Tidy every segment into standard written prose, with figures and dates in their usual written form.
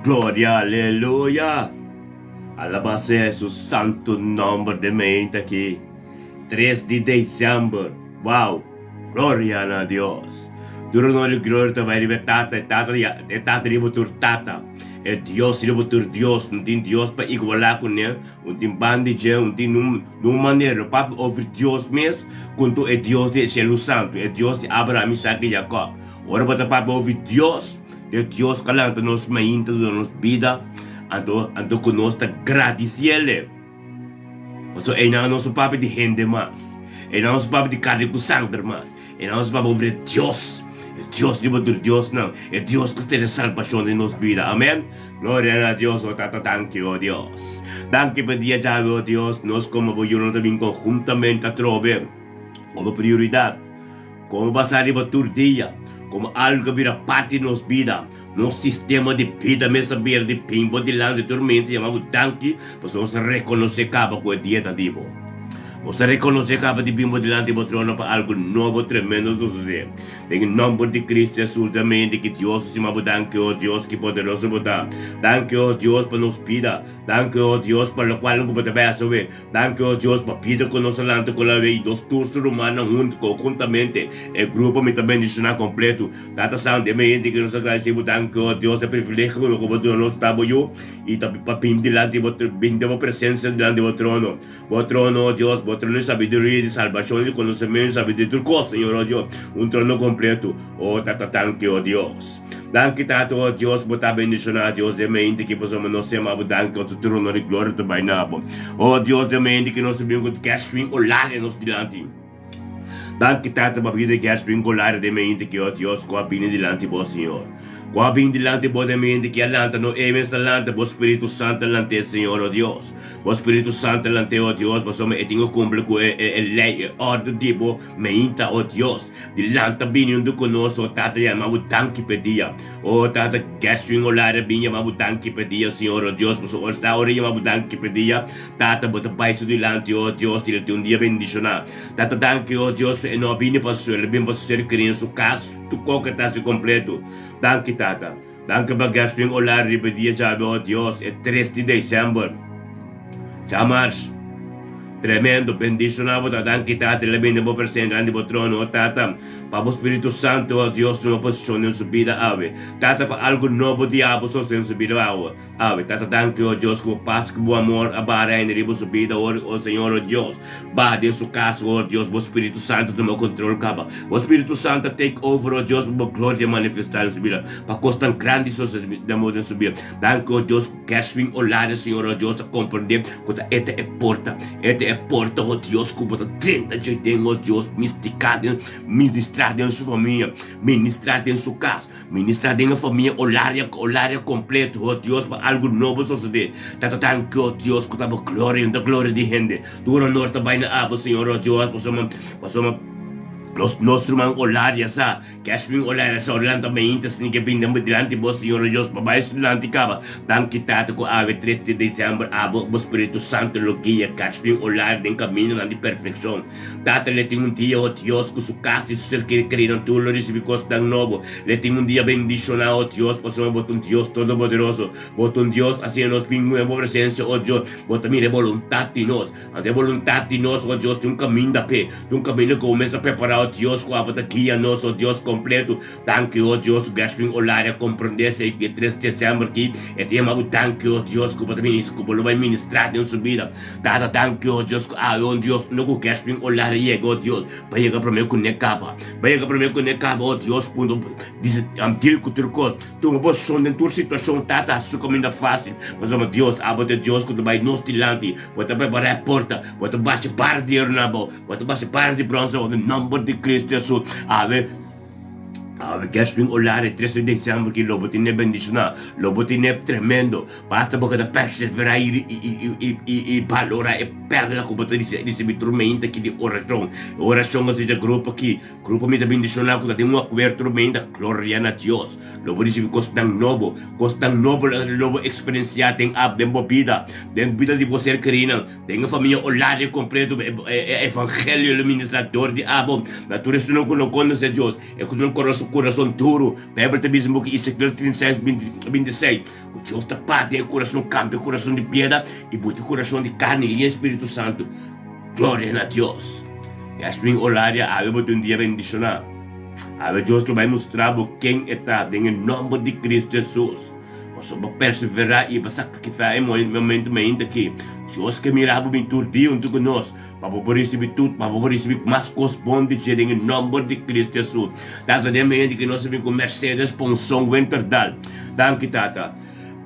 Gloria aleluya! Alabá sea su santu nòmber den mente aki, tres di desèmber. Wow! Gloria na Dios! Tur honor i gloria ta bai riba e Tata, e Tata di e Tata riba tur tata, e Dios riba tur dios. No tin dios pa igualá kuné, no tin ban di dje, no tin nun nun manera. No papia over Dios mes kuntu e Dios di e shelu santu, e Dios di Abraham, Isaac i Jacob. Ora bo ta papia over Dios, E Dios ku a lanta nos mainta duna nos bida, anto anto ku nos ta gradisiel e. Pasobra einan nos no papia di hende mas, einan nos no papia di karni ku sanger mas, einan nos papia over e Dios, e Dios riba tur diosnan, e Dios ku trese salbashon den nos bida. Amen. Gloria na Dios, o Tata, danki, o Dios. Danki pa e dia djawe, o Dios, nos komo bo yunan ta bin konhuntamente atrobe komo prioridat. Komo basá riba tur dia, komo algu ku a bira parti di nos bida, nos sistema di bida mes a bira di bin bo dilanti tur mente yama bo danki pasobra nos a rekonosé kaba ku e dia ta di bo. Nos a rekonosé kaba di bin bo dilanti bo trono pa algu nobo tremendo sosodé. Den e nòmber di Kristu Hesus den mente ki Dios a stima bo danki, o Dios, ki poderoso bo ta. Danki, o Dios, pa nos bida. Danki, o Dios, pa lokual ku bo ta bai hasi awe. Danki o Dios pa bida ku nos a lanta ku la i nos tur su rumannan huntu konhuntamente e grupo mi ta bendishoná kompletu. Tata Santu e mente ku nos a gradisé bo danki o Dios e privilegio ku bo duna nos ta bo yu i ta pa bin dilanti bo bin den bo presensia dilanti bo trono. Bo trono o Dios bo trono di sabiduria di salbashon di konosementu sabiduria tur kos Señor o Dios un trono kompletu o Tata danki o Dios. Danki Tata o Dios bo ta bendiciona Dios den mente ki pasobra nos sema bo danki oso tur honor y gloria ta bai na bo o Dios den mente ki nos ta bin ku Gershwin Olaria nos dilanti danki Tata pa bida Gershwin Olaria den mente ki o Dios ku a bini dilanti bo Señor ku a bini dilanti bo den mente ki a lanta no e mes a lanta bo Spiritu Santo a lant'e Señor o Dios bo Spiritu Santo a lant'e o Dios pasobra e tin ku kumpli ku e e ley e ordo di bo meinta o Dios. Di lanta bini huntu ku nos, o Tata, yama bo danki p'e dia. O Tata, Gershwin Olaria bin yama bo danki p'e dia, Señor, o Dios, pasobra ora sta ora yama bo danki p'e dia, Tata, bo ta bai su dilanti, o Dios, i el tin un dia bendishoná. Tata, danki, o Dios, e no a bini pa su, el a bini pa su ser kerí den su kas, tur koke ta hasi kompleto. Danki, Tata. Danki pa Gershwin Olaria riba e dia djawe, o Dios, e tres di desèmber. Djamars. Tremendo, bendiciona bo ta danki Tata el a bini den bo presencia dilanti bo trono, o Tata, pa bo Spiritu Santo, o Dios, tuma posicion den su bida awe, Tata, pa algo nobo di abo sostene su bida awe, awe, Tata, danki, o Dios, cu bo pas, cu bo amor a baha reina riba su bida, o, o Señor, o Dios, baha den su cas, o Dios, bo Spiritu Santo tuma control caba, bo Spiritu Santo take over, o Dios, pa bo gloria manifesta den su bida, pa cosnan grandi sosede den su bida, danki, o Dios, cu Gershwin Olaria, Señor, o Dios, a comprende Ku ta e ta e porta, e ta e porta, oh Dios, ku bo ta drenta dje den, oh Dios, mistiká den, ministrá den su famia, ministrá den su kas, ministrá den e famia Olaria, Olaria kompleto, oh Dios, pa algu nobo sosodé. Tata danki, oh Dios, ku ta bo gloria, no ta gloria di hende. Tur honor ta bai na abo, Señor, oh Dios, pasobra, pasobra nos, nos ruman Olaria sa. Keshwin Olera sa ora lanta mainta sin ke bin den bo dilanti bo Señor o Dios pa bai su dilanti kaba. Danki Tata ku awe tres di december abo bo Spiritu Santo lo guia Keshwin Olera den kaminonan di perfekshon. Tata le tin un dia o Dios ku su kas i su ser kerinan tur lo risibi kosnan nobo. Le tin un dia bendishona o Dios pasobra bo ta un Dios todopoderoso. Bo ta un Dios asina nos bin den bo presensia o Dios bo ta mira e boluntat di nos. Anto e boluntat di nos, o Dios, tin un kaminda p'e, tin un kaminda ku bo mes a prepará, o Dios, ku abo ta guia nos, o Dios kompletu. Danki, o Dios, ku Gershwin Olaria komprondé esei ku e tres desèmber aki e ta yama bo. Danki, o Dios, ku bo ta minis, ku bo lo bai ministrá den su bida. Tata, danki, o Dios, ku awe, o Dios, unda ku Gershwin Olaria yega, o Dios, bai yega promé ku n'e kaba. Bai yega promé ku n'e kaba, o Dios, punto, dise, deal ku tur kos. Tuma posishon den tur situashon, Tata, hasi su kaminda fásil. Pasobra, Dios, abo ta e Dios ku ta bai nos dilanti. Bo ta prepará e porta, bo ta basha bara di oro na bo, bo ta basha bara di brons na bo, den nomber di Cristo Jesus. Awe, awe Gershwin Olare, tres di december ki lo bo tene bendiciona, lo bo tene tremendo. Basta bo keda perseverá i, i, i, i, i, i balorá e perla ku bo ta ricibi tur meinta ki di oracion. E oracion a si di grupo aki, grupo mi ta bendiciona ku ta den un acuerdo tur meinta, gloria na Dios. Lo bo ricibi cosnan nobo, cosnan nobo lo bo experiencia den ab den bo bida, den bida di bo ser kerinan, den e famia Olaria completo, e evangelio lo ministra dor di abo na tur esunnan cu no conoce Dios, e cu no conoce. su kurason duru. Beibel ta bisa den buki Ezekiel 36, 26, ku Dios ta parti e kurason, kambia e kurason di piedra i buta e kurason di karni i e Spiritu Santu. Gloria na Dios! Cashwin Olaria, awe bo tin un dia bendishoná. Awe Dios lo bai mustra bo ken e ta den e nòmber di Kristu Hesus. Pasobra bo perseverá i bo sakrifá e momentu mainta aki. Dios ke mira bo bin tur dia huntu ku nos pa bo por risibí tur, pa bo por risibí mas kos bon di dje den e nòmber di Kristu Hesus. Tata, den mainta aki nos a bin ku Mercedes Ponson Winterdal. Danki, Tata.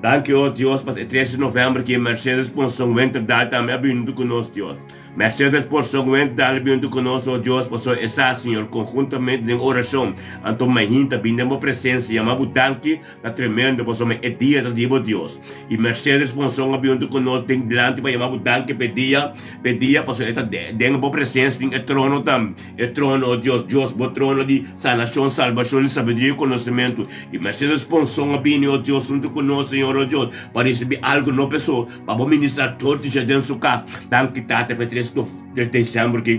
Danki, o Dios, pa e tres di novèmber ki Mercedes Ponson Winterdal tambe a bin huntu ku nos, Dios. Mercedes Ponson Winterdal a bin huntu ku nos, o Dios, pasobra e sa, Señor, konhuntamente den orashon, anto mainta bin den bo presensia, yama bo danki, ta tremendo, pasobra e dia ta di bo, Dios. I Mercedes Ponson a bin huntu ku nos den dilanti pa yama bo danki pa e dia, pa e dia, pasobra e ta den bo presensia, den e trono tambe. E trono, o Dios, Dios, bo trono di sanashon, salbashon i sabiduria i konosementu. I Mercedes Ponson a bini, o Dios, huntu ku nos, Señor, o Dios, pa risibí algu no peso, pa bo ministrá tur di dje den su kas. Danki, Tata, pa e tres di desèmber ki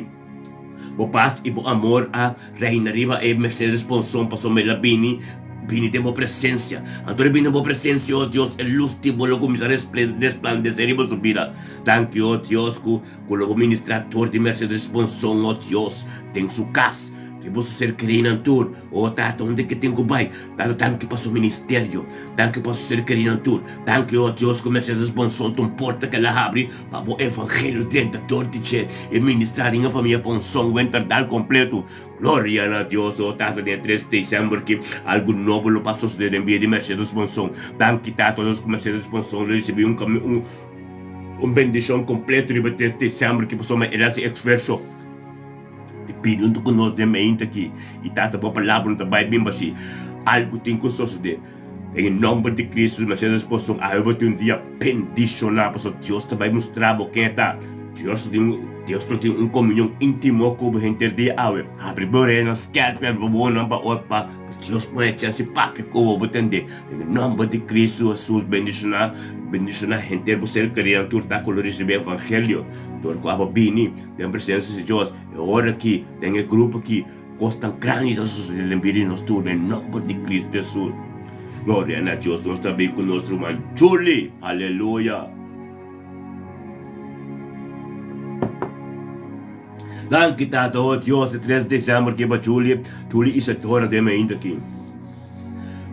bo pas i bo amor a reina riba e Mercedes Ponson, pasobra el a bini, bini den bo presensia. Anto el bini den bo presensia, o Dios, e lus di bo lo kuminsá resplandesé riba su bida. Danki, o Dios, ku. Ku lo bo ministrá tur di Mercedes Ponson, o Dios, den su kas, riba su ser kerínan tur. O Tata, unda ke tin ku bai? Tata, danki pa su ministerio. Danki pa su ser kerínan tur. Danki, o Dios, ku Mercedes Ponson ta un porta ku el a habri pa bo evangelio drenta dor di dje i ministrá den e famia Ponson Wenterdal kompletu. Gloria na Dios, o Tata, den e tres desèmber ki algu nobo lo pa sosodé den bida di Mercedes Ponson. Danki, Tata, nos ku Mercedes Ponson lo risibí un un. Un bendishon kompleto riba tres desèmber ki pasobra el hasi esfuerso di bini huntu ku nos den mainta aki i tata bo palabra no ta bai bin bashí. Algu tin ku sosodé. Den e nòmber di Kristu Mercedes Poson awe bo tin un dia bendishoná pasobra Dios ta bai mustra bo ken e ta. Dios lo tin Dios lo tin un komunion íntimo ku bo henter dia awe. Habri bo oreyanan skèrpi, habri bo wowonan pa oi pa Dios pone chèns di papia ku bo, bo tende. Den e nòmber di Kristu Hesus bendishoná, bendishoná henter bo ser kerinan tur ta ku lo risibí evangelio dor ku abo bini den presensia di Dios. E ora aki, den e grupo aki, kos tan grandi ta sosodé den bida di nos tur den nòmber di Kristu Hesus. Gloria na Dios. Nos ta bin ku nos ruman Julie. Aleluya. Danki Tata, oh Dios, e tres december ki pa Julie, Julie Isadora den mainta aki.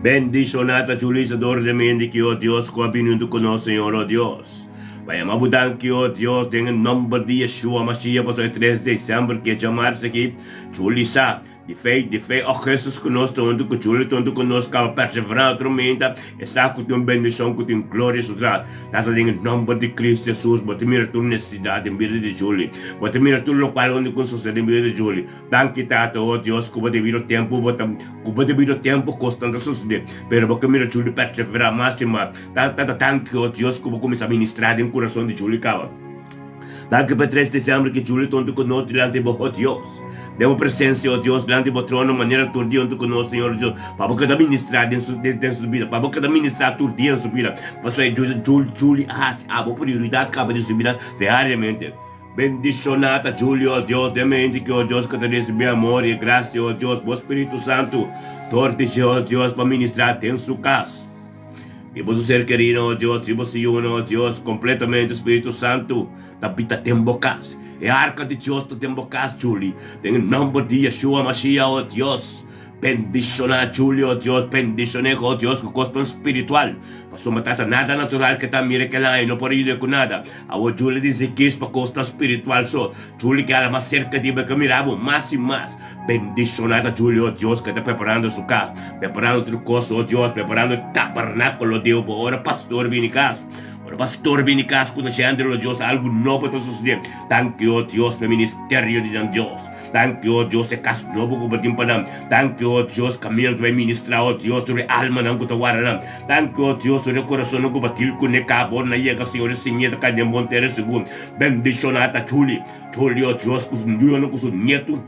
Bendiciona ta Julie Isadora den mainta aki, oh Dios, cu a bini hunto cu nos, Señor, oh Dios. Pa yama bo danki, oh Dios, den e nomber di Yeshua Mashiach, pasobra e tres december ki e djamarsa aki, Julie sa, Di fe, di fe, oh Jesus ku nos ta huntu ku Julie ta huntu ku nos kaba perseverá otro menta e sa ku tin un bendishon ku tin gloria su tras. Tata den e nomber di Cristo Jesus bo ta mira tur nesesidat den bida di Julie. Bo ta mira tur lokual unda ku sosede den bida di Julie. Danki Tata, oh Dios ku bo debido tempu bo ta ku bo debido tempu kosnan ta sosode pero bo ke mira Julie perseverá mas i mas. Tata danki oh Dios ku bo kuminsá ministrá den kurason di Julie kaba. Danki pa e tres desèmber ki Julio ta huntu ku nos dilanti bo, o Dios. Den bo presensia, o Dios, dilanti bo trono, manera tur dia huntu ku nos, Señor Dios, pa bo keda ministrá den su, den su bida, pa bo keda ministrá tur dia den su bida, pasobra e Dios Julio a hasi abo prioridat kaba den su bida diariamente. Bendishoná ta Julio, o Dios, den mente ki, o Dios, ku ta risibí amor i e grasia, o Dios, bo Spiritu Santu, dor di dje, o Dios, pa ministrá den su kas. Di boso ser kerido, oh Dios, di boso yunan, oh Dios, kompletamente Spiritu Santu ta bita den bo kas. E arka di Dios ta den bo kas, Julie. Den e nòmber di Yeshua Mashiach, oh Dios, bendishoná Julie, oh Dios, bendishon'é, oh Dios, ku kosnan spiritual. Pasobra Tata, nada natural ke ta mira kela i no por yud'é ku nada. Awor Julie di zikis pa kosnan spiritual so. Julie ke hala mas serka di bo, e ke mira bo mas i mas. Bendishoná ta Julio, oh Dios, ke ta preparando su kas, preparando tur kos, oh Dios, preparando e tabernákulo di bo ora pastor bini kas. Ora pastor bini kas ku ta shende, oh Dios, algu nobo ta sosodé. Danki, oh Dios, pa e ministerio di nan Dios. Danki, oh Dios, e kas nobo ku bo tin pa nan. Danki, oh Dios, kaminda ku ta bai ministrá, oh Dios, tur e almanan ku ta warda nan. Danki, oh Dios, tur e korasonnan ku batil kuné kaba ora nan yega, Señor, e simia ta kai den bon tera sigur. Bendishoná ta Julio. Julio, Dios, ku su yunan ku su nietu.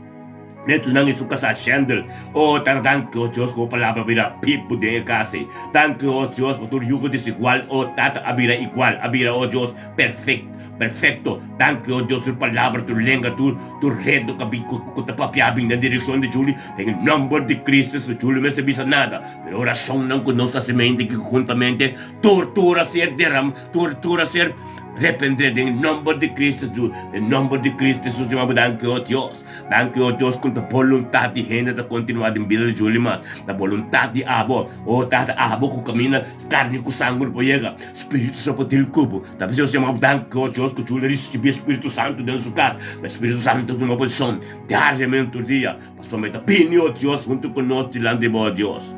Netunan i su kasá Shendel. O Tata, danki, o Dios, ku bo palabra a bira bibu den e kas ei. Danki, o Dios, pa tur yugo desigual, o Tata, a bira igual, a bira, o Dios, perfekt, perfekto. Danki, o Dios, tur palabra, tur lenga, tur, tur redo ku a bin, ku, ku ta papia a bin den direkshon di Julie, den e nòmber di Cristo Hesus. Julie mester bisa nada, pero orashonnan ku nos hasi mente ki huntamente, tur, tur a ser deram, tur, tur a ser reprendé den e nòmber di Cristo Hesus. Den nòmber di Cristo Hesus, mi a danki, o Dios. Danki, o Dios, ku ta boluntat di hende ta kontinuá den bida di Julie mas ta boluntat di abo. O Tata, abo ku kaminda karni ku sanger por yega, Spiritu so por dil ku bo. Ta p'esei nos yama bo danki, o Dios, ku Julie risibí e Spiritu Santu den su kas. Pa e Spiritu Santu ta tuma posishon diariamente tur dia, pasobra e ta bini, o Dios, huntu ku nos dilanti bo, o Dios.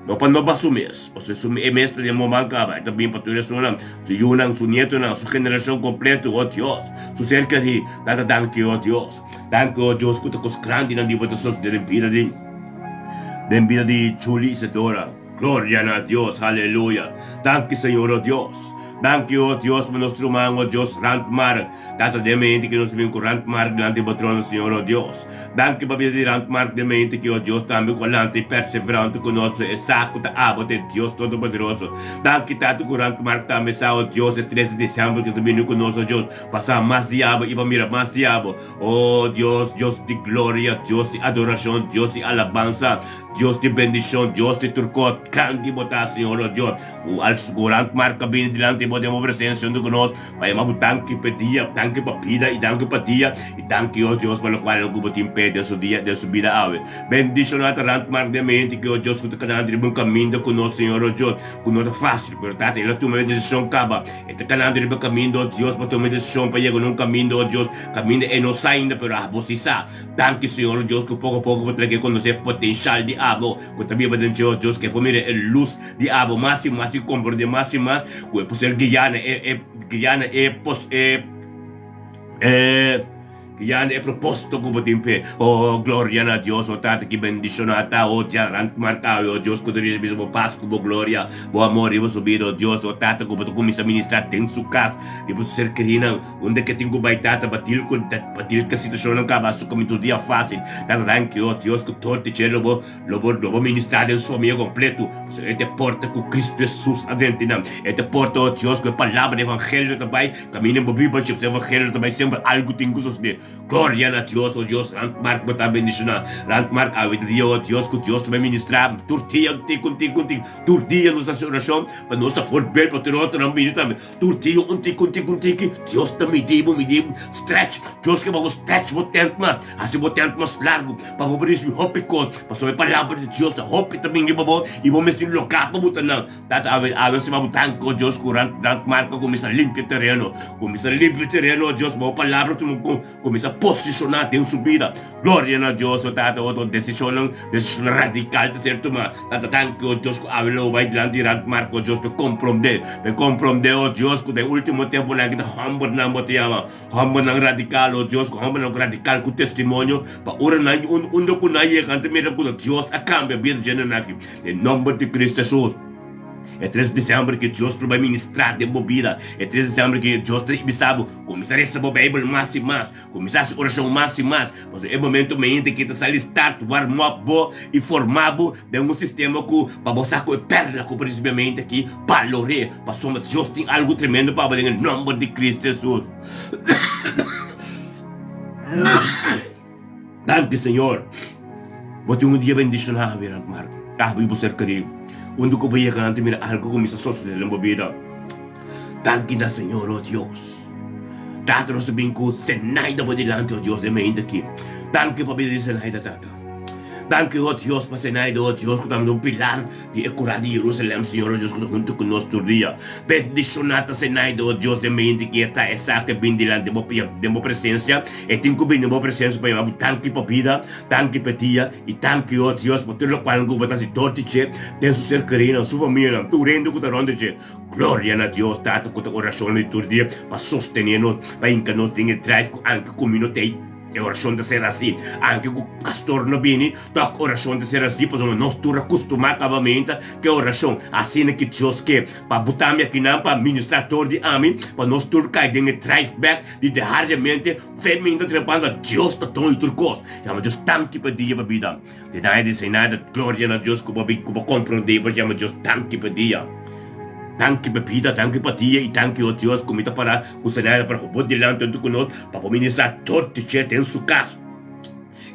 No pa no pa su mes, pasobra su e mes ta den bo man kaba, e ta bin pa tur esunnan, su yunan, su nietonan, su generashon kompleto, o Dios, su ser kerí. Tata, danki, o Dios. Danki, o Dios, ku ta kos grandinan di bo ta sosodé den bida di den bida di Julie Isadora. Gloria na Dios, aleluya. Danki, Señor, o Dios. Danki, o Dios, pa nos ruman, o Dios, Randmark. Tata, den mente ku nos bin ku Randmark dilanti bo trono, Señor, o Dios. Danki pa bida di Randmark den mente ki o Dios tambe ku a lanta i perseverante ku nos e sa ku ta abo ta e Dios Todopoderoso. Danki Tata ku Randmark tambe sa o Dios e 13 di december ku ta bini ku nos o Dios pa sa mas di abo i pa mira mas di abo. O Dios, Dios di gloria, Dios di adoracion, Dios di alabansa, Dios di bendicion, Dios di tur kos, grandi bo ta Señor o Dios. Ku al ku Randmark a bini dilanti bo den bo presencia huntu ku nos. Pa yama bo danki p'e dia, danki pa bida i danki pa dia, i danki, o Dios, pa lokual ku bo tin p'e den su dia, den su bida awe. Bendishoná ta Randmark den mente ki, o Dios, ku ta kanando riba un kaminda ku nos, Señor, o Dios, ku no ta fásil, pero Tata, el a tuma e desishon kaba. E ta kanando riba kaminda, o Dios, pa tuma e desishon pa yega na un kaminda, o Dios, kaminda e no sa ainda, pero abo si sa. Danki, Señor, o Dios, ku poko a poko bo ta laga e konosé e potenshal di abo ku ta biba den dje, o Dios, ku e por mira e lus di abo mas i mas i komprendé mas i mas ku e por ser guiá na e e guiá na e pos e e guiá na e propósito ku bo tin p'e. Oh, gloria na Dios, oh Tata ki bendishoná ta, oh dia rant marká, oh Dios ku ta risibí bo pas ku bo gloria, bo amor riba su bida, oh Dios, oh Tata ku bo ta kuminsá ministrá den su kas, riba su ser kerínan, unda ke tin ku bai Tata, batil ku batil ku e situashonnan kaba su kaminda tur dia fásil. Tata danki, oh Dios ku tur di dje lo bo Lo bo lo bo ministrá den su famia kompletu, pasobra e ta e porta ku Kristu Hesus a drenta nan. E ta e porta, o Dios, ku e palabra di evangelio ta bai kaminda den bo bida, pasobra e evangelio ta bai semper algu tin ku sosodé. Gloria na Dios, o Dios, Randmark bo ta bendishoná. Randmark, awe ta dia, o Dios, ku Dios ta bai ministrá tur dia, un tik, un tik, un tik. Tur dia nos hasi orashon pa nos ta voorbeeld pa tur otronan bini tambe. Tur dia un tiki, un tiki, un tiki, Dios ta midi bo, midi bo, stretch, Dios ke pa bo stretch bo tent mas, hasi bo tent mas largu, pa bo por risibi hopi kos, pasobra e palabra di Dios ta hopi ta bini riba bo, i bo mester loka pa bo ta nan. Tata, awe, awe si bo danki, o Dios, ku rant, rant marka kuminsa limpia tereno, kuminsa limpia tereno, o Dios, bo palabra tuma ku, kuminsa posishoná den su bida. Gloria na Dios, o Tata, o desishonnan, desishonnan radikal ta ser tumá. Tata, danki, o Dios, ku awe lo bai dilanti rant marka, o Dios, pa e komprondé, pa e komprondé, o Dios, ku den último tempunan aki ta hòmbernan bo ta yama, hòmbernan radikal, o Dios, ku hòmbernan ku radikal ku testimonio, pa ora nan, unda ku nan yega, nan ta mira ku Dios a kambia bida dje nan aki. Den nòmber di Cristo Hesus. E 3 di december ki Dios lo bai ministrá den bo bida. E 3 di december ki Dios ta bisa bo, kuminsá resa bo Beibel mas i mas. Kuminsá hasi orashon mas i mas. Pasobra e momento mente ki ta sali start warm up bo i forma bo den un sistema ku pa bo sa ku e perla ku bo risibi mente aki balor'é. Pasobra Dios tin algu tremendo pa bo den e nomber di Cristo Jesus. Danki Señor. Bo tin un dia bendishoná, Berant Marco. Abo i bo ser kerí. Unda ku bo yega nan ta mira algu kuminsá sosodé den bo bida. Danki na Señor, o Dios. Tata, nos ta bin ku Zenaida bo dilanti, o Dios, den mainta aki. Danki pa bida di Zenaida, Tata. Danki, o Dios, pa Zenaida, o Dios, ku ta un pilar di e kurá di Jerusalèm, Señor, o Dios, ku ta huntu ku nos tur dia. Bendishoná ta Zenaida, o Dios, den mainta aki. E ta esaki a bin dilanti bo, den bo presensia. E tin ku bin den bo presensia pa yama bo danki pa bida, danki pa e dia, i danki, o Dios, pa tur lokual ku bo ta hasi dor di dje den su ser kerínan, su famianan, tur hende ku ta rònt di dje. Gloria na Dios Tata ku ta orashon di tur dia pa sostené nos, pa hinka nos den e drive ku anke ku mi no ta ei. E orashon ta ser hasi. Anke ku pastor no bini, tok orashon ta ser hasi pasobra nos tur a kustumá kabamenta ku e orashon. Asina ki Dios ke pa buta mi akinan pa ministrá dor di ami, pa nos tur kai den e drive bèk di diariamente fe minta trepando Dios ta doño tur kos. Yama Dios danki pa dia pa bida. Di nada di nada, gloria na Dios ku bo ku bo komprondé bo yama Dios danki pa dia. Danki pa bida, danki pa dia i danki o Dios ku mi ta para ku Senaida para ku bo dilanti huntu ku nos pa bo ministrá dor di dje den su kas.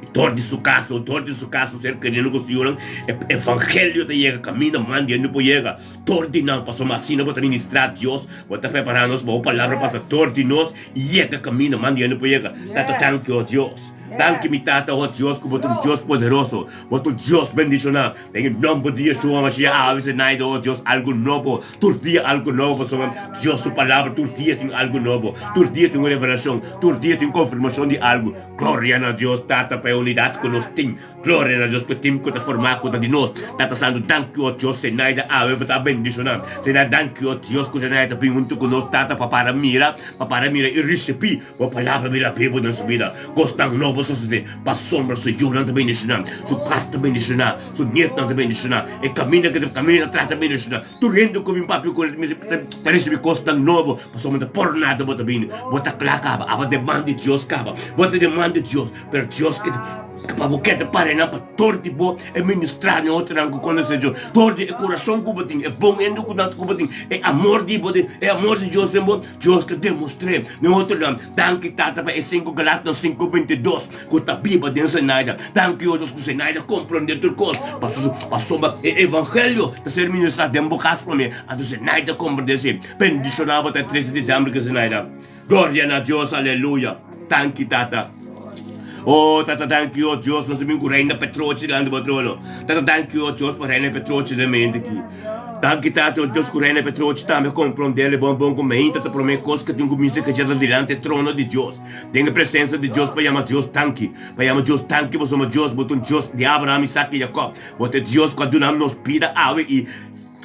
I dor di su kas, o dor di su kas su ser keriendo ku su yunan e evangelio ta yega kaminda man di hende por yega dor di nan pasobra asina bo ta ministrá Dios, bo ta prepará nos pa bo palabra pasa dor di nos i yega kaminda man di hende por yega. Tata danki o Dios. Danki mi Tata, oh Dios, ku bo ta un Dios poderoso, bo ta un Dios bendishoná. Den e nòmber di Yeshua Mashiach, awe Zenaida, oh Dios, algu nobo, tur dia algu nobo, pasobra Dios su Palabra tur dia tin algu nobo, tur dia tin un revelashon, tur dia tin konfirmashon di algu. Gloria na Dios Tata pa e unidat ku nos tin. Gloria na Dios pa e tim ku ta formá ku ta di nos. Tata Santu, danki, oh Dios, Zenaida awe bo ta bendishoná. Zenaida, danki, oh Dios, ku Zenaida ta bin huntu ku nos, Tata, pa para mira, pa para mira i risibí. Bo palabra bira bibu den su bida. Kosnan nobo sosodé. Pasobra su yunan ta bendishoná, su kas ta bendishoná, su nietnan ta bendishoná, e kaminda ku e ta kamina atras ta bendishoná. Tur hende ku bin papia ku el ta risibí kosnan nobo, pasobra ta por nada bo ta bini. Bo ta kla kaba, aba demanda di Dios kaba. Bo ta demanda di Dios, pero Dios ke pa bo keda para nan pa dor di bo e ministrá na otronan ku konosé Dios. Dor di e kurason ku bo tin, e bon hende ku bo tin, e amor di bo tin, e amor di Dios den bo. Dios ke demostr'é den otronan. Danki Tata pa e sinku Galatios sinku bintidos ku ta biba den Zenaida. Danki o Dios ku Zenaida komprondé tur kos pasobra e evangelio ta ser ministrá den bo kas promé. Anto Zenaida komprondé esei. Bendishoná bo ta e tres di disiember ke Zenaida. Gloria na Dios aleluya. Danki Tata. O Tata danki o Dios nos a bin ku Reina Petrochi dilanti bo trono. Tata danki o Dios pa Reina Petrochi den mente aki. Danki Tata o Dios ku Reina Petrochi tambe komprondé le bon bon ku meinta ta promé kos ku tin ku misa ke dje ta dilanti e trono di Dios. Den e presensa di Dios pa yama Dios danki. Pa yama Dios danki pasobra Dios bo ta un Dios di Abraham, Isaac i Jacob. Bo ta e Dios ku a duna nos bida awe i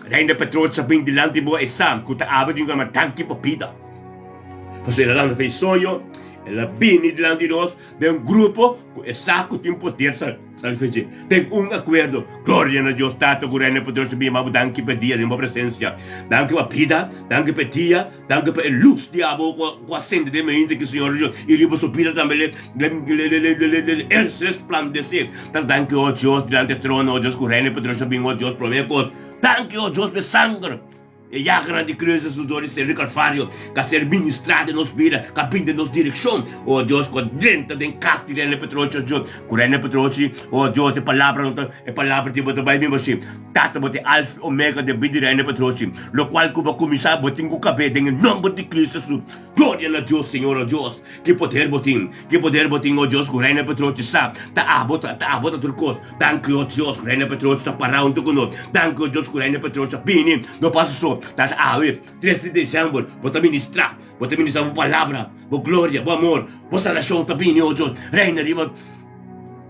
Reina Petrochi a bin dilanti bo e sa ku ta awe tin ku yama danki pa bida. Pasobra el a lanta fe soño. El a bini dilanti di nos den un grupo ku e sa ku tin poder salve dje. Den un akuerdo. Gloria na Dios Tata ku Reino Poderoso bin yama bo danki pa e dia den bo presensia. Danki pa bida, danki pa e dia, danki pa e lus di abo ku a sende den mainta ki Señor Dios i riba su bida tambe le el resplandese. Tata danki o Dios dilanti e trono o Dios ku Reino Poderoso bin o Dios prome kos. Danki o Dios pa e sanger. E yaganan di Cruz Jesus dor di ser di Calvario ka ser ministrá den nos bida, ka bin den nos direkshon. O Dios, ku a drenta den kas di Reina Petrochi, o Dios, ku Reina Petrochi, o Dios, e palabra no ta, e palabra di bo ta bai bin bo si. Tata, bo ta e Alfa i Omega den bida di Reina Petrochi. Lokual ku bo a kuminsá, bo tin ku kab'é den e nomber di Cristo Jesus. Gloria na Dios, Señor, o Dios, ki poder bo tin, ki poder bo tin, o Dios, ku Reina Petrochi sa, ta abo ta, ta abo ta tur kos. Danki, o Dios, ku Reina Petrochi ta pará huntu ku nos. Danki, o Dios, ku Reina Petrochi ta bini. No pasa so, tata awe, tres di desèmber, bo ta ministrá, bo ta ministrá bo palabra, bo gloria, bo amor, bo salashon ta bini, o Dios. Reina riba,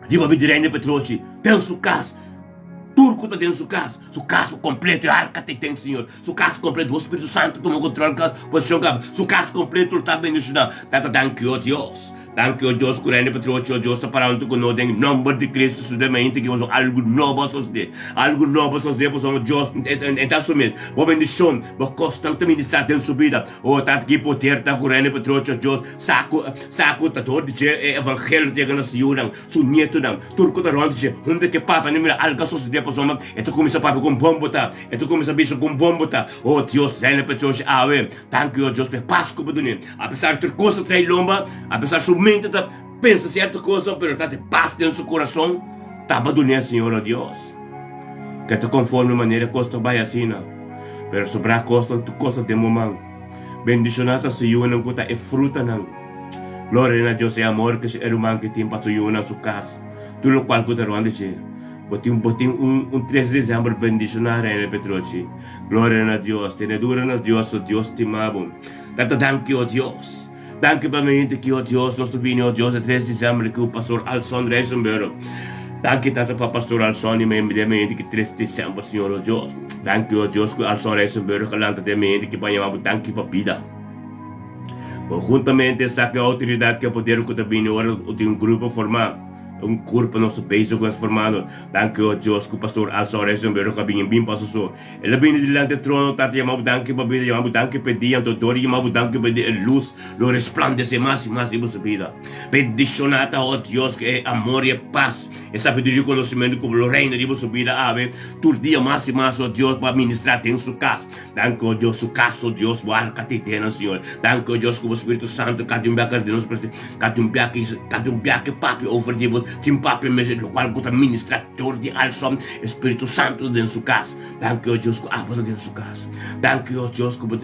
riba bida di Reina Petrochi, den su kas. Tur ku ta den su kas, su kas kompleto, e arka ta den Señor, su kas kompleto, bo Spiritu Santu tuma kontrol ka posishon kaba, su kas kompleto lo ta bendishoná. Tata danki o Dios, danki o Dios ku Reino Patriochi o Dios ta para huntu ku nos den nomber di Cristo su den mente ki boso algu nobo a sosodé, algu nobo a sosodé pasobra Dios e ta su mes, bo bendishon, bo kosnan ta ministrá den su bida. O Tata ki poder ta ku Reino Patriochi o Dios sa ku sa ku ta dor di dje e evangelio ta yega na su yunan. Su nietonan, tur ku ta rònt dje, huntu ku e papa no mira algu a sosodé pasobra e ta kuminsá papia kon bon bo ta, e ta kuminsá bisa kon bon bo ta. O Dios, Reina Petroshi awe, danki o Dios pa e pas ku bo dun'é. Apesar tur kos ta trae lomba, apesar su mente ta pensa sierto kosnan, pero ta tin pas den su kurason, ta bo dun'é, Señor o Dios. Ke ta konforme manera kos ta bai asina, pero sobrá kosnan tur kos ta den bo man. Bendishoná ta su yunan ku ta e frutanan. Gloria na Dios e amor ku e ruman ki tin pa su yunan, su kas, tur lokual ku ta rònt di dje. Bo tin bo tin un un tres desèmber bendishoná Reina Petrochi. Gloria na Dios. Tene duro na Dios so Dios stima bo. Tata danki o Dios. Danki pa mi hende ki o Dios nos ta bini o Dios e tres desèmber ku Pastor Alson Rijsenburg. Danki Tata pa Pastor Alson i mi den mi hende ki tres desèmber Señor o Dios. Danki o Dios ku Alson Rijsenburg a lanta den mi hende ki pa yama bo danki pa bida. Konhuntamente esaki e outoridat ku e poder ku ta bini ora ku tin un grupo formá, un kurpo nos ta bezig ku nos formando. Danki o Dios ku Pastor Alson Resenberg a bini bin pa soso. El a bini dilanti e trono, Tata yama bo danki pa bida, yama bo danki pa e dia, anto dor di yama bo danki pa e dia e lus lo resplandesé mas i mas riba su bida. Bendishoná ta o Dios ku e amor i e pas, e sabiduria i konosementu ku bo lo reina riba su bida awe tur dia mas i mas o Dios pa ministrá den su kas. Danki o Dios su kas o Dios bo arka te den Señor. Danki o Dios ku bo Spiritu Santu kada un biaha den nos presensia, kada un biaha kada un biaha ke papia over di bo tin papia mes lokual ku ta ministra dor di alsom e Spiritu Santu ta den su kas. Danki o Dios ku abo ta den su kas. Danki o Dios ku bo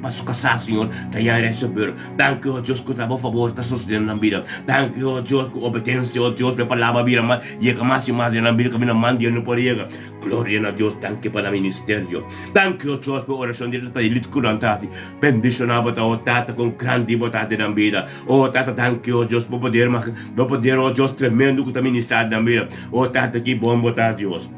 pa su kasá Señor ta yan resobero. Danki o Dios ku ta bo fabor ta sosode na nan bida. Danki o Dios ku obedensia o Dios pa e palabra bira mas yega mas i mas den nan bida kaminda man di el no por yega. Gloria na Dios, danki pa nan ministerio. Danki o Dios pa e oracion di tata Elit cu nan ta haci. Bendiciona bo ta o Tata con grandi bo ta den nan bida. O Tata danki o Dios pa poder bo poder o Dios tremendo cu ta ministra den nan bida. O Tata ki bon bo ta Dios.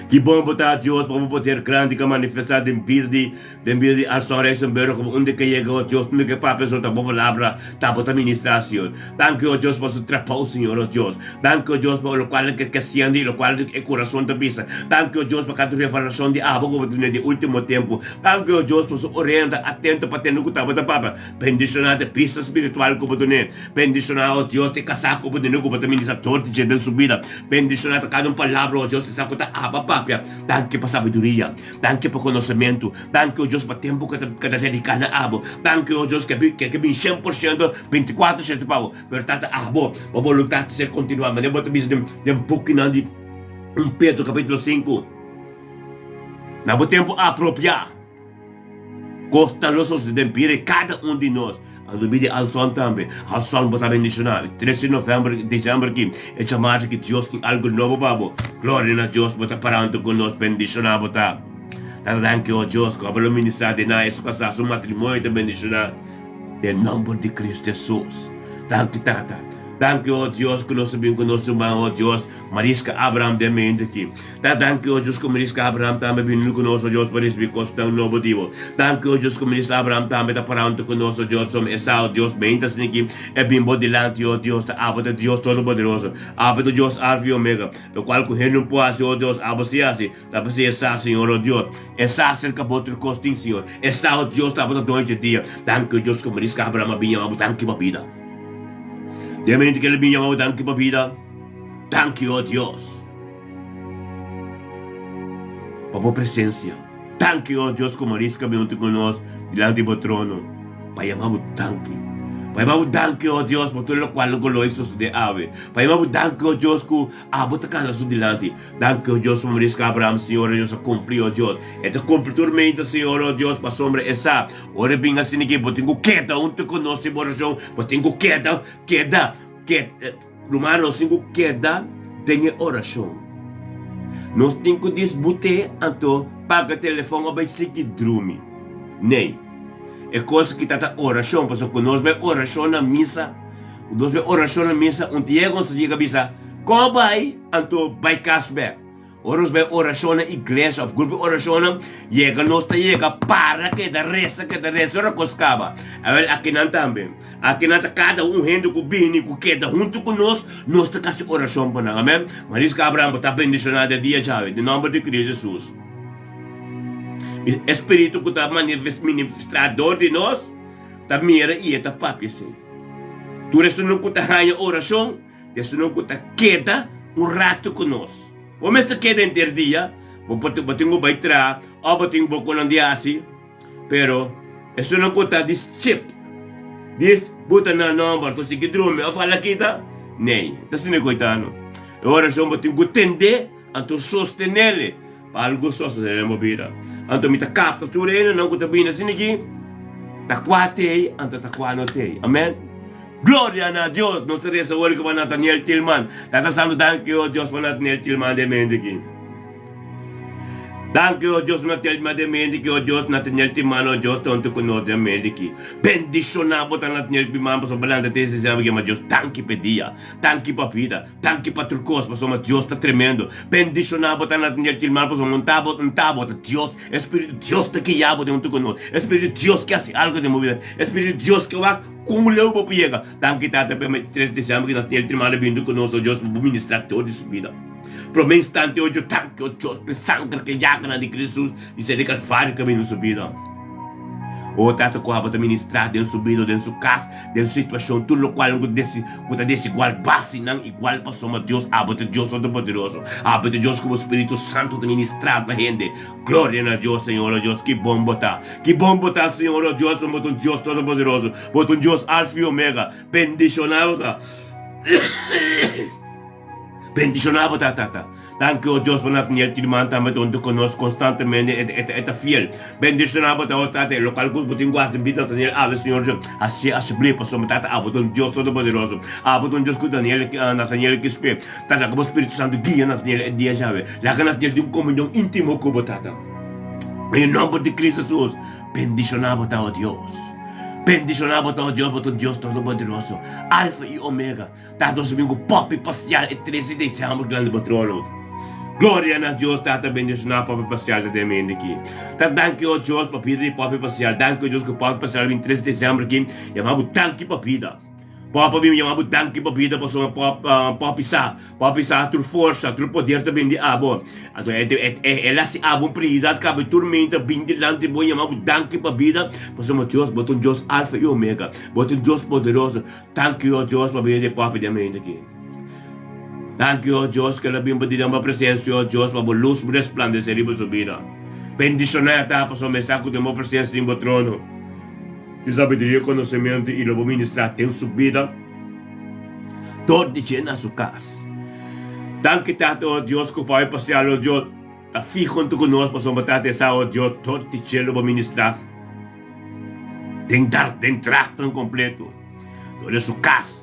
Ki bon bo ta Dios pa bo poder grandi cu a manifesta den bida di Den bida di Arson Reisenberg como unda ke yega, oh Dios, unda ke papia so ta bo palabra ta bo ta ministra, Señor. Danki, oh Dios, pa su trabou, Señor, oh Dios. Danki, oh Dios, pa lokual ke ke siente i lokual e kurason ta bisa. Danki, oh Dios, pa kada revelashon di abo ku bo tene den ultimo tempu. Danki, oh Dios, pa su oreha ta atento pa tende ku ta bo ta papia. Bendishoná te bista spiritual ku bo dun'é. Bendishoná, oh Dios, te kasá ku bo dun'é ku bo ta ministra dor di dje den su bida. Bendishoná ta kada un palabra, oh Dios, esaki ku ta aba papia. Danki pa sabiduria. Danki pa konosementu. Danki, o Dios, pa tempu ku ta ku ta dediká na abo. Danki, o Dios, ke ke ke bin 100% 24 shete pa bo. Pero Tata, abo, bo boluntat ta ser kontinuá. Manera bo ta bisa den den bukinan di 1 Pedro kapítulo 5. Na bo tempu apropiá, kos ta lo sosodé den bida di kada un di nos. Anto bida di Alson tambe. Alson, bo ta bendishoná. Tres di novèmber, desèmber aki, e djamarsa ki Dios tin algu nobo pa bo. Gloria na Dios, bo ta parando ku nos. Bendishoná bo ta. Tata danki, o Dios, ku abo lo ministrá den nan, e su kasá, su matrimonio ta bendishoná. Den nòmber di Kristu Hesus. Danki, Tata. Danki, o Dios, ku nos a bin ku nos ruman, o Dios, Mariska Abraham den mente aki. Ta danki, o Dios, ku Minister Abraham tambe bini ku nos, o Dios, pa risibí kosnan nobo di bo. Danki, o Dios, ku Minister Abraham tambe ta pará huntu ku nos, o Dios, som esá, o Dios, meinta asina e bin bo dilanti, o Dios, ta abo ta Dios Todopoderoso, abo ta Dios Alfa i Omega, lokual ku hende no por hasi, o Dios, abo si hasi, ta p'esei esá, Señor, o Dios, esá aserka bo tur kos tin, Señor, esá, o Dios, ta abo ta doño dje dia. Danki, o Dios, ku Minister Abraham a bin yama bo danki pa bida. Den meinta ku el a bin yama bo danki pa bida, danki, o Dios. Pa bo presencia. Danki, oh Dios, ku Mariska bin huntu ku nos dilanti bo trono pa yama bo danki. Pa yama bo danki, oh Dios, pa tur lokual ku lo a sosodé awe. Pa yama bo danki, oh Dios, ku abo ta kana su dilanti. Danki, oh Dios, pa Mariska Abraham, Señor, oh Dios, a kumpli, oh Dios. E ta kumpli tur meta, Señor, oh Dios, pasobra e sa, ora e bin asina aki, bo tin ku keda huntu ku nos den bo orashon. Bo tin ku keda, keda, keda. Ruman, nos tin ku keda den e orashon. Nos tin ku disbut'é anto paga telefòn o bai sigui drumi. Nee. E kos aki ta ta orashon, pasobra ku nos bai orashon na misa, ku nos bai orashon na misa, un ta yega un ta yega bisa, Kon bai? Anto bai kas bèk. Ora nos bai orashon na iglesia of grupo di orashonnan, yega nos ta yega para keda resa, keda resa ora kos kaba. Awel akinan tambe. Akinan ta kada un hende ku bini, ku keda huntu ku nos, nos ta kasi orashon pa nan. Amen. Mariska Abraham, bo ta bendishoná den dia djawe, den nòmber di Cristo Jesus. E spiritu ku ta manifestá dor di nos ta mira i e ta papia esei. Tur esunnan ku ta haña orashon, Esunnan ku ta keda un ratu ku nos. Bo mester keda henter dia, bo por bo tin ku bai traha òf bo tin bo konan di hasi, pero esunnan ku ta dis chip, dis buta nan nòmber to sigui drumi òf hala kita, nee, ta asina ku e ta no. E orashon bo tin ku tend'é anto sostenel pa algu sosodé den bo bida. Anto mi ta kapta tur e hendenan ku ta bini asina aki, ta kua t'ei anto ta kua no t'ei. Amen. Gloria na Dios! Nos ta resa ora ku pa Nathaniel Tilman. Tata Santu danki o Dios pa Nathaniel Tilman den mente aki. Danki, o Dios, na tel den mente ki, o Dios, na tenel ti man, o Dios, ta huntu ku nos den mente ki. Bendishoná bo ta na tenel pi man, pasobra lanta te esei ki, ma Dios, danki p'e dia, danki pa bida, danki pa tur kos, pasobra Dios ta tremendo. Bendishoná bo ta na tenel ti man, pasobra un ta bo, un ta bo ta Dios, e Spiritu Dios ta guia bo den huntu ku nos, e Spiritu Dios ke hasi algu den bo bida, e Spiritu Dios ke wak kon leu bo por yega. Danki, Tata, p'e 3 desèmber ki na tenel ti man a bini huntu ku nos, o Dios, pa bo ministrá tur di su bida. Prome instante ojo tanke o Dios pe sanger ke yaganan di Cristo di ser di Calvario ke bini su bida. O Tata ku abo ta ministra den su bida, den su kas, den su situacion, tur lokual ku desi ku ta desigual basi nan igual pasobra Dios abo ta Dios todopoderoso, abo ta Dios ku bo Spiritu Santo ta ministra pa hende. Gloria na Dios Señor o Dios ki bon bo ta, ki bon bo ta Señor o Dios bo ta un Dios todopoderoso, bo ta un Dios Alfa y Omega, bendiciona bo ta. Bendiciona bo ta Tata. Danki o Dios pa Nathaniel Tilman tambe ta hunto cu nos constantemente e e e ta fiel. Bendiciona bo ta o Tata e local cu bo tin guarda den bida Nathaniel awe Señor Dios hacié ashiblief pasobra Tata abo ta un Dios todopoderoso abo ta un Dios cu Daniel Nathaniel kispe Tata laga bo Spiritu Santo guia Nathaniel e dia djawe laga Nathaniel tin un comunion intimo cu bo Tata den e nomber di Cristo Jesus bendiciona bo ta o Dios bendiciona bo ta o Dios bo ta un Dios todopoderoso Alfa y Omega. Ta nos amigo Poppy Pacial e 13 di december grandi patrono. Gloria na Dios Tata bendiciona Poppy Pacial ta den mente aki. Ta danki o Dios pa bida di Poppy Pacial. Danki o Dios ku Poppy Pacial bin 13 di december aki yama bo danki pa bida. Poppy bin yama bo danki pa bida pasobra Poppy sa Poppy sa tur forsa tur poder ta bin di abo. Anto e el hasi abo un prioridad kabe tur mente bin dilanti bo yama bo danki pa bida pasobra Dios bo ta un Dios Alfa y Omega. Bo ta un Dios poderoso. Danki o Dios pa bida di papi den mente aki. Danki o Dios ke el a bin pa di den bo presensia o Dios pa bo lus resplandese riba su bida. Bendiciona e ta pasobra mi sa ku den bo presensia den bo trono di sabiduria i konosementu i lo bo ministra den su bida dor di dje na su kas. Danki Tata o Dios ku papi paseal o Dios ta fiho huntu ku nos pasobra Tata e sa o Dios dor di dje lo bo ministra. Den dar den trachtan completo. Dor di su cas.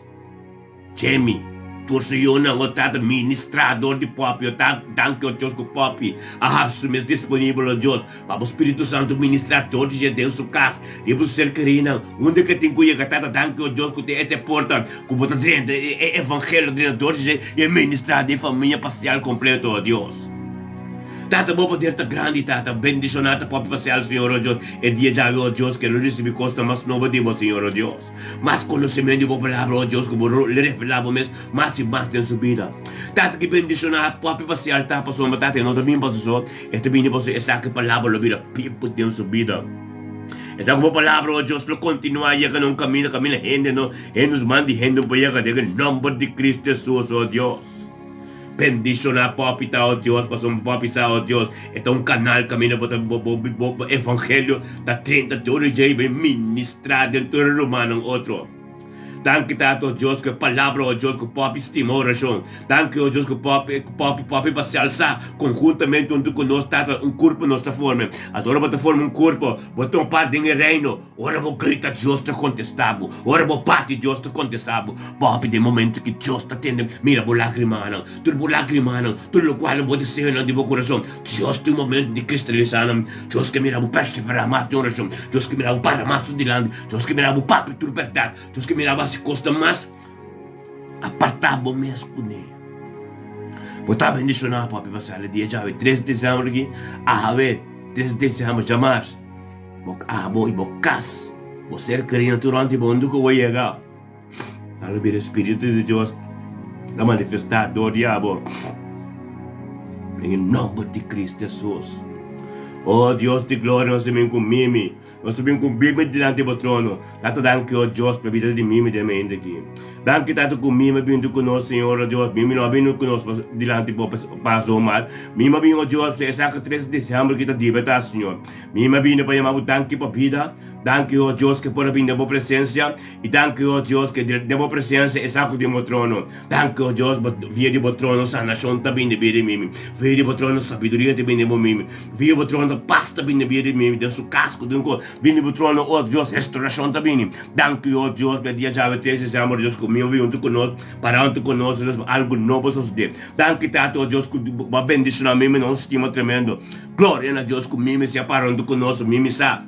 Jemmy, tur su yunan o tata ministra dor di popi o ta danki o Dios cu popi a habi su mes disponibel o Dios pa bo Spiritu Santo ministra dor di dje den su cas riba su ser kerinan unda ke tin cu yega tata danki o Dios cu te e te porta cu bo ta drenta e evangelio drenta dor di dje y e ministra den famia pacial completo o Dios. Tata bo poder ta grandi tata bendiciona ta popi pacial Señor o Dios e dia djawe o Dios ke lo ricibi cosnan mas nobo di bo Señor o Dios mas conocimento di bo palabra o Dios ku bo revela bo mes mas y mas den su bida tata ki bendiciona popi pacial ta pasobra tata e no ta bini pa su so e ta bini pasobra esaki palabra lo bira pipo den su bida esaki bo palabra o Dios lo continua yega na un caminda caminda hende no hende nos mandi hende por yega den e nomber di Cristo Jesus o Dios. Bendiciona papi ta oh Dios pasobra papi sa oh Dios e ta un canal caminda bo ta bo bo bo evangelio ta drenta tur e djei bay ministra den tur e rumannan otro danki tata oh Dios cu e palabra oh Dios cu papi stima oracion danki oh Dios cu papi papi papi pa se alsa conhuntamente hunto cu nos tata un curpo nos ta forma anto ora bo ta forma un curpo bo tuma parti den e reino Ora bo grita Dios ta kontestá bo, ora bo bati Dios ta kontestá bo. Bo den momento ki Dios ta tende, mira bo lágrimanan, tur bo lágrimanan, tur lokual bo deseonan di bo kurason. Dios tin un momento di kristalisá nan. Dios ke mira bo perseverá mas den orashon, Dios ke mira bo para mas tur dilanti, Dios ke mira bo papia tur bèrdat, Dios ke mira bo hasi kosnan mas apartá bo mes kuné. Bo ta bendishoná papi pasá el dia djawe 3 di desèmber aki, awe 3 di desèmber djamars. Bo abo i bo kas, bo ser kerido tur rònt di mundu ku bo yega. Nan lo bira e Spiritu di Dios ta manifestá dor di abo. Den e nòmber di Kristu Hesus. O Dios di gloria, nos ta bin ku mimi, nos ta bin ku mimi dilanti bo trono. Tata danki o Dios pa bida di mimi den mente aki. Danki Tata ku mimi a bintu ku nos Señor o Dios, mimi no a bini ku nos dilanti bo pa zomaar. Mimi a bini o Dios, esaki 3 di disiember ki ta dibetá Señor. Mi a bini pa yama bo danki pa bida. Danki, o Dios, ke por a bini den bo presensia, i danki, o Dios, ke den bo presensia e saku den bo trono. Danki, o Dios, bo via di bo trono sanashon ta bini bia di mimi, via di bo trono sabiduria ta bini bo mimi, via bo trono pas ta bini bia di mimi, den su kas ku den ku bini bo trono, o Dios, restaurashon ta bini. Danki, o Dios, pa e dia djawe tres desèmber, Dios, ku mi a bin huntu ku nos, para huntu ku nos, Dios, pa algu nobo sosodé. Danki, Tata, o Dios, ku bo a bendishoná mimi na un stima tremendo. Gloria na Dios ku mimi si a para huntu ku nos, mimi sa.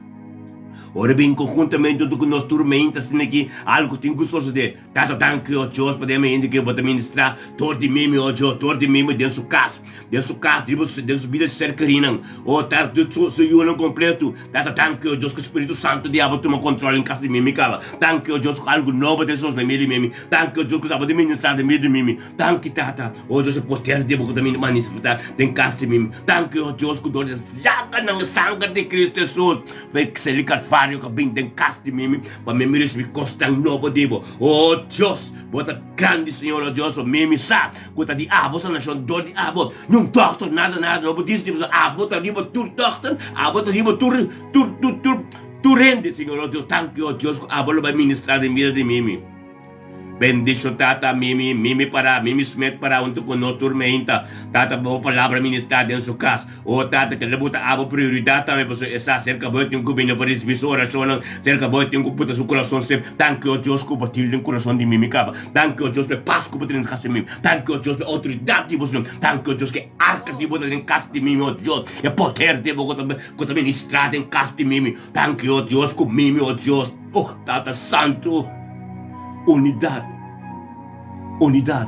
Ora bin konhuntamente huntu ku nos tur meinta asina aki, algu tin ku sosodé. Tata danki o Dios pa den hende ke bo ta ministra tor di mimi o Dios tor di mimi den su kas den su kas riba su den su bida su ser kerinan o tata di su su yunan kompleto tata danki o Dios ku spiritu santo di abo tuma kontrol den kas di mimi kaba danki o Dios ku algu nobo ta sosode den mimi danki o Dios ku abo ta ministra den bida di mimi danki tata o Dios e poder di bo ku ta manifesta den kas di mimi danki o Dios ku dor di yaganan e sanger di Cristo Jesus Fek seli Kalvario ka bin den kas di mimi pa mimi risibi kosnan nobo di bo. O Dios, bo ta grandi, Señor, o Dios, pa mimi sa ku ta di abo sanashon dor di abo. Niun dòkter, nada, nada, no por disi di bo, abo ta riba tur dòkter, abo ta riba tur, tur, tur, tur, tur hende, Señor, o Dios. Danki, o Dios, ku abo lo bai ministra den bida di mimi. Bendisho tata Mimi, Mimi para, Mimi Smith para hunto cu nos tur meinta. Tata bo palabra ministra den su cas. O tata kende bo ta abo prioridad tambe pasobra e sa cerca bo e tin cu bini pa ricibi su oracionnan, cerca bo e tin cu puta su curason sep. Danki o Dios cu bo tin den curason di Mimi caba. Danki o Dios pa e pas cu bo tin den cas di Mimi. Danki o Dios pa e autoridad di bo Señor. Danki o Dios cu e arca di bo ta den cas di Mimi o Dios. E poder di bo cu ta ministra den cas di Mimi. Danki o Dios cu Mimi o Dios. Oh Tata Santu, unidat, unidat,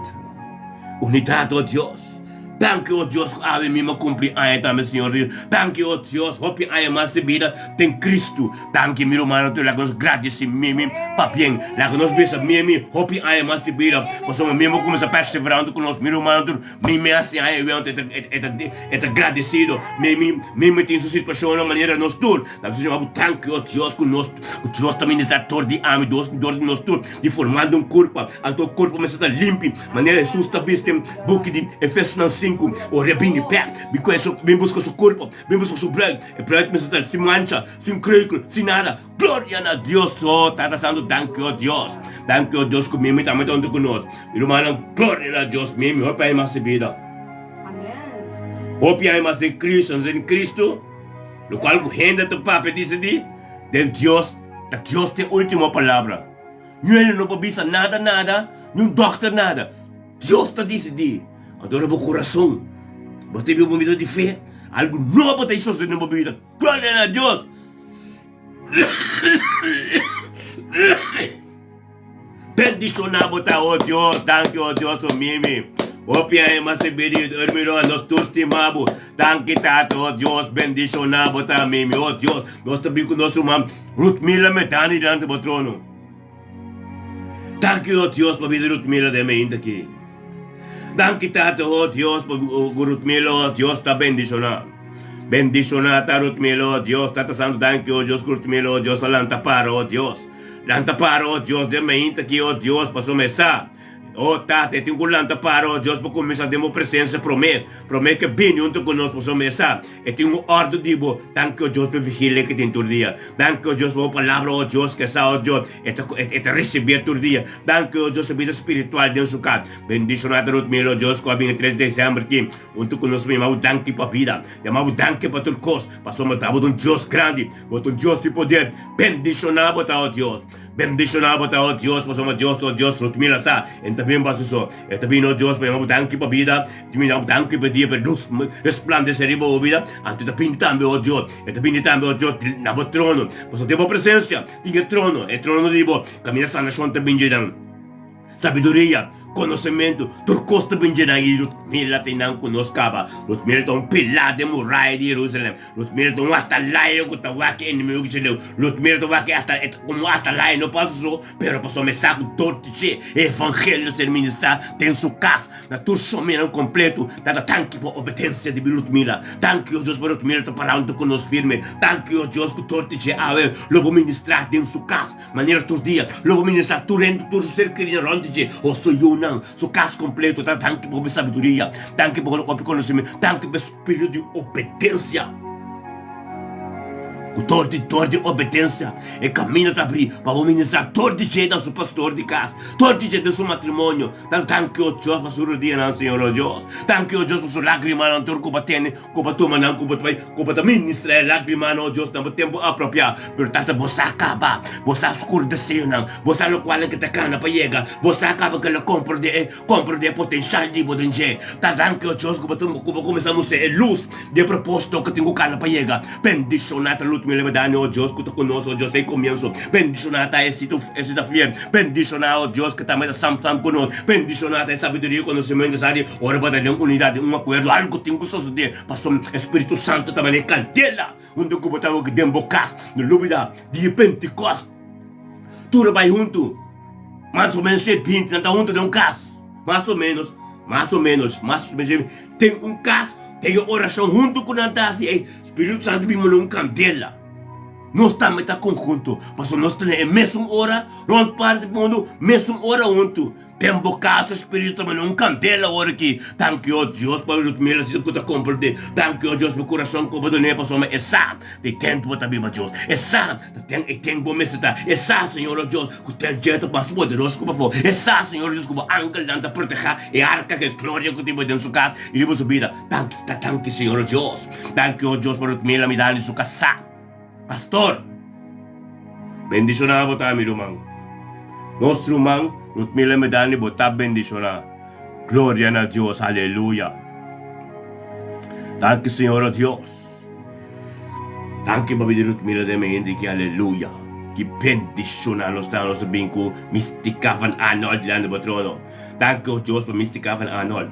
unidat, oh Dios. Danki, oh Dios, ku awe mi a kumpli aña tambe, Señor Dios. Danki, oh Dios, hopi aña mas di bida den Kristu. Danki, mi rumannan tur, laga nos gradisi mimi pabien. Laga nos bisa mimi hopi aña mas di bida, pasobra mimi a kuminsá perseverando ku nos, mi rumannan tur. Mi mi a siña e went e ta gradecido. Mi mi mi mi tin su situacionnan manera nos tur. Ta bisa bo danki o Dios cu nos cu Dios ta ministra dor di ami dor dor di nos tur di formando un curpa. Anto e curpa mester ta limpi manera Jesus ta bisa den buki di Efesonan sinku ora e bini bek bin cu su bin busca su curpa bin busca su bruid. E bruid mester ta sin mancha sin kruikel sin nada. Gloria na Dios oh Tata Santo danki oh Dios danki oh Dios ku mimi tambe ta huntu ku nos mi rumannan gloria na Dios mimi hopi aña mas di bida hopi aña mas den Cristo no den Cristo lokual ku hende ta papia disidi den Dios ta Dios tin ultimo palabra niun hende no por bisa nada nada niun dokter nada Dios ta disidi anto ora bo kurason bo ta biba un bida di fe algu nobo ta sosode den bo bida gloria na Dios. Bendiciona bo ta, oh Dios, danki, oh Dios, oh mimi. Hopi aña mas te bidi, hermano, nos tur stima bo. Danki, Tata, oh Dios, bendiciona bo ta, mimi, oh Dios. Nos ta bin ku nos ruman Ruth Miller Medani delante bo trono. Danki, oh Dios, pa bida Ruth Miller den mi inta aki. Danki, Tata, oh Dios, pa Ruth Miller, oh Dios, ta bendiciona. Bendiciona ta Ruth Miller, oh Dios, Tata Santo, danki, oh Dios, ku Ruth Miller, oh Dios, a lanta para, oh Dios. Lanta para, oh Dios, den mi inta aki, oh Dios, pasobra mi sa. Oh Tata, e tin ku lanta para, oh Dios, pa kuminsá den bo presensia promé, promé ke bini huntu ku nos, pasobra mi sa e tin un òrdu di bo. Danki, oh Dios, pa e vigilia ke tin tur dia. Danki, oh Dios, pa bo palabra, oh Dios, ke sa, oh Dios, e ta, e ta risibí tur dia. Danki, oh Dios, pa bida spiritual den su kas. Bendishoná ta Ruth Miller, oh Dios, ku a bini tres desèmber aki huntu ku nos pa yama bo danki pa bida, yama bo danki pa tur kos, pasobra bo ta un Dios grandi, bo ta un Dios di poder. Bendishoná bo ta, oh Dios. Bendishoná bo ta, o Dios, pasobra Dios ta o Dios, Ruth mira sa, e no ta bin pa su so. E ta bin, o Dios, pa yama bo danki pa bida, e ta bin yama bo danki pa dia, pa lus resplandesé riba bo bida. Anto e ta bini tambe, o Dios, e ta bini tambe, o Dios, na bo trono, pasobra den bo presensia tin e trono, e trono di bo kaminda sanashon ta bin dje nan. Sabiduria, konosementu, tur kos ta bin dje nan i Rutmila ta einan ku nos kaba. Rutmila ta un pilá den muraya di Jerusalem. Rutmila ta un atalaya ku ta wak e enemigu dje leu. Rutmila ta wak e ata e ta komo un atalaya no pa su so, pero pasobra e sa ku dor di dje e evangelio ser ministrá den su kas na tur somenan kompletu. Tata, danki pa obedensia di Rutmila. Danki, o Dios, pa Rutmila ta pará huntu ku nos firme. Danki, o Dios, ku dor di dje awe lo bo ministrá den su kas. Manera tur dia lo bo ministrá tur hende, tur su ser kerido rònt di dje, o su yunan, su kas kompleto. Ta danki pa hopi sabiduria, danki pa hopi konosementu, danki pa e spiritu di obedensia. Ku dor di dor di obedensia, e kaminda ta abrí pa bo ministrá dor di dje na su pastor di kas, dor di dje den su matrimonio. Ta danki, o Dios, pa su rodianan, Señor, o Dios. Danki, o Dios, pa su lágrimanan tur ku bo a tene, ku bo a tuma nan, ku bo ta bai, ku bo ta ministrá e lágrimanan, o Dios, na bo tempu apropiá. Pero Tata, bo sa kaba, bo sa skur deseonan, bo sa lokualnan ke ta kana pa yega, bo sa kaba ke lo komprondé e komprondé e potenshal di bo den dje. Ta danki, o Dios, ku bo ta ku bo kuminsá mustra e lus di e propósito ku tin ku kana pa yega. Bendishoná ta Lutmila Lemedani, o Dios, ku ta ku nos, o Dios, ei komienso. Bendishoná ta e si e si ta fiel. Bendishoná, o Dios, ku tambe ta sam sam ku nos. Bendishoná ta e sabiduria i konosementu sa di ora bo ta den unidat, den un akuerdo, algu tin ku sosodé, pasobra e Spiritu Santu ta manera e kandela huntu ku bo ta wak den bo kas. No lubida di Pentikòst, tur a bai huntu, mas o ménos e bintinan ta huntu den un kas, mas o ménos, mas o ménos, mas o ménos den un kas, den e orashon huntu ku nan ta hasi, e Spiritu Santu bin manera un kandela. Nos tambe ta konhunto, pasobra nos ta na e mesun ora rònt parti di mundu, mesun ora huntu. Den bo kas, e Spiritu ta manda un kandela ora ki. Danki, o Dios, pa Ludmila si ku ta komprendé. Danki, o Dios, pa kurason ku bo dun'é, pasobra e sa di ken bo ta biba, Dios. E sa ta den e ken bo mester ta. E sa, Señor, o Dios, ku ten dje ta mas poderoso ku pafó. E sa, Señor, o Dios, ku bo angelnan ta protehá e arka ku e gloria ku tin bo den su kas i riba su bida. Danki, ta danki, Señor, o Dios. Danki, o Dios, pa Ludmila Midani su kasá. Pastor, bendishoná bo ta mi ruman. Nos ruman Ludmila Medani bo ta bendishoná. Gloria na Dios, aleluya. Danki Señor o Dios. Danki pa bida Ludmila den mi hende ki aleluya. Ki bendishoná nos ta nos ta bin ku Mistica van Arnold dilanti bo trono. Danki o Dios pa Mistica van Arnold.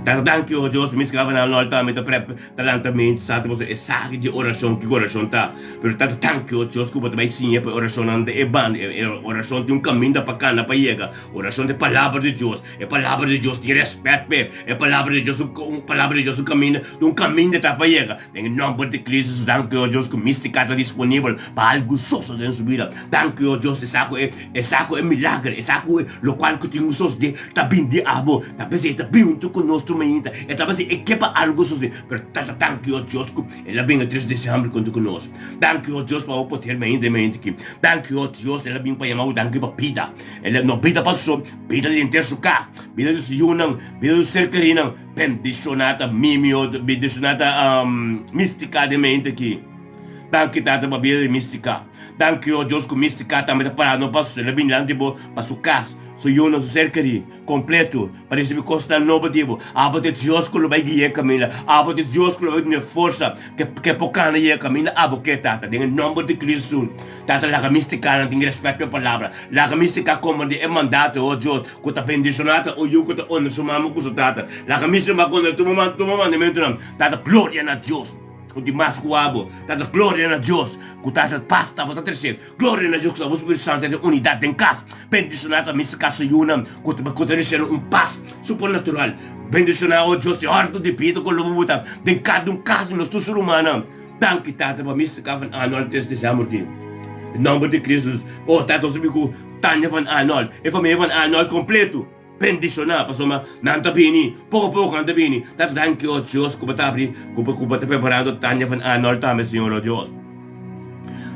Tata danki o Dios pa Mistica van Arnold tambe ta prep ta lanta mente sa ta pasobra e sa di orashon kiko orashon ta. Pero tata danki o Dios ku bo ta bai siña pa e orashonnan ta e banda e orashon tin un kaminda pa kana pa yega. Orashon ta e palabra di Dios. E palabra di Dios tin rèspèt p'e. E palabra di Dios un palabra di Dios un kaminda un kaminda ta pa yega. Den e nòmber di Cristo Jesus danki o Dios ku Mistica ta disponibel pa algu soso den su bida. Danki o Dios e sa ku e E sa ku e milager, e sa ku e lokual ku tin un sosde ta bin di abo. Ta p'esei e ta bin huntu ku nos tur mainta. E ta p'esei e ke pa algu sosde. Pero Tata, danki o Dios ku el a bin e tres desiember huntu ku nos. Danki o Dios pa bo poder mainta e mainta aki. Danki o Dios el a bin pa yama bo danki pa bida. El a no bida pa su so, bida di henter su kas, bida di su yunan, bida di su ser kerinan. Bendishoná ta Mimi o bendishoná ta Mistica den mainta aki. Danki Tata pa bida di Mistica. Danki o Dios ku Mistica tambe ta para no pa su el a bini dilanti bo pa su kas, su yunan, su ser kerí, kompleto pa risibi kosnan nobo di bo. Abo ta e Dios ku lo bai guia e kaminda. Abo ta e Dios ku lo bai duna e forsa ke ke por kana yega e kaminda. Abo ke Tata den e nomber di Cristo. Tata laga Misticanan tin respet pa e palabra. Laga Mistica komprende e mandato o Dios ku ta bendiciona ta un yu ku ta honra su mama ku su tata. Laga Mistica kontra tur mandamentonan. Tata gloria na Dios. Ku di mas ku abo ta da gloria na Dios, ku ta ta pas tabata trese gloria na Dios, ku abo Spiritu Santu ta unidat den kas. Bendishoná ta mester kasa yunan ku ta ku ta risibi un pas supernatural. Bendishoná, o Dios, di òrdu di bida ku lo bo buta den kada un kas di nos tur su rumannan. Danki, Tata, pa mester ka van Arnold tres desèmber di. Den nòmber di Kristus. O Tata, nos ta bin ku Tania van Arnold, e famia van Arnold kompletu. Bendishoná, pasobra nan ta bini, poko poko nan ta bini. Ta danki, o Dios, ku bo ta abri, ku bo ku bo ta preparando Tania van Arnold tambe, Señor, o Dios.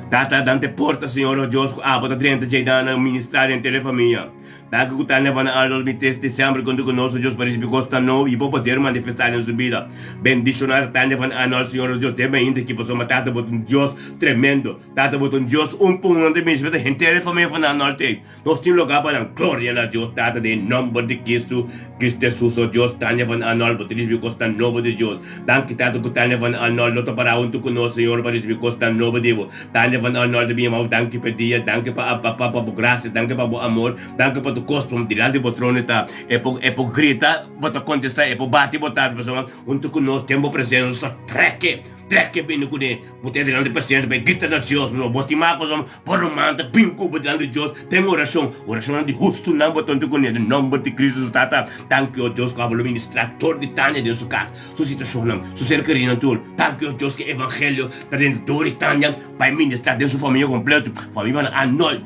Tata, dan te porta, Señor, o Dios, ku abo ta drenta djei nan ministrá den tele famia. Danki ku Tania van Arnold mi tres desèmber konta ku nos, o Dios, pa risibi kosnan nobo i bo poder manifestá den su bida. Bendishoná Tania van Arnold, Señor, o Dios, den mainta aki, pasobra Tata, bo ta un Dios tremendo. Tata, bo ta un Dios un pa un, nan ta bini, ta henter e famia van Arnold ei. Nos tin lugá pa nan gloria na Dios Tata den e nomber di Cristo, Cristo Jesus, o Dios Tania van Arnold bo ta ricibi cosnan nobo di Dios. Danki Tata cu Tania van Arnold lo ta para hunto cu nos Señor pa ricibi cosnan nobo di bo. Tania van Arnold ta bin yama bo danki pa e dia, danki pa pa pa bo gracia, danki pa bo amor, danki pa tur cos pa dilanti bo trono ta e por e por grita bo ta contesta e por bati bo ta pasobra hunto cu nos den bo presencia nos ta treke treke bini cune bo ta dilanti presencia pa e grita na Dios bo tin mas pasobra Bo ruman ta bin ku bo dilanti di Dios den orashon. Orashonnan di hustunan bo ta huntu kuné den nòmber di Kristu su Tata. Danki, o Dios, ku abo lo ministrá tur di Tania den su kas, su situashonnan, su ser kerinan tur. Danki, o Dios, ku e evangelio ta den tur di Tania pa e ministrá den su famia kompleto. Famianan Arnold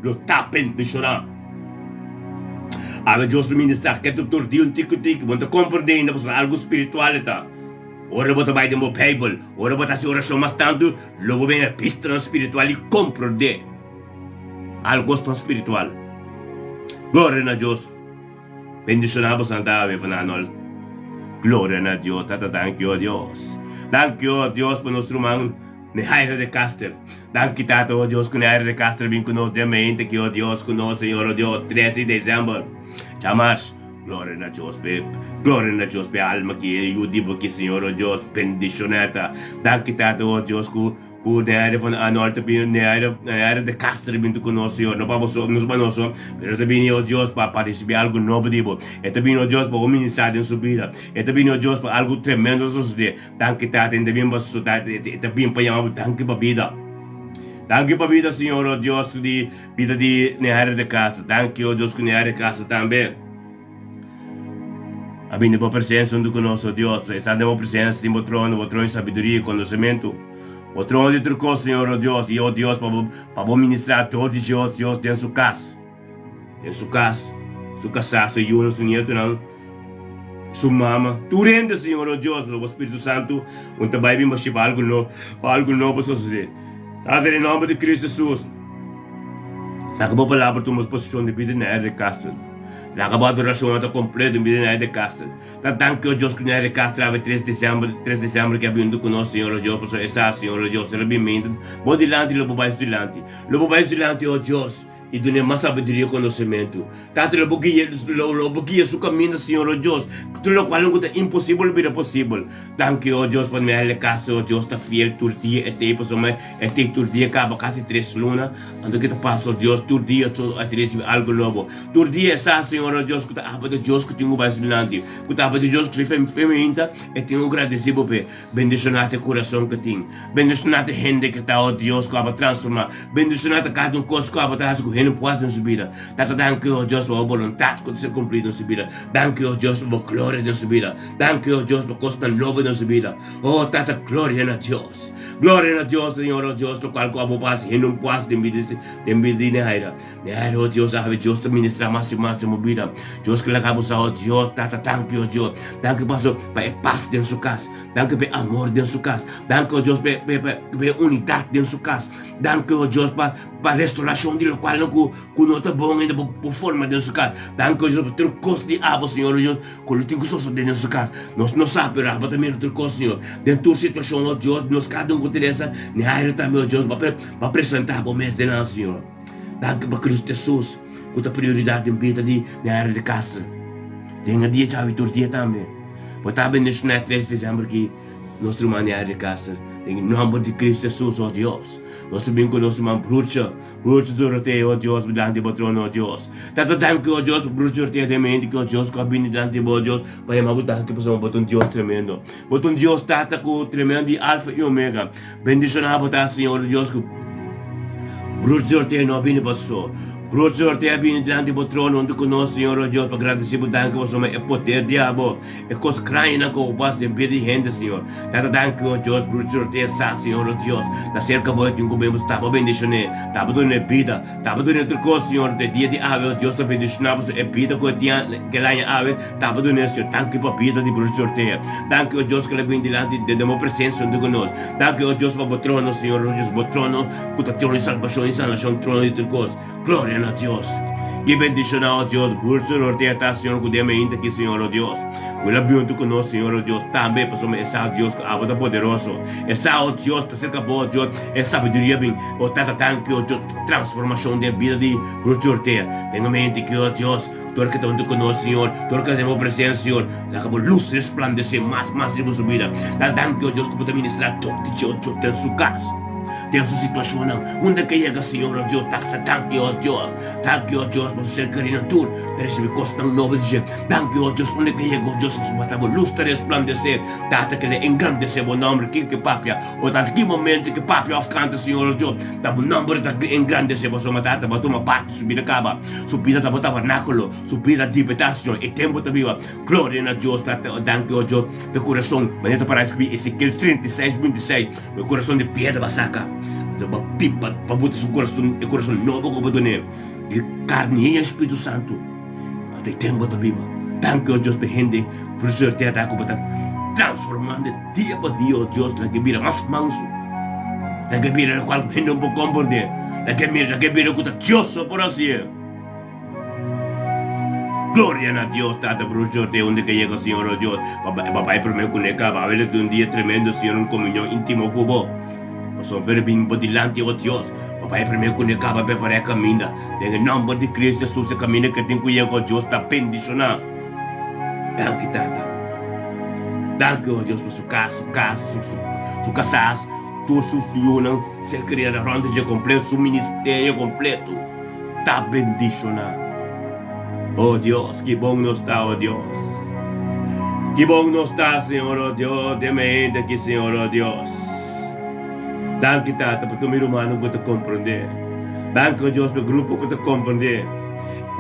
lo ta bendishoná. Awe Dios lo ministrá ketu tur di un tiki tiki. Bo no ta komprendé ainda pasobra algu spiritual e ta. Ora bo ta bai den bo Beibel, ora bo ta hasi orashon mas tantu, lo bo bini bistanan spiritual i komprondé algosnan spiritual. Gloria na Dios! Bendishoná bo Santa Ave van Arnold. Gloria na Dios! Tata danki o Dios. Danki o Dios pa nos ruman Nehaira de Caster. Danki Tata o Dios ku Nehaira de Caster bin ku nos den mente ki o Dios ku nos Señor o Dios 13 di december. Djamars. Gloria na Dios p'e Gloria na Dios p'e alma ki e yu di bo ki Señor o Dios bendiciona ta. Danki Tata o Dios ku ku Neaira van Arnold ta bini Neaira Neaira de Castro ta bini ku nos Señor no pa bo so no pa nos so pero ta bini o Dios pa pa ricibi algo nobo di bo e ta bini o Dios pa bo ministra den su bida e ta bini o Dios pa algo tremendo sosode Danki Tata e ta bini pa e ta bini pa yama bo danki pa bida Danki pa bida Señor o Dios di Bida di Neharia de Castro. Danki, o Dios, ku Neharia de Castro tambe a bini bo presensia huntu ku nos, o Dios. Esta den bo presensia, den bo trono, bo trono di sabiduria i konosementu. Bo trono di tur kos, Señor, o Dios, i, o Dios, pa bo, pa bo ministrá tur di dje, o Dios, den su kas, den su kas, su kasá, su yunan, su nietunan, su mama, tur hende, Señor, o Dios, lo bo Spiritu Santu un ta bai bin bashí pa algu no, pa algu nobo sosodé. Tata, den nomber di Cristo Jesus, laga bo palabra tuma posishon den bida di Nair de Castro. Laga bo adorashon ta kompleto den bida di Nair de Castro. Ta danki, o Dios, ku Nair de Castro awe tres december, tres december ke a bin huntu ku nos, Señor, o Dios, pasobra e sa, Señor, o Dios, el a bin mente bo dilanti, lo bo bai su dilanti. Lo bo bai su dilanti, o Dios. I dun'é mas sabiduria i konosementu. Tata lo bo guia, lo, lo bo guia su kaminda, Señor, o Dios, ku tur lokual ku ta imposibel lo bira posibel. Danki, o Dios, pa Nelly Castro, o Dios ta fiel tur dia, e t'ei pasobra e t'ei tur dia kaba kasi tres luna, anto ke ta pasa, o Dios, tur dia so a ta risibi algu nobo. Tur dia e sa, Señor, o Dios, ku ta aba ta Dios ku tin ku bai su dilanti, ku ta aba ta Dios ku su feminta, e tin ku gradisí bo p'e. Bendishoná ta e kurason ku tin. Bendishoná ta e hende ku ta, o Dios, ku aba transformá. Bendishoná ta kada un kos ku aba ta hasi ku hende por hasi den su bida. Tata, danki, o Dios, pa bo boluntat ku ta ser kumplí den su bida. Danki, o Dios, pa bo gloria den su bida. Danki, o Dios, pa kosnan nobo den su bida. O Tata, gloria na Dios. Gloria na Dios, Señor, o Dios, lokual ku abo por hasi, hende un por hasi den bida den bida di Nehaira. Nehaira, o Dios, awe Dios ta ministrá mas i mas den bo bida. Dios ke laga bo sa, o Dios, Tata, danki, o Dios. Danki paso pa e pas den su kas. Danki pa e amor den su kas. Danki, o Dios, pa e, pa pa e unidat den su kas. Danki, o Dios, pa pa restaurashon di lokualnan ku ku no ta bon ainda bo bo forma den su kas. Danki, o Dios, pa tur kos di abo, Señor, o Dios, ku lo tin ku sosodé den su kas. Nos no sa, pero abo ta mira tur kos, Señor. Den tur situashon, o Dios, nos kada un ku ta resa, Nehairo tambe, o Dios, bo a presentá bo mes den nan, Señor. Danki pa Cristo Jesus ku ta prioridat den bida di mi área di kasa. Den e dia djawe tur dia tambe. Bo ta bendishoná e tres desèmber ki nos ruman di área di kasa. Den e nòmber di Cristo Jesus, o Dios, nos ta bin ku nos ruman Brucha, Brucha Dorothea, o Dios, dilanti bo trono, o Dios. Tata danki, o Dios, pa Brucha Dorothea den mente ki, o Dios, ku a bini dilanti bo, o Dios, pa yama bo danki pasobra bo ta un Dios tremendo. Bo ta un Dios, Tata, ku tremendo di Alfa i Omega. Bendishoná bo ta, Señor Dios, ku Broer Jorte no a bini pa so. Broer Jorte a bini dilanti bo trono huntu ku nos, Señor o Dios, pa gradisí bo danki pasobra e poder di abo, e kos grandinan ku bo hasi den bida di hende, Señor. Tata danki, o Dios, Broer Jorte sa, Señor o Dios, ta serka bo e tin ku bin bo sta pa bendishoné, ta pa dun'é bida, ta pa dun'é tur kos, Señor. De dia di awe, o Dios, ta bendishoná pasobra e bida ku e tin kel aña awe, ta pa dun'é, Señor. Danki pa bida di Broer Jorte. Danki, o Dios, ku el a bini dilanti den bo presensia huntu ku nos. Danki, o Dios, pa bo trono, Señor, o Dios, bo trono ku ta trono di salbashon i sanashon, trono di tur kos. Gloria na Dios! Ki bendishoná, o Dios, Burso Dorotea ta, Señor, ku den mainta aki, Señor, o Dios, ku el a bin huntu ku nos, Señor, o Dios, tambe, pasobra e sa, Dios, ku abo ta poderoso. E sa, o Dios, ta serka bo, o Dios, e sabiduria bin, o Tata, danki, o Dios, transformashon den bida di Burso Dorotea. Den e mainta aki, o Dios, Tur ke ta huntu ku nos, Señor, tur ke ta den bo presensia, Señor, laga bo lus resplandesé mas mas riba su bida. Ta danki, o Dios, ku bo ta ministrá tok di dje, o Dios, den su kas, den su situashonnan, unda ke yega, Señor, o Dios, ta danki, o Dios, danki, o Dios, pa su ser kerinan tur ta risibí kosnan nobo di dje. Danki, o Dios, unda ke yega, o Dios, ta bo lus ta resplandesé, Tata, ke ta engrandesé bo nòmber, ken ke papia, O Tata, ki momento ki papia of kanta, Señor, o Dios, ta bo nomber ta engrandece, pasobra Tata, bo a tuma parti su bida kaba, su bida ta bo tabernaculo, su bida dibetat, Señor, e tempo ta biba. Gloria na Dios, Tata, o danki, o Dios, pa e curason, manera ta para escribi Ezequiel 36, 26, e curason di piedra bo a saca, anto bo a pipa pa buta su curason, e curason nobo cu bo dun'e, di carni y Spiritu Santo, anto e tempo ta biba. Danki, o Dios, pa e hende, por suerte, Tata, cu bo ta. Transformando dia pa dia, oh Dios, laga e bira mas mansu. Laga e bira lokual ku hende no por komprendé. Laga e mira, laga e bira ku ta Dios so por hasié. Gloria na Dios, Tata Bruce Jorte, unda ke yega, Señor, oh Dios, pa pa bai promé ku ne kaba. Awe ta un dia tremendo, Señor, un komunion íntimo ku bo. Pasobra ver bin bo dilanti, oh Dios, pa bai promé ku ne kaba prepará e kaminda. Den e nòmber di Cristo Jesus, e kaminda ke tin ku yega, oh Dios, ta bendishoná. Danki, Tata. Danki, oh Dios, pa su kas, su kas, su, su, su kasá, tur su yunan, ser kriá rònt dje kompleto, su ministerio kompleto. Ta bendishoná. Oh Dios, ki bon nos ta, oh Dios. Ki bon nos ta, Señor, oh Dios, den mi hende aki, Señor, oh Dios. Danki, Tata, pa tur mi rumannan ku ta komprendé. Danki, oh Dios, pa e grupo ku ta komprendé.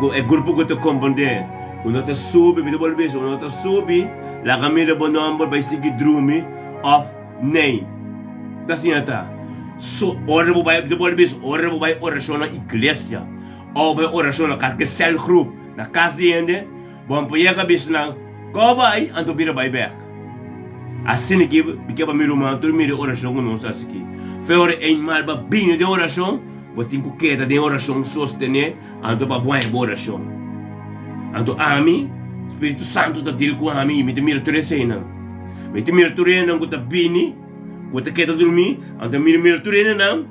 Ku e grupo ku ta komprendé. Ku no ta subi, mi ta bolbe bisa, ku no ta subi, laga mira bo nòmber bai sigui drumi òf Nee. Ta asina ta. So, ora bo bai, bo bisa, ora bo bai orashon na iglesia, òf bai orashon na kalke sèlgrup, na kas di hende, bo por yega bisa nan, Kòw bai, anto bira bai bèk. Asina ki mi ke pa mi ruman tur mira e orashon ku nos hasi aki. Fe ora eenmaal bo a bini den orashon, bo tin ku keda den orashon sostené, anto pa bo haña bo orashon. Anto ami, Spiritu Santu ta dil ku ami i mi ta mira tur eseinan. Mi ta mira tur hendenan ku ta bini, ku ta keda durmí, anto mi ta mira tur hendenan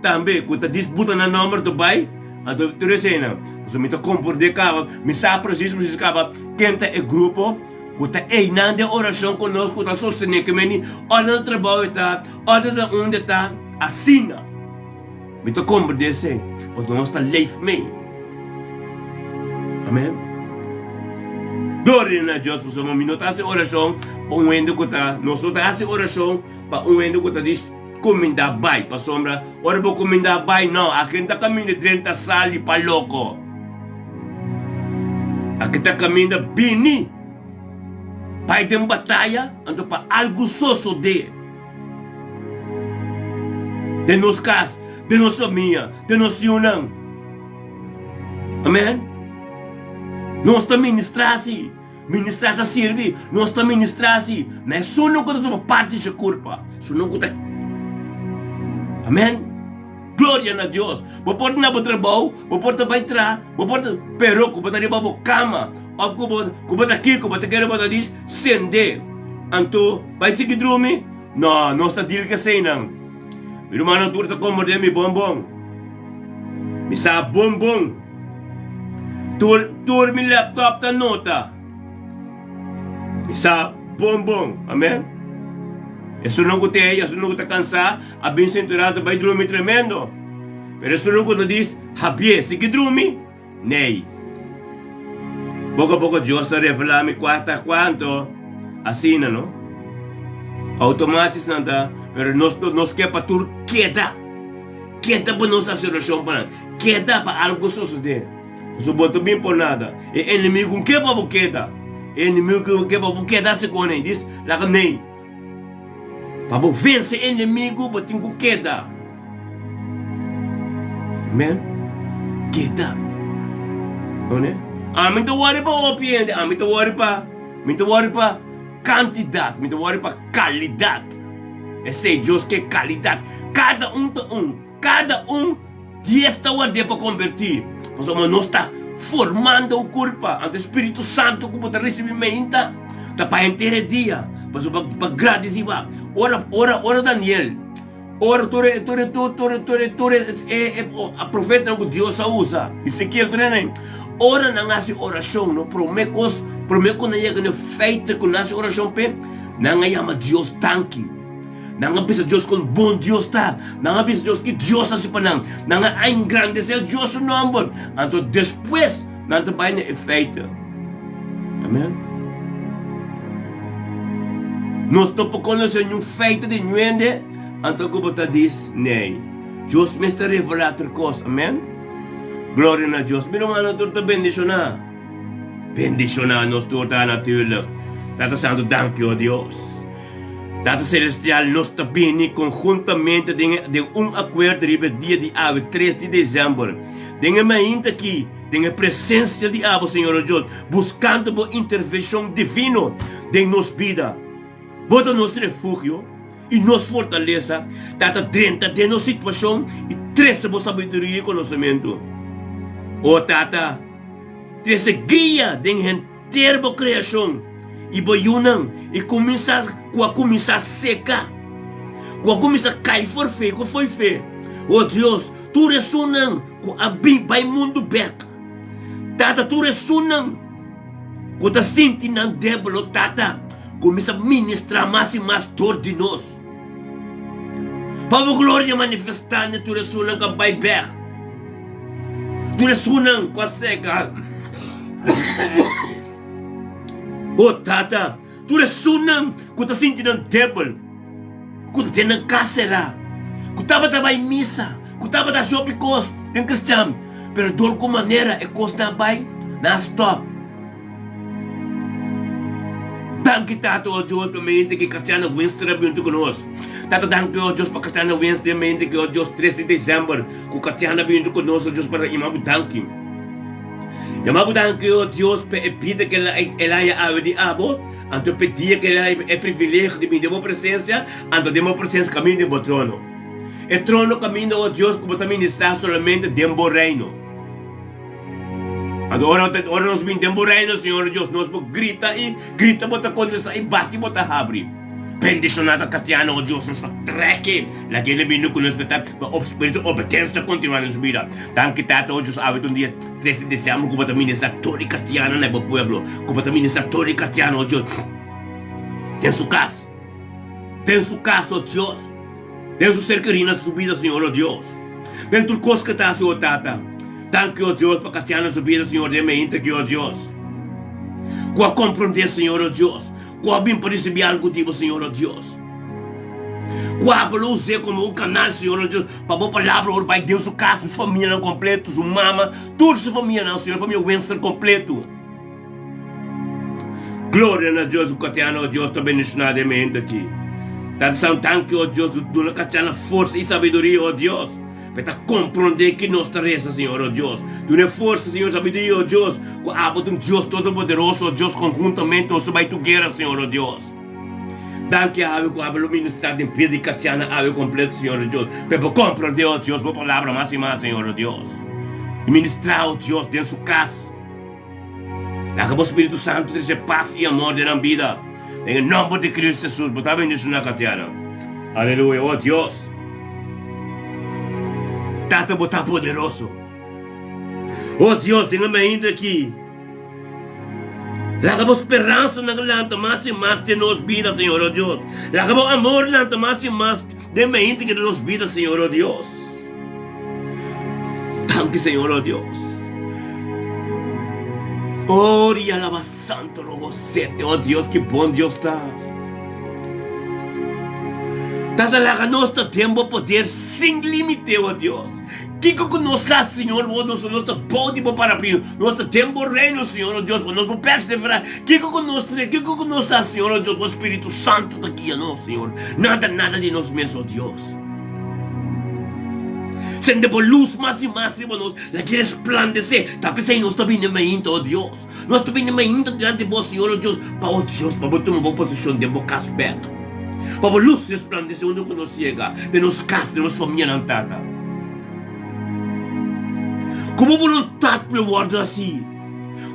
tambe ku ta disputa nan nòmber ta bai, anto tur eseinan. Pasobra mi ta komprondé kaba, mi sa presis presis kaba ken ta e grupo ku ta einan den orashon ku nos, ku ta sostené ku meni ora na trabou e ta, ora na unda e ta, asina. Mi ta komprendé esei, pasobra nos ta leef mee. Amen. Gloria na Dios, pasobra mi no ta hasi orashon pa un hende ku ta, nos no ta hasi orashon pa un hende ku ta dis kumindá bai, pasobra ora bo kumindá bai, no, aki ta kaminda drenta sali pa loko. Aki ta kaminda bini bai den bataya, anto pa algu sosodé. Den nos kas, den nos famia, den nos yunan. Amen. Nos ta ministrá si. Ministrá ta sirbi. Nos ta ministrá si. Ma esun ku ta tuma parti dje kurpa. Esun ku ta. Amen. Gloria na Dios. Bo por ta na bo trabou, bo por ta bai tra, bo por ta, pero ku bo ta riba bo kama, òf ku bo, ku bo ta kiko, bo ta kere bo ta dis, sende. Anto, bai sigui drumi? No, nos ta deal ku eseinan. Mi rumannan tur ta komprendé mi bon bon. Mi sa bon bon. Tur, tur mi laptop ta nota. Mi sa bon bon. Amen. Esunnan ku ta ei, esunnan ku ta kansá, a bin sinturá ta bai drumi tremendo. Pero esunnan ku ta dis, Habié, sigui drumi? Nei. Poko a poko Dios ta revelá mi kua ta kua, anto asina no. Outomatis nan ta, pero nos nos ke pa tur keda. Keda pa nos hasi orashon pa nan. Keda pa algu sosodé. Pasobra bo ta bin por nada. E enemigu ke pa bo keda. E enemigu ke pa bo keda hasi kon ei. Dis, laga nei. Pa bo vense e enemigu bo tin ku keda. Amen. Keda. One? Ami ta wòri pa hopi hende, ami ta wòri pa, mi ta wòri pa kantidat, mi ta wòri pa kalidat. Esei Dios ke kalidat. Kada un ta un. Kada un dies ta ward'é pa kombertí, pasobra nos ta formando un kurpa. Anto e Spiritu Santu ku bo ta risibí meinta ta pa henter e dia, pasobra pa gradisí bo. Ora, ora, ora Daniel, ora tur e, tur e, tur, tur, tur e, tur e, e, e profetanan ku Dios a usa, Ezekiel tur esnan, ora nan hasi orashon, no, promé kos, promé ku nan yega na e feite ku nan hasi orashon p'e, nan a yama Dios danki. Nan a bisa Dios kon bon Dios ta. Nan a bisa Dios ki Dios hasi pa nan. Nan a engrandesé Dios su nòmber. Anto despues nan ta bai na e feite. Amen. Nos no por konosé niun feite di niun hende, anto ku bo ta dis, Nee. Dios mes ta revelá tur kos. Amen. Gloria na Dios. Mi rumannan tur ta bendishoná. Bendishoná nos tur ta natuurlik. Tata Santu, danki, o Dios. Tata Celestial, nos ta bini conhuntamente den e den un acuerdo riba e dia di awe, tres di december, den e mainta aki, den e presencia di Abo, Señor o Dios, buscando Bo intervencion divino den nos bida. Bo ta nos refugio i nos fortalesa. Tata, drenta den nos situashon i trese bo sabiduria i konosementu. O Tata, trese guia den henter bo kreashon i bo yunan i kuminsá ku a kuminsá seka, ku a kuminsá kai for fe, ku fo'i fe. O Dios, tur esunnan ku a bin bai mundu bèk. Tata, tur esunnan ku ta sinti nan debel, o Tata, kuminsá ministrá mas i mas dor di nos. Pa bo gloria manifestá na tur esunnan ku a bai bèk, tur esunnan ku a seka. O Tata, tur esunnan ku ta sinti nan debel, ku ta den nan kas será, ku tabata bai misa, ku tabata hasi hopi kos den kristian, pero dor ku manera e kosnan a bai, nan a stòp. Danki Tata o Dios pa mente ki Katiana Winston a bintu ku nos. Tata danki o Dios pa Katiana Winston e mente ki o Dios 13 di december ku Katiana a bintu ku nos o Dios pa yama bo danki. Yama bo danki o Dios pa e bida ku el a haña awe di abo. Anto p'e dia ku el a e privilegio di bini den bo presensia, anto den bo presensia kaminda den bo trono. E trono kaminda, o Dios, ku bo ta ministrá solamente den bo reino. Anto ora ora nos bini den bo reino, Señor Dios, nos por grita i grita bo ta kontestá i bati bo ta habri. Bendishoná ta Tatiana, o Dios, nos ta trek e. Laga el bini ku nos pa ta pa spiritu obedensia ta kontinuá den su bida. Danki Tata, o Dios, awe ta un dia 3 di desiembro ku bo ta ministrá tur di Katiana na bo pueblo, ku bo ta ministrá tur di Katiana, o Dios, den su kas, den su kas, o Dios, den su ser kerí na su bida, Señor, o Dios, den tur kos ku e ta hasi, o Tata. Danki, o Dios, pa Katiana su bida, Señor, den meinta aki, o Dios, ku a komprondé, Señor, o Dios, Ku a bin pa risibí algu di bo, Señor, o Dios. Ku abo lo us'é komo un kanal, Señor, o Dios, pa bo palabra ora bai den su kas, su famianan kompletu, su mama, tur su famianan, Señor, famia Winston kompletu. Gloria na Dios ku Katiana, o Dios, ta bendishoná den mente aki. Tata Santu, danki, o Dios, duna Katiana forsa i sabiduria, o Dios. Pa e ta komprondé ki nos ta resa, Señor, o Dios. Duna e forsa, Señor, sabiduria, o Dios, ku abo ta un Dios todopoderoso, o Dios, konhuntamente nos ta bai tur guera, Señor, o Dios. Danki awe ku abo lo ministrá den bida di Katiana awe kompleto, Señor, o Dios, pa e por komprondé, o Dios, bo palabra mas i mas, Señor, o Dios. I ministrá, o Dios, den su kas. Laga bo Spiritu Santu trese pas i amor den nan bida. Den e nòmber di Kristu Hesus, bo ta bendishoná, Katiana. Aleluya. O Dios! Tata, bo ta poderoso. O Dios, den e mainta aki, laga bo speransanan lanta mas i mas den nos bida, Señor, o Dios. Laga bo amor lanta mas i mas den mainta aki den nos bida, Señor, o Dios. Danki, Señor, o Dios. Oh, y alaba santo robo sete, oh Dios, ki bon Dios ta. Tata laga nos ta den bo poder sin limite, oh Dios. Kiko ku nos sa, Señor, bo nos nos ta bou di bo paraplu. Nos ta den bo reino, Señor, oh Dios, bo nos por perseverá. Kiko ku nos tre, kiko ku nos sa, Señor, oh Dios, bo Spiritu Santo ta guia nos, Señor. Nada, nada di nos mes, oh Dios. Sende bo lus mas i mas riba nos, laga e resplandesé. Ta p'esei nos ta bini mainta, o Dios. Nos ta bini mainta dilanti bo, Señor, o Dios, pa, o Dios, pa bo tuma bo posishon den bo kas bèk. Pa bo lus resplandesé unda ku nos yega, den nos kas, den nos famianan, Tata. Ku bo boluntat lo wòrdu hasí.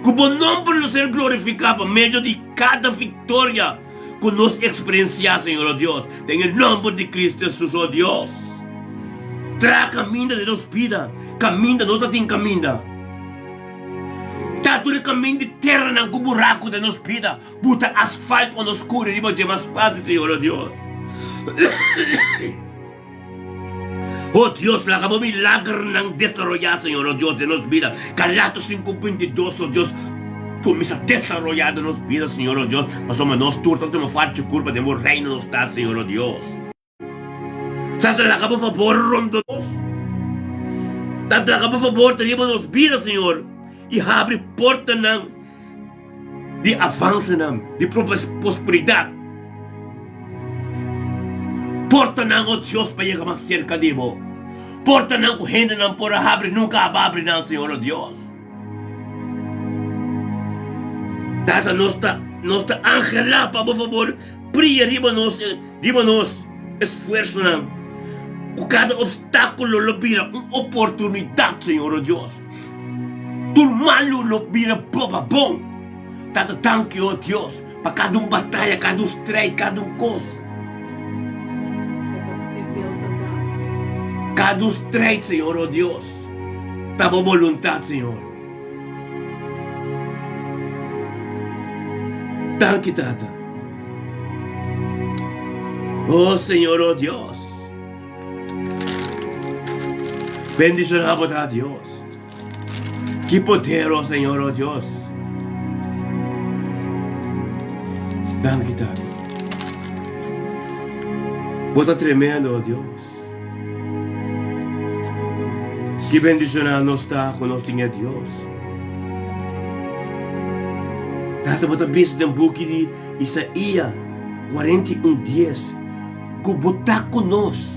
Ku bo nòmber lo ser glorifiká pa medio di kada viktoria ku nos eksperensiá, Señor, o Dios, den e nòmber di Kristu Hesus, o Dios. Traha kaminda den nos bida, kaminda no ta tin kaminda. Ta tur e kaminda di teranan ku buraku den nos bida, buta asfalt pa nos kuri riba dje mas fásil, Señor, o Dios. O Dios, laga bo milagernan desaroyá, Señor, o Dios, den nos bida. Galatos 5:22, o Dios, kuminsá desaroyá den nos bida, Señor, o Dios, pasobra nos tur ta tuma farchi kurpa den bo reino nos ta, Señor, o Dios. Tata, laga bo fabor rondó nos. Tata, laga bo fabor ta riba nos bida, Señor, i habri portanan di avansenan, di prosperidat. Portanan, o Dios, pa yega mas serka di bo. Portanan ku hendenan por a habri, nunka a habri nan, Señor, o Dios. Tata, nos ta, nos ta anhelá pa bo fabor. bria riba nos, riba nos esfuersonan. Ku kada opstákulo lo bira un oportunidat, Señor o Dios. Tur malu lo bira pa bon. Tata, danki, o Dios, pa kada un bataya, kada un strijd, kada un kos. Kada un strijd, Señor, o Dios, ta bo boluntat, Señor. Danki, Tata. O Señor, o Dios. Bendiciona bo ta, Dios. Ki poder, o Señor, o Dios. Danki, Tata. Bo ta tremendo, o Dios. Ki bendicioná nos ta ku nos tin e Dios. Tata, bo ta bisa den buki di Isaías 41 dies ku bo ta ku nos.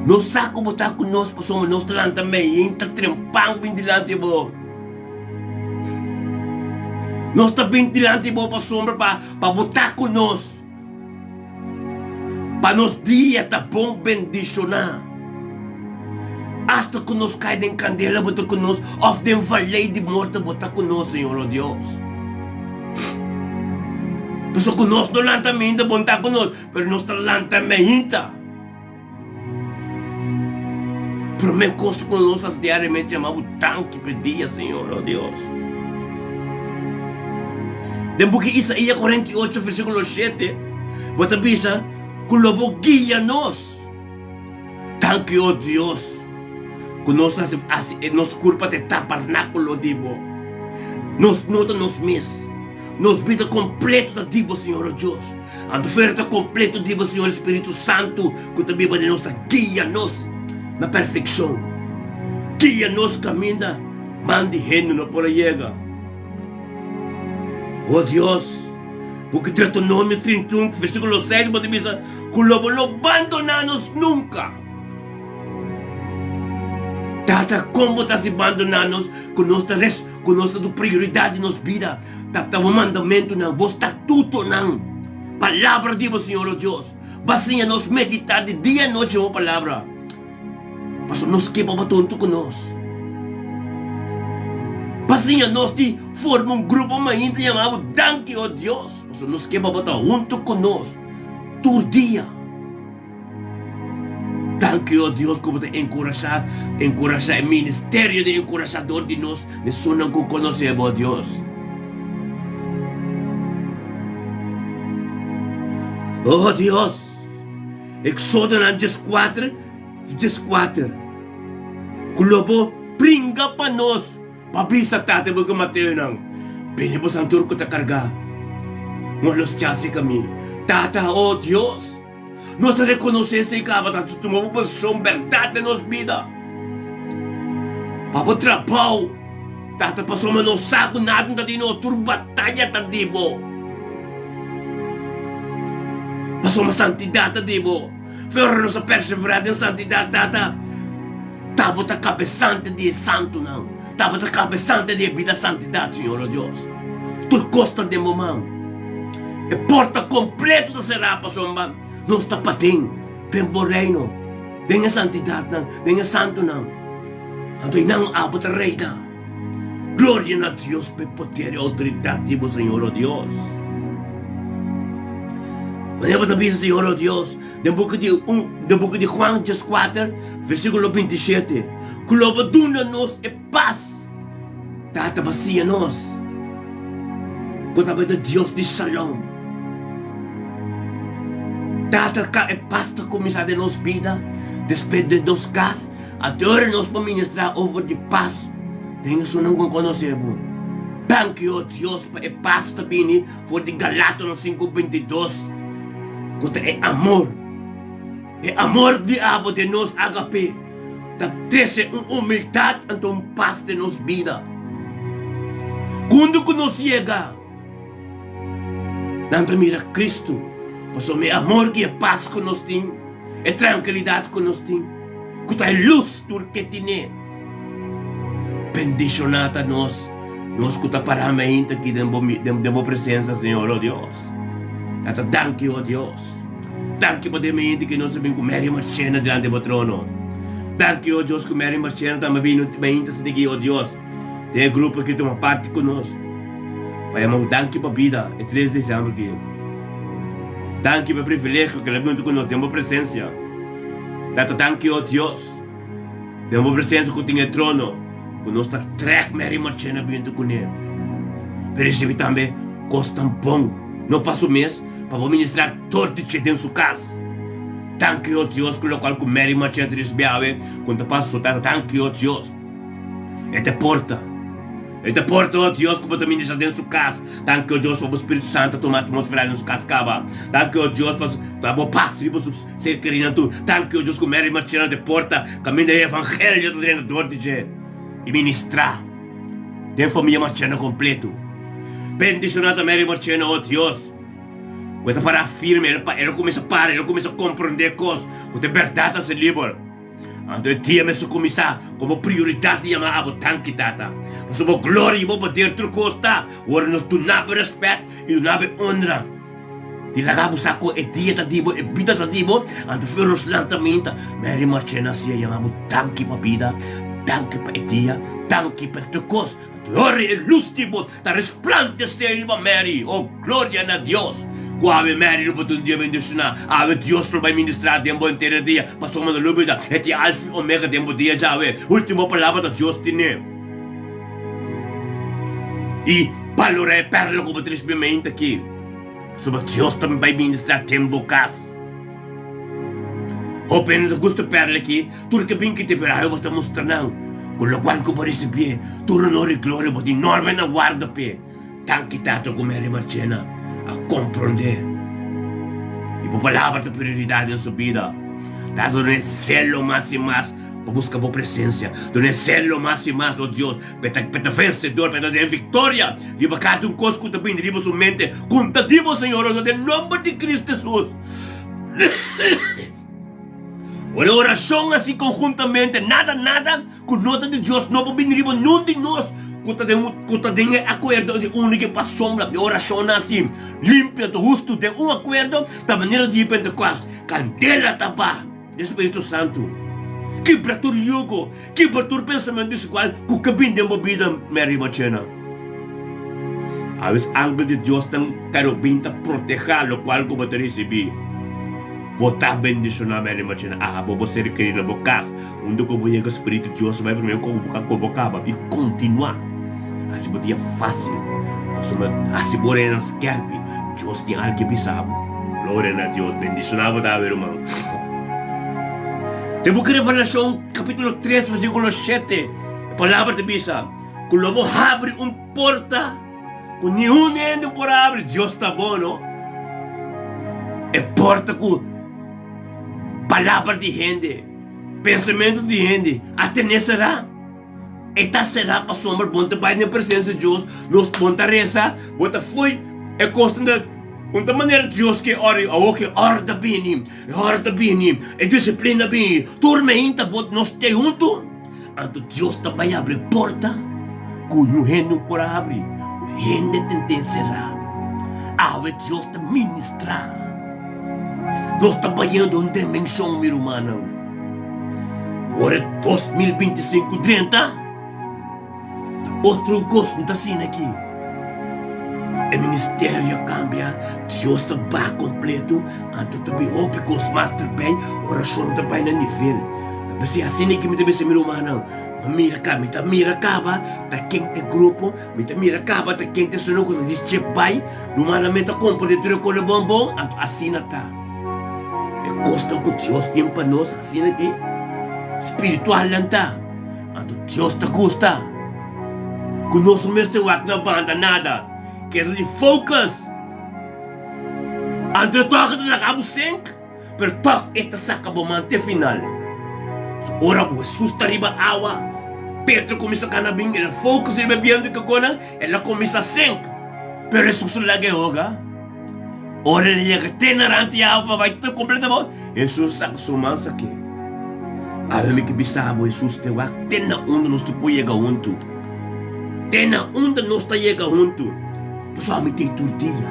Nos sa ku bo ta ku nos pasobra nos ta lanta meinta trempan bin dilanti bo. Nos ta bin dilanti bo pasobra pa pa bo ta ku nos. Pa nos dia ta bon bendishoná. Asta ku nos kai den kandela bo ta ku nos òf den valei di morto bo ta ku nos, Señor o Dios. Pasobra ku nos no lanta minta bo no ta ku nos. Pero nos ta lanta meinta. Prome kos ku nos hasi diariamente yama bo danki pa e dia, Señor, oh Dios. Den buki Isaías 48 versíkulo 7, bo ta bisa ku lo bo guia nos. Danki, oh Dios, ku nos hasi nos kurpa ta e tabernákulo di bo. Nos no ta nos mes. Nos bida kompleto ta di bo, Señor, oh Dios. Anto fuera ta kompleto di bo, Señor, Spiritu Santu ku ta biba den nos ta guia nos na perfekshon. Guia nos kaminda man di hende no por a yega. Oh Dios, bo ku Deuteronomio 31 versíkulo 6 bo ta bisa ku lo bo no bandoná nos nunka. Tata, kon bo ta hasi bandoná nos ku nos ta res ku nos ta du prioridat di nos bida ta ta bo mandamentunan, bo statutonan, palabra di bo, Señor, o Dios. Bo a siña nos meditá di dia i nochi bo palabra, pasobra nos ke pa bo ta huntu ku nos. Bo a siña nos di forma un grupo mainta yama bo Danki, o Dios, pasobra nos ke pa bo ta huntu ku nos tur dia. Danki, o Dios, ku bo ta enkurashá, enkurashá e ministerio di enkurashador di nos, esunnan ku konosé bo, Dios. O Dios, Eksodonan 14, 14, ku lo bo bringa pa nos. Pa bisa tata bo ku Mateonan, Bini bosan tur ku ta kargá, nos lo scha si kaminda. Tata, o Dios, nos ta rekonosé si kaba ta tuma bo posishon bèrdat den nos bida. Pa bo trabou, Tata, pasobra nos sa ku nada ta di nos, tur bataya ta di bo. Pasobra santidat ta di bo. Ora nos a perseverá den santidat, Tata, ta bo ta kabesante di e santunan, ta bo ta kabesante di e bida santidat, Señor, o Dios. Tur kos ta den bo man. E porta kompleto ta será pasobra nos ta paden den bo reino, den e santidatnan, den e santunan. Anto einan abo ta reina. Gloria na Dios pa e poder i outoridat di bo, Señor, o Dios. Wanneer bo ta bisa, Señor, o Dios, den buki di un, den buki di Juan 14, versíkulo 27, ku lo bo duna nos e pas. Tata bo siña nos ku tabata Dios di shalom. Tata, ka e pas ta kuminsá den nos bida, despues den nos kas. Anto ora nos por ministrá over di pas den esunnan ku konosé bo. Danki, o Dios, pa e pas ta bini for di Galatonan 5:22, ku ta e amor. E amor di abo den nos, agape, ta trese un humildat anto un pas den nos bida. Kundo ku nos yega, nan ta mira Kristu, pasobra e amor ku e pas ku nos tin, e trankilidat ku nos tin, ku ta e lus tur ke tine. Bendishoná ta nos, nos ku ta pará mainta aki den bo, den bo presensia, Señor, o Dios. Tata danki o Dios. Danki pa den mente ku nos a bin ku Mary Marchena dilanti bo trono. Danki o Dios ku Mary Marchena tambe bini mainta sinti o Dios den e grupo ki tuma parti ku nos. Pa yama bo danki pa bida e 3 december ki. Danki pa e privilegio ku el a bin huntu ku nos den bo presensia. Tata danki o Dios den bo presensia ku tin e trono ku nos ta trek Mary Marchena bin huntu kuné. Pa risibi tambe kosnan bon no pa su mes pa bo ministra tur di dje den su kas. Danki o Dios ku lokual ku Mary Marchena ta risibi awe ku ta pasa su tata danki o Dios. E ta porta. E ta porta, o Dios, ku bo ta ministra den su kas. Danki, o Dios, pa bo Spiritu Santu a tuma atmosfera den su kas kaba. Danki, o Dios, pa bo pas riba su ser kerinan tur. Danki, o Dios, ku Mary Marchena ta e porta kaminda e evangelio ta drenta dor di dje i ministra den famia Marchena kompletu. Bendishoná ta Mary Marchena, o Dios, ku e ta pará firme, el a kuminsá para, el a kuminsá komprondé kos ku ta e bèrdat a ser liber. Anto e dia mester kuminsá komo prioridat di yama abo danki, Tata, pasobra bo gloria i bo poder tur kos ta ora nos duna bo rèspèt i duna bo e onra. Di laga bo sa ku e dia ta di bo, e bida ta di bo, anto for nos lanta minta, Mary Marchena siña yama bo danki pa bida, danki pa e dia, danki pa tur kos. Gloria e lus di bo ta resplandesé riba Mary. Oh, gloria na Dios! Ku awe Mary lo por ta un dia bendishoná. Awe Dios lo bai ministrá den bo henter e dia. Pasobra no lubida, e ta e Alfa i Omega den bo dia djawe. Último palabra ta Dios tene. I balorá e pèrla ku bo ta risibí mainta aki. Pasobra Dios ta bai ministrá den bo kas. Hopi hende ta gusta perla aki, tur ke bin kite pero awe bo ta mustra nan ku lokual ku bo risibié tur honor i gloria bo tin norma na warda p'e. Danki Tata ku Mary Marchena a komprondé i bo palabra ta prioridat den su bida. Tata dun'é selo mas i mas pa buska bo presensia, dun'é selo mas i mas, o Dios, p'e ta p'e ta vensedor, p'e ta den viktoria riba kada un kos ku ta bini riba su mente. Kunta di bo, Señor, o Dios, den nomber di Cristo Jesus. Ora orashon hasi konhuntamente, nada nada ku no ta di Dios no por bini riba nun di nos ku ta den ku ta den e akuerdo di úniko pasobra. E orashon hasi limpio ta hustu den un akuerdo ta manera di Pentekost, kandela ta ba di Spiritu Santu kibra tur yugo, kibra tur pensamentu desigual ku ke bini den bo bida Mary Machena. Awes angel di Dios nan kerubin ta protehá lokual ku bo ta risibí. Bo ta bendishoná Mary Machena. Aha, bo bo ser kerí na bo kas, unda ku bo yega Spiritu Dios bai primero ku bo bo kaba i kontinuá. Hasi bo dia fásil, pasobra hasi bo oreanan skèrpi, Dios tin algu ke bisa bo. Gloria na Dios. Bendishoná bo ta awe, ruman. Den buki Revelashon kapítulo 3 versíkulo 7, e palabra ta bisa. Ku lo bo habri un porta ku niun hende por habri. Dios ta bon, no? E porta ku palabra di hende, pensamentu di hende a tene será. E ta será pasobra bo no ta bai den presensia di Dios, nos bo no ta resa, bo ta fo'i e kosnan ta un ta manera Dios ke ora, awor ke ora ta bini, e ora ta bini, e disiplina bini, tur meinta bo nos te huntu. Anto Dios ta bai abri e porta ku niun hende no por abri, ku hende tin ten será. Awe Dios ta ministrá. Nos ta bayendo un dimenshon, mi rumannan. Ora 2025 drenta, Ta otro kos no ta asina aki. E ministerio a kambia, Dios ta baha kompleto, anto ta bin hopi kos mas terbei, orashon ta bai na nivel. Ta p'esei asina ki mi ta bisa mi rumannan, mi mira kaba, mi ta mira kaba ta ken ta e grupo, mi ta mira kaba ta ken ta esunnan ku ta di chep bai, rumannan mi ta komprende tur e kos bon bon, anto asina ta. E kosnan ku Dios tin pa nos asina ki spiritualnan ta. Anto Dios ta gusta ku nos no mester wak na banda nada, keda di focus. Anto e tòg e ta laga bo sink, pero tòg e ta saka bo man te final. So ora ku Hesus ta riba awa, Pedro kuminsá kana bin, el a focus riba e bientu ku konan, el a kuminsá sink. Pero Hesus a laga e hoga. Ora el yega te na rant di awa pa bai te completa bou, Hesus saka su man sak'é. Awe mi ke bisa bo, Hesus te wak te na unda nos ta por yega huntu. Te na unda nos ta yega huntu. Pasobra ami t'ei tur dia.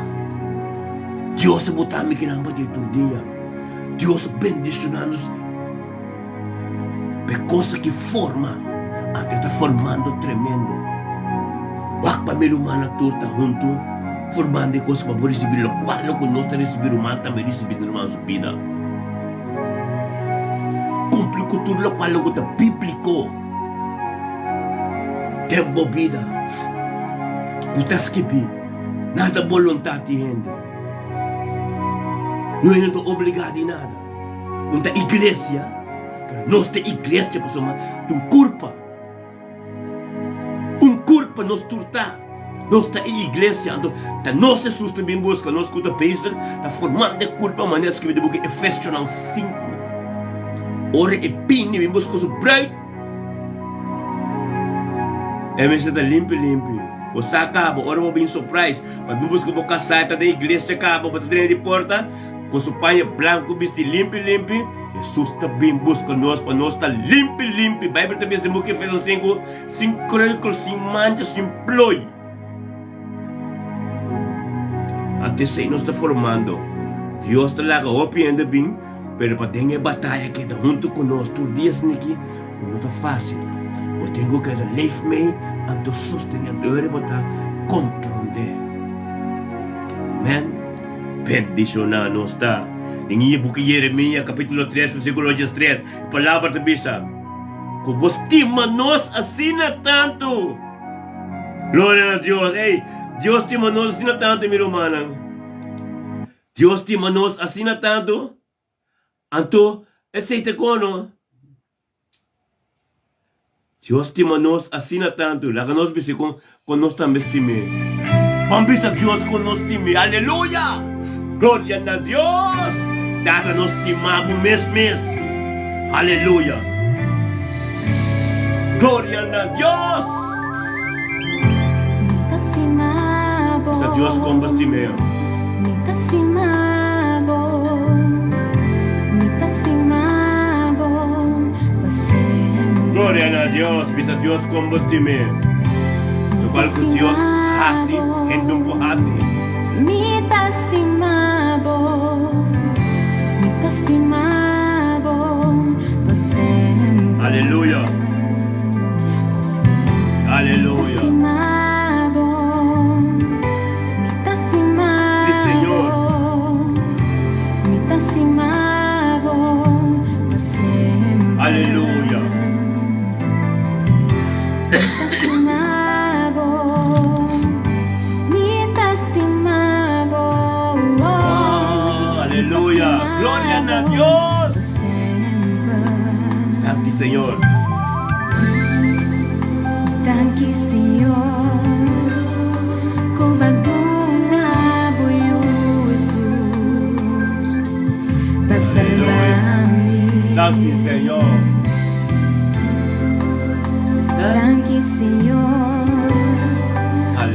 Dios a bota mi kinan pa tur dia. Dios a bendiciona nos pe cosa ki forma, anto e ta formando tremendo. Wak pa mi rumannan tur ta hunto formando e cosa pa bo ricibi locual loke nos ta ricibi ruman tambe ricibi den ruman su bida. Cumpli cu tur locual loke ta biblico den bo bida cu ta skibi. Nada boluntad di hende. No hende ta obligá di nada. Un ta iglesia, pero nos ta iglesia pasobra ta un kurpa. Un kurpa nos tur ta. Nos ta e iglesia. Anto ta nos Hesus ta bin buska, nos ku ta bezig ta formando e kurpa manera skibi den buki Efesionan sinku. Ora e bini bin buska su bruid. E mester ta limpi limpi. Bo sa kaba ora bo bin surprise pa bin buska bo kasá e ta den iglesia kaba bo ta drenta di porta ku su paña blanku bisti limpi limpi. Hesus ta bin buska nos pa nos ta limpi limpi. Bijbel ta bisa den buki Efesios 5 sin kreukel, sin mancha, sin plooi. Anto esei nos ta formando. Dios ta laga hopi hende bin. Pero pa den e bataya keda huntu ku nos tur dia sniki no ta fásil. Bo tin ku keda leef mee anto sostené anto ora bo ta komprondé. Amen. Bendishoná nos ta. Den e buki Jeremia kapítulo 3 versíkulo 13 e palabra ta bisa ku bo stima nos asina tantu. Gloria na Dios. Ey, Dios stima nos asina tantu mi rumannan. Dios stima nos asina tantu, anto esei ta kono? Dios stima nos asina tantu, laga nos bisa kon kon nos tambe stim'é. Ban bisa Dios kon nos stim'é. Aleluya! Gloria na Dios! Tata nos stima bo mes mes. Aleluya! Gloria na Dios! Mi ta stima bo. Bisa Dios kon bo stim'é. Mi ta stima bo. Mi ta stima bo pa semper. Gloria na Dios! Bisa Dios kon bo stim'é. Lokual ku Dios hasi, hende un por hasi. Mi ta stima bo. Mi ta stima bo pa semper. Aleluya! Aleluya! Sí, Señor. Aleluya! Oh, aleluya! Gloria na Dios! Danki, Señor. Danki Señor ku bo duna bo Yu Jesus pa salba mi. Danki Señor. Danki Señor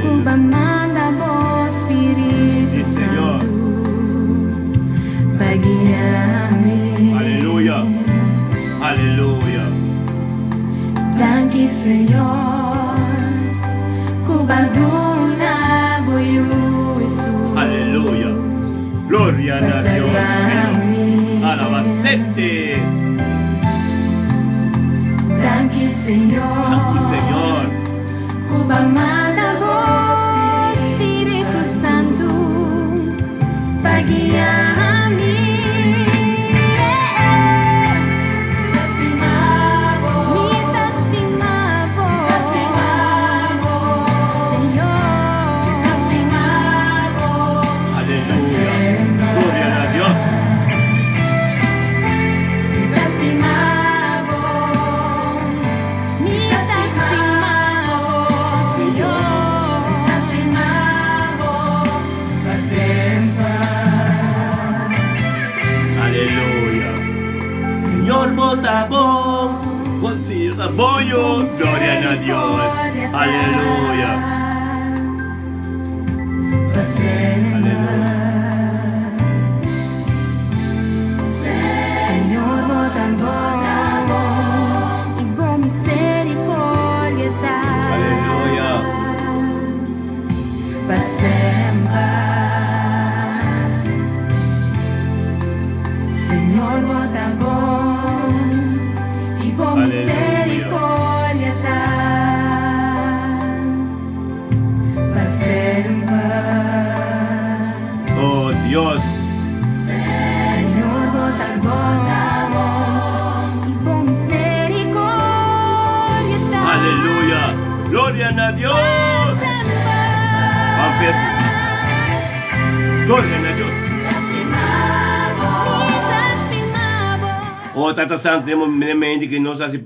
ku bo manda bo Spiritu Santu pa guia mi. Aleluya. Aleluya. Danki Señor ku b'a duna bo Yu Hesus. Aleluya. Gloria Pa na Dios salba Señor. mi. Alabasete. Danki Señor. Danki Señor. Ku b'a manda bo Spiritu Santu pa guia mi. Mi ta stima bo, Señor. Aleluya. Gloria na Dios. Mi ta stima bo, Señor. Aleluya. Señor bo ta bon. Bon Señor ta bon yo. Gloria na Dios. Aleluya. Aleluya. Señor bo ta bon y bo misericordia ta. Aleluya. Pa semper. bo misericordia ta pa semper. Oh Dios. Señor bo ta bon y bo misericordia ta. Aleluya. Gloria na Dios. Ban peso. Gloria na Dios. Oh Tata Santo, den mente ku nos hasi,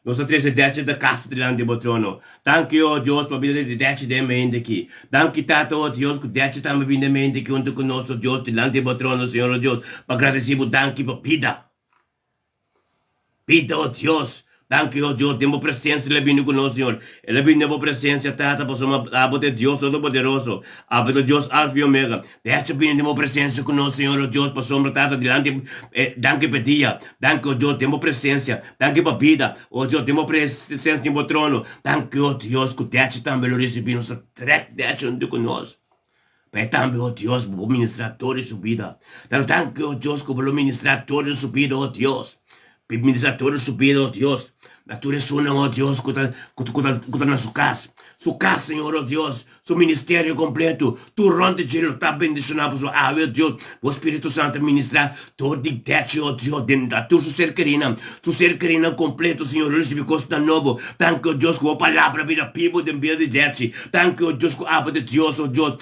nos a trese dechi ta kasa dilanti di bo trono. Danki, oh Dios, pa bida di dechi den mente aki. Danki, Tata, oh Dios, ku dechi tambe bin den mente aki huntu ku nos, oh Dios, dilanti di bo trono, Señor, oh Dios, pa gradesi bo danki pa bida. Bida, oh Dios. Danki, oh Dios, den bo presencia el a bini cu nos, Señor. El a bini den bo presencia, Tata, pasobra Abo ta e Dios Todopoderoso. Abo ta Dios Alfa y Omega. Decha bini den bo presencia cu nos, Señor, oh Dios, pasobra, Tata, dilanti e danki pa e dia. Danki, oh Dios, den bo presencia. Danki pa bida, oh Dios, den bo presencia den bo trono. Danki, oh Dios, cu decha tambe lo ricibi nos a trek decha hunto cu nos. Pa e tambe, oh Dios, bo por ministrá tur di su bida. Ta danki, oh Dios, ku bo lo ministrá tur di su bida, oh Dios. Ministrá tur di su bida, oh Dios. Na tur esunnan, oh Dios, ku ta, ku ta, ku ta na su kas. Su kas, Señor, oh Dios, su ministerio kompleto, tur rònt di dje lo ta bendishoná pasobra awe, oh Dios, bo Spiritu Santu a ministrá tur di dechi, oh Dios, den tur su ser kerinan, su ser kerinan kompleto, Señor, lo risibi kosnan nobo. Danki, oh Dios, ku bo palabra bira bibu den bida di dechi. Danki, oh Dios, ku abo ta Dios, oh Dios.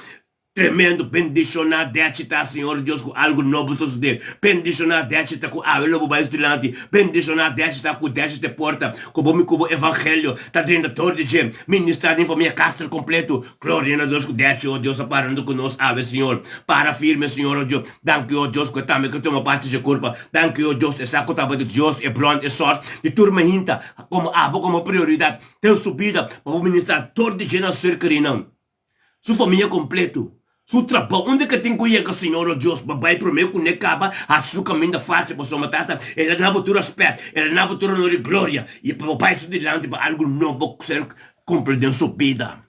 Tremendo. Bendishoná Dechi ta, Señor Dios, ku algu nobo sosodé. Bendishoná Dechi ta ku awe lo bo bai su dilanti. Bendishoná Dechi ta ku Dechi ta e porta ku bo mi ku bo evangelio ta drenta dor di dje. Ministrá den famia Castro kompleto. Gloria na Dios ku Dechi, oh Dios, a para huntu ku nos awe, Señor. Para firme, Señor, oh Dios. Danki, oh Dios, ku e tambe ke tuma parti dje kurpa. Danki, oh Dios, e sa ku tabata Dios, e bron, e sòrs di tur mainta, komo abo komo prioridat den su bida pa bo ministrá dor di dje na ser kerinan. Su famia kompleto, su trabou, unda ke tin ku yega Señor o Dios, pa bai prome ku ne kaba, hasi su kaminda fásil pasobra Tata, el a dabo tur rèspèt, el a dabo tur honor i gloria, i pa bo bai su dilanti pa algu nobo ser kumpli den su bida.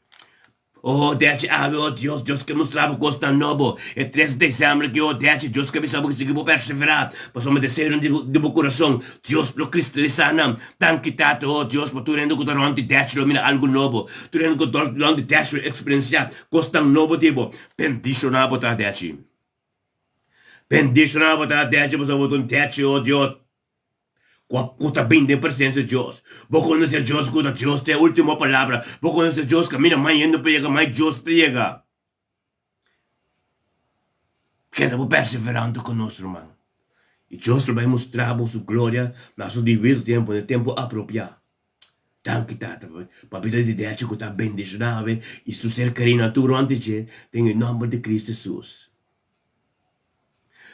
O Dechi awe, o Dios, Dios ke mustra bo kosnan nobo. E tres di desèmber aki, o Dechi, Dios ke bisa bo ke sigui bo perseverá, pasobra deseonan di bo kurason, Dios lo kristalisá nan. Danki Tata, oh Dios, pa tur hende ku ta rònt di Dashlo mira algu nobo. Tur hende ku ta rònt di Dashlo eksperensiá kosnan nobo di bo. Bendishoná bo ta, Dashi. Bendishoná bo ta, Dashi, pasobra bo ta un Dashi, oh Dios, ku a ku ta bini den presensia di Dios. Bo konosé Dios ku ta Dios ta e último palabra. Bo konosé Dios kaminda mai hende por yega, mai Dios ta yega. Keda bo perseverante ku nos, ruman, i Dios lo bai mustra bo su gloria na su debido tempu, na e tempu apropiá. Danki, Tata, pa bida di Dechi ku ta bendishoná awe i su ser kerí na tur rònt di dje, den e nòmber di Cristo Hesus.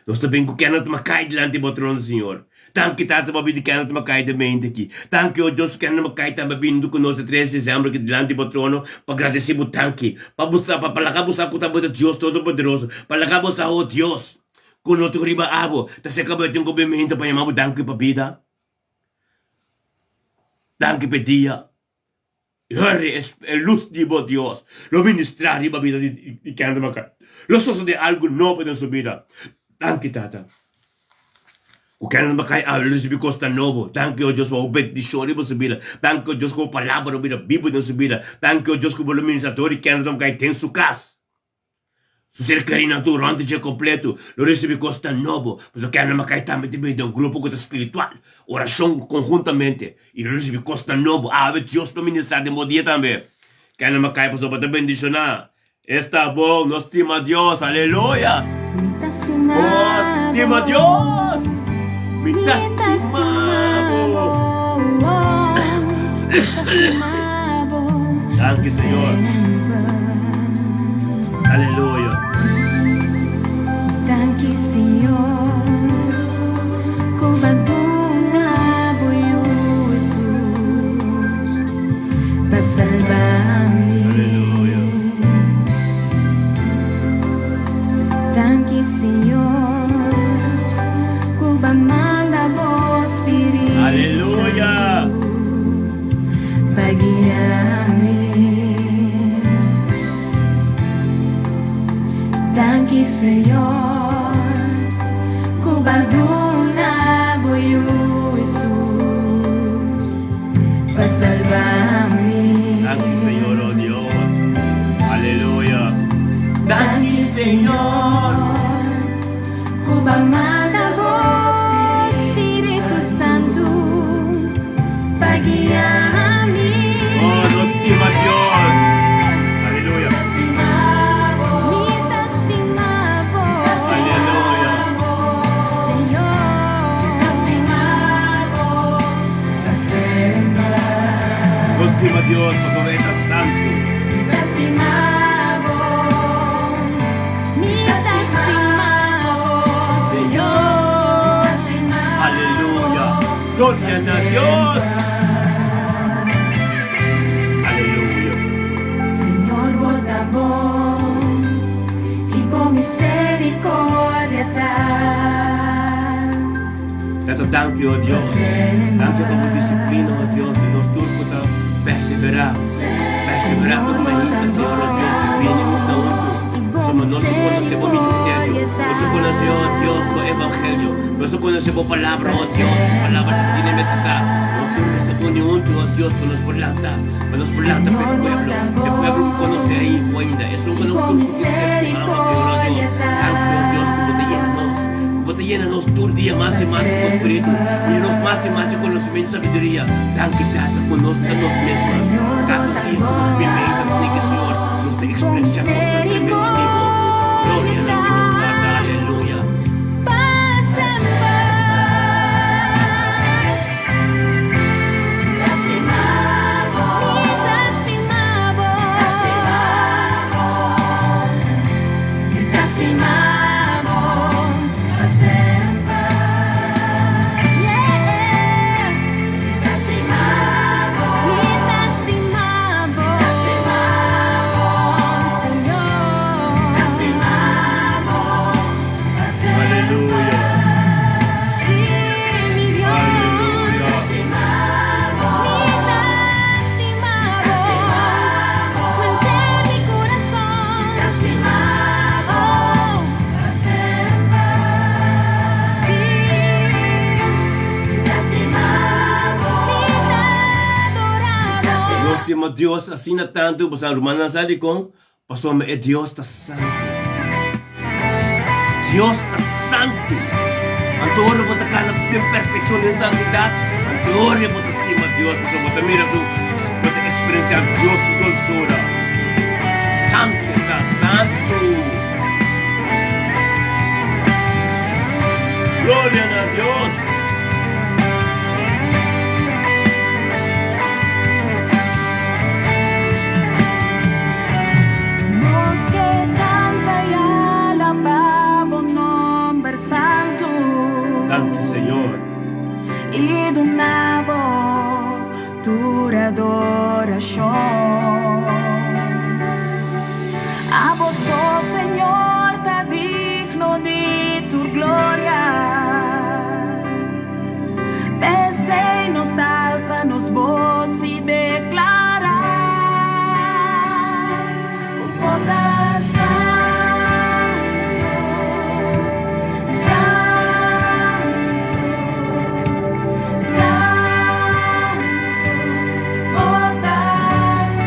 Nos ta bin ku Kenneth Mackay dilanti bo trono, Señor. Danki, Tata, pa bida di Kenneth Mackay den mente aki. Danki, o Dios, ku Kenneth Mackay tambe a bini ku nos e tres desembro aki dilanti bo trono pa gradesí bo danki, pa bo sa, pa laga bo sa ku ta bo ta Dios Todopoderoso, pa laga bo sa, o Dios, ku no tin riba abo ta seka bo e tin ku bin mente pa yama bo danki pa bida, danki pa e dia. Hurry, e lus di bo Dios lo ministrá riba bida di kende maká. Lo sosodé algu nobo den su bida. Danki, Tata. Ku kende maká a risibí kosnan nobo. Danki, o Dios, pa bo bendishon riba su bida. Danki, o Dios, ku bo palabra lo bira bibu den su bida. Danki, o Dios, ku bo lo ministrá dor di kende maká den su kas. Su ser kerinan tur rònt dje kompletu lo risibí kosnan nobo, pasobra kende makai tambe ta bini den un grupo ku ta spiritual, orashon konhuntamente, i lo risibí kosnan nobo. Awe Dios lo ministrá den bo dia tambe. Kende makai pasobra bo ta bendishoná. Esta bon, nos stima Dios, aleluya! Mi ta Oh, stima stima bo. Dios! Mi Mi ta ta stima stima bo! bo. Mi ta stima bo pa Danki, Señor. semper. Aleluya. Danki, Señor, ku bo duna bo Yu Hesus pa salba mi. Aleluya. Danki, Señor, ku bo manda bo Spiritu Aleluya. Santu pa guia mi. Danki, Señor, ku bo duna bo Yu Hesus. Pa salba mi. Danki Señor, oh Dios. Aleluya. Danki Señor, ku b'a manda bo Spiritu Santu pa guia mi. Oh, nos stima Dios. Aleluya. Mi ta stima bo. Aleluya. Señor. Nos stima Dios pasobra e ta santu. Mi ta stima bo. Señor. Aleluya. Gloria na Dios. Aleluya. Señor, bo ta bon i bo misericordia ta. Tata, danki, oh Dios. Danki pa bo disiplina, oh Dios. I nos tur ku ta perseverá. Perseverá tur mainta, Señor, oh Dios. Di bini un na otro. Pasobra nos a konosé bo ministerio. Nos a konosé, oh Dios, bo evangelio. Nos a konosé bo palabra, oh Dios. Bo palabra ta asina mester ta. Nos tur mester uni huntu, oh Dios, pa nos por lanta. Pa nos por lanta pa e pueblo. E pueblo ku konosé ai ku ainda. Esun ku nan tur ku tin sed ku hamber, Señor, oh Dios. Danki, oh Dios, ku bo ta yena nos. Ku bo ta yena nos tur dia mas i mas ku bo spiritu. Yena nos mas i mas di konosementu i sabiduria. Danki, Tata, ku nos ta nos mes mas. Kada dia ku nos bin mei ta snika, Señor, nos ta eksperensiá kosnan tremendo di bo. Gloria na Dios, Tata. Aleluya. Pa semper. Mi ta stima bo. Mi ta stima bo pa semper. Yeah. Mi ta stima bo. Mi ta stima bo. Señor. Mi ta stima bo pa semper. Aleluya. Sí, mi Dios. Aleluya. Mi ta stima bo. Ku henter mi kurason. Oh. Sí. Mi ta adorá bo. Nos stima Dios asina tantu, pasobra rumannan sa dikon? Pasobra e Dios ta santu. Dios ta santu. Anto ora bo ta kana den perfekshon, den santidat, anto ora bo ta stima Dios, pasobra bo ta mira su, bo ta eksperensiá Dios su dolsura. Santu e ta, santu! Gloria na Dios! Nos ke kanta i alabá bo nòmber santu. Danki, Señor. I duna bo tur adorashon. Abo so, Señor, ta digno di tur gloria. P'esei nos ta alsa nos bos i deklará ku bo ta santu, santu, santu, bo ta Dios.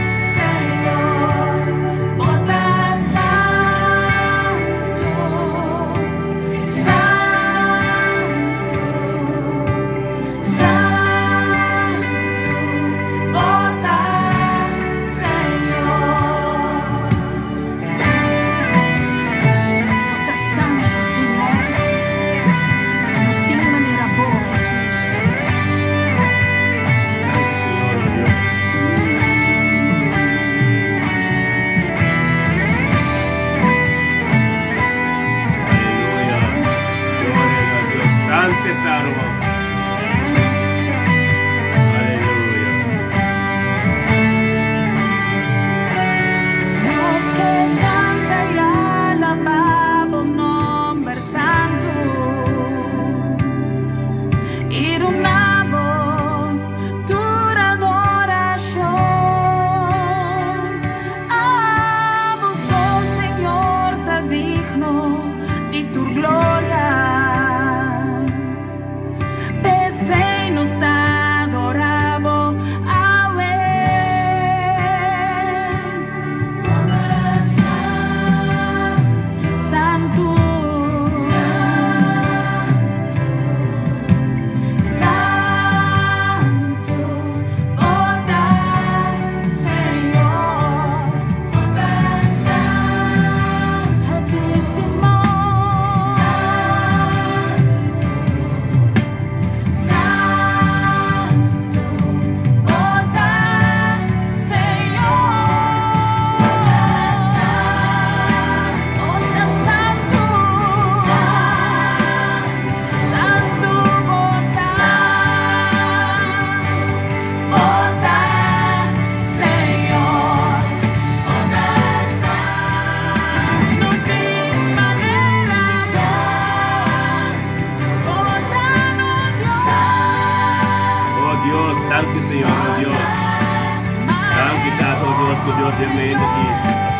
Dios, danki Señor, oh Dios. Danki Tata, oh Dios, ku Dios den mente aki.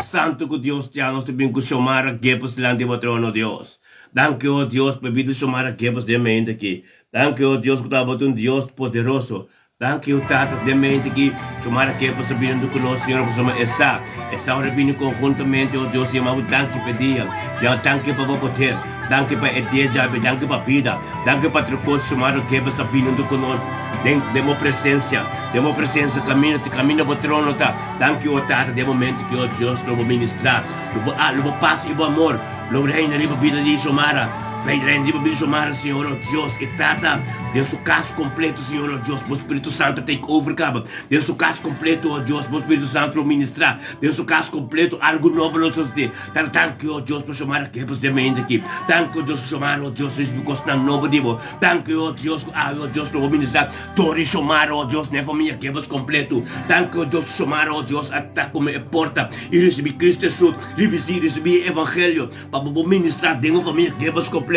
Santu ku Dios ya nos ta bin ku Xiomara Gibbs dilanti bo trono, Dios. Danki, oh Dios, pa e bida Xiomara Gibbs den mente aki. Danki, oh Dios, ku ta bo ta un Dios poderoso. Danki o Tata den mente ki Xiomara Kepa sa bini ku nos Señor pasobra e sa e sa ora bini konhuntamente o Dios yama bo danki pa e dia ya danki pa bo poder danki pa e dia djabe danki pa bida danki pa tur kos Xiomara Kepa sa bini huntu ku nos den den bo presensia den bo presensia kaminda te kaminda bo trono ta danki o Tata den momento ki o Dios lo bo ministra lo bo lo bo pas i bo amor lo reina riba bida di Xiomara. Rei Rei riba bini Xiomara Señor oh Dios e tata den su cas completo Señor oh Dios bo Spiritu Santo take over caba den su cas completo oh Dios bo Spiritu Santo lo ministra den su cas completo algo nobo lo sosode tata danki oh Dios pa Xiomara kebas den mente aki danki oh Dios ku Xiomara oh Dios ricibi cosnan nobo di bo danki oh Dios ku awe oh Dios lo bo ministra Tori Xiomara oh Dios na e familia kebas completo danki oh Dios ku Xiomara oh Dios a ta come e porta y ricibi Cristo Hesus ricibi e evangelio Pa bo por ministrá den un famia Gebels kompleto.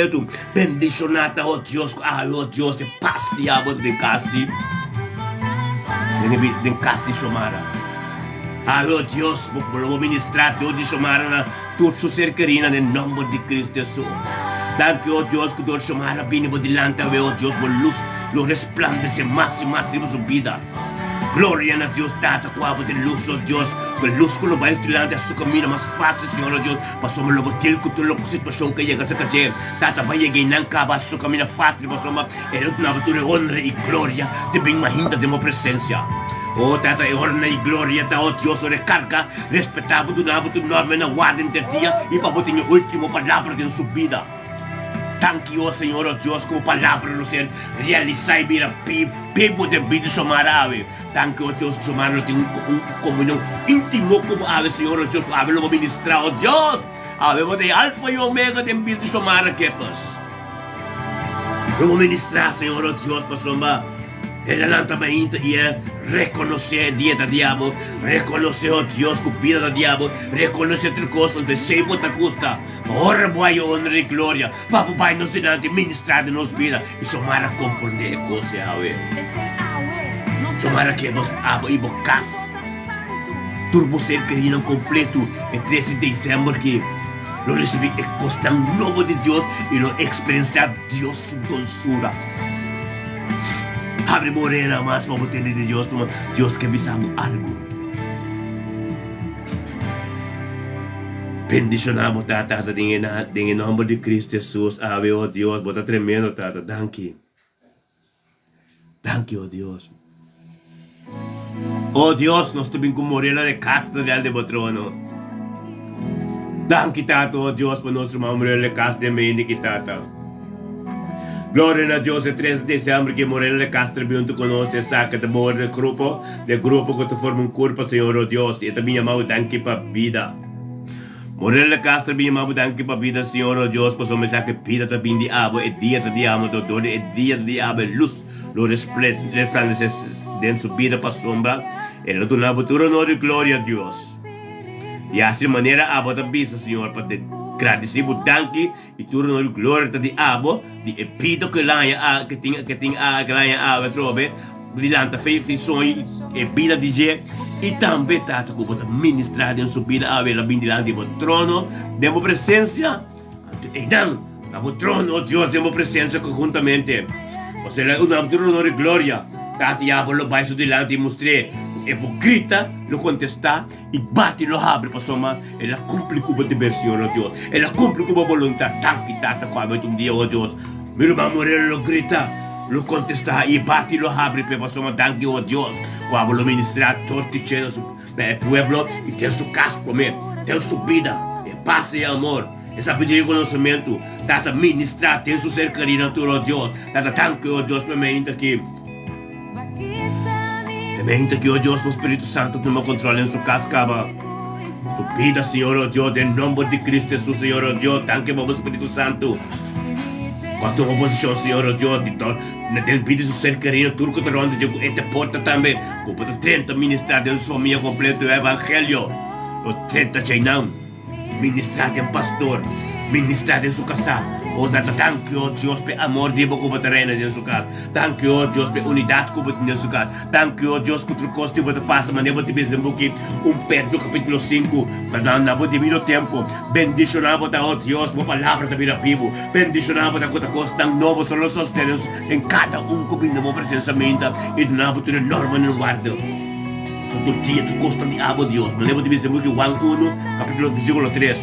Bendishoná ta oh Dios ku awe oh Dios e pas di abo den kas di den kas di Xiomara. Awe oh Dios bo lo por ministrá dor di Xiomara na tur su ser kerinan den nomber di Cristo Hesus. Danki oh Dios ku dor Xiomara bini bo dilanti awe oh Dios bo lus lo resplandesé mas i mas riba su bida. Gloria na Dios Tata ku abo den lus oh Dios ku e lus ku lo bai su dilanti hasi su kaminda mas fásil Señor oh Dios. Pasobra lo bo til ku tur loke situashon ke yega serka dje, Tata bai yega i nan kaba su kaminda fásil pasobra e lo dunaba tur e honra i gloria te bin mahinta den bo presensia. O Tata, e honra i gloria ta, o Dios, ora e karga respetá bo, duna bo tur norma na warda henter dia i pa bo tin e último palabra den su bida. Danki, o Señor, o Dios, ku bo palabra lo ser realisá i bira bibu den bida di Xiomara awe. Danki, o Dios, ku Xiomara lo tin un komunion íntimo ku bo awe, Señor, o Dios, ku awe lo bo ministrá, o Dios. Awe bo ta e Alfa i Omega den bida di Xiomara Keppers. Lo bo ministrá, Señor, o Dios, pasobra el a lanta mainta i e rekonosé e dia ta di abo, rekonosé, o Dios, ku bida ta di abo, rekonosé tur kos, anto esei bo ta gusta. Pa ora bo haya honra i gloria, pa bo bai nos dilanti i ministrá den nos bida. I Xiomara komprondé e kos ei awe. Xiomara ke bos abo i bo kas, tur bo ser kerinan kompletu e tres di desèmber ki lo risibí e kosnan nobo di Dios i lo eksperensiá Dios su dolsura. Habri bo oreanan mas pa bo tende di Dios, tuma Dios ke bisa bo algu. Bendiciona bo ta Tata den e den e nomber di Cristo Jesus awe oh Dios bo ta tremendo Tata danki danki oh Dios oh Dios nos ta bin cu Morela de Castro real de bo trono danki Tata oh Dios pa nos ruman Morela de Castro den mendi ki Tata. Gloria na Dios e 3 di december ki Morena de Castro bin hunto cu nos esaki ta bor de grupo de grupo cu ta forma un curpa Señor o Dios y e ta bin yama bo danki pa bida Morena de Castro bin yama bo danki pa bida Señor o Dios pasobra esaki bida ta bin di abo e dia ta di amo do dor di e dia ta di abo e luz lo resplandece den su bida pasobra e lo duna bo tur honor y gloria Dios y asi manera abo ta bisa Señor pa gradici bo danki I tur honor i gloria ta di abo, di e bida ku el haña a, ke tin, ke tin a, ke el haña awe atrobe, di lanta fe fi soño i e bida di dje, i tambe, Tata, ku bo ta ministrá den su bida awe, el a bin dilanti di bo trono, den bo presensia, anto einan, na bo trono, o Dios, den bo presensia konhuntamente, pasobra el a duna bo tur honor i gloria, Tata, i abo lo bai su dilanti i mustr'é ku e bo grita, lo kontestá. I bati lo habri pasobra el a cumpli cu bo deber, Señor, oh Dios. El a cumpli cu bo boluntad. Danki, Tata, cu awe ta un dia, oh Dios. Mi ruman Moreno lo grita, lo contesta, i bati lo habri p'e pasobra danki, oh Dios, cu abo lo ministra tur tiche na su, na e pueblo i den su cas prome, den su bida, e pas i e amor, e sabiduria i conocimento. Tata, ministra den su ser kerinan tur, oh Dios. Tata, danki, oh Dios, p'e meinta aki. E mente ki, o Dios, bo Spiritu Santo tuma control den su cas caba. Su bida, Señor, o Dios, den nomber di Cristo Jesus, Señor, o Dios, danki pa bo Spiritu Santo. Cu a tuma posicion, Señor, o Dios, di to, na den bida di su ser querido, tur cu ta rond di dje, cu e te porta tambe, cu bo ta drenta ministra den su famia completo e Evangelio. Lo drenta djeinan. Ministrá den pastor, ministrá den su kasá. O Tata, danki, o Dios, p'e amor di Bo ku Bo ta reina den su kas. Danki, o Dios, p'e unidat ku Bo tin den su kas. Danki, o Dios, ku tur kos di Bo ta pasa manera Bo ta bisa den buki un Pedro kapítulo sinku, Ta na na Bo debido tempu. Bendishoná Bo ta, o Dios, Bo palabra ta bira bibu. Bendishoná Bo ta ku ta kosnan nobo solo sostené nos den kada un ku bini na Bo presensia minta i duna Bo tur e normanan warda. Tur dia tur kosnan di abo, Dios, manera Bo ta bisa den buki Juan unu, kapítulo versíkulo tres.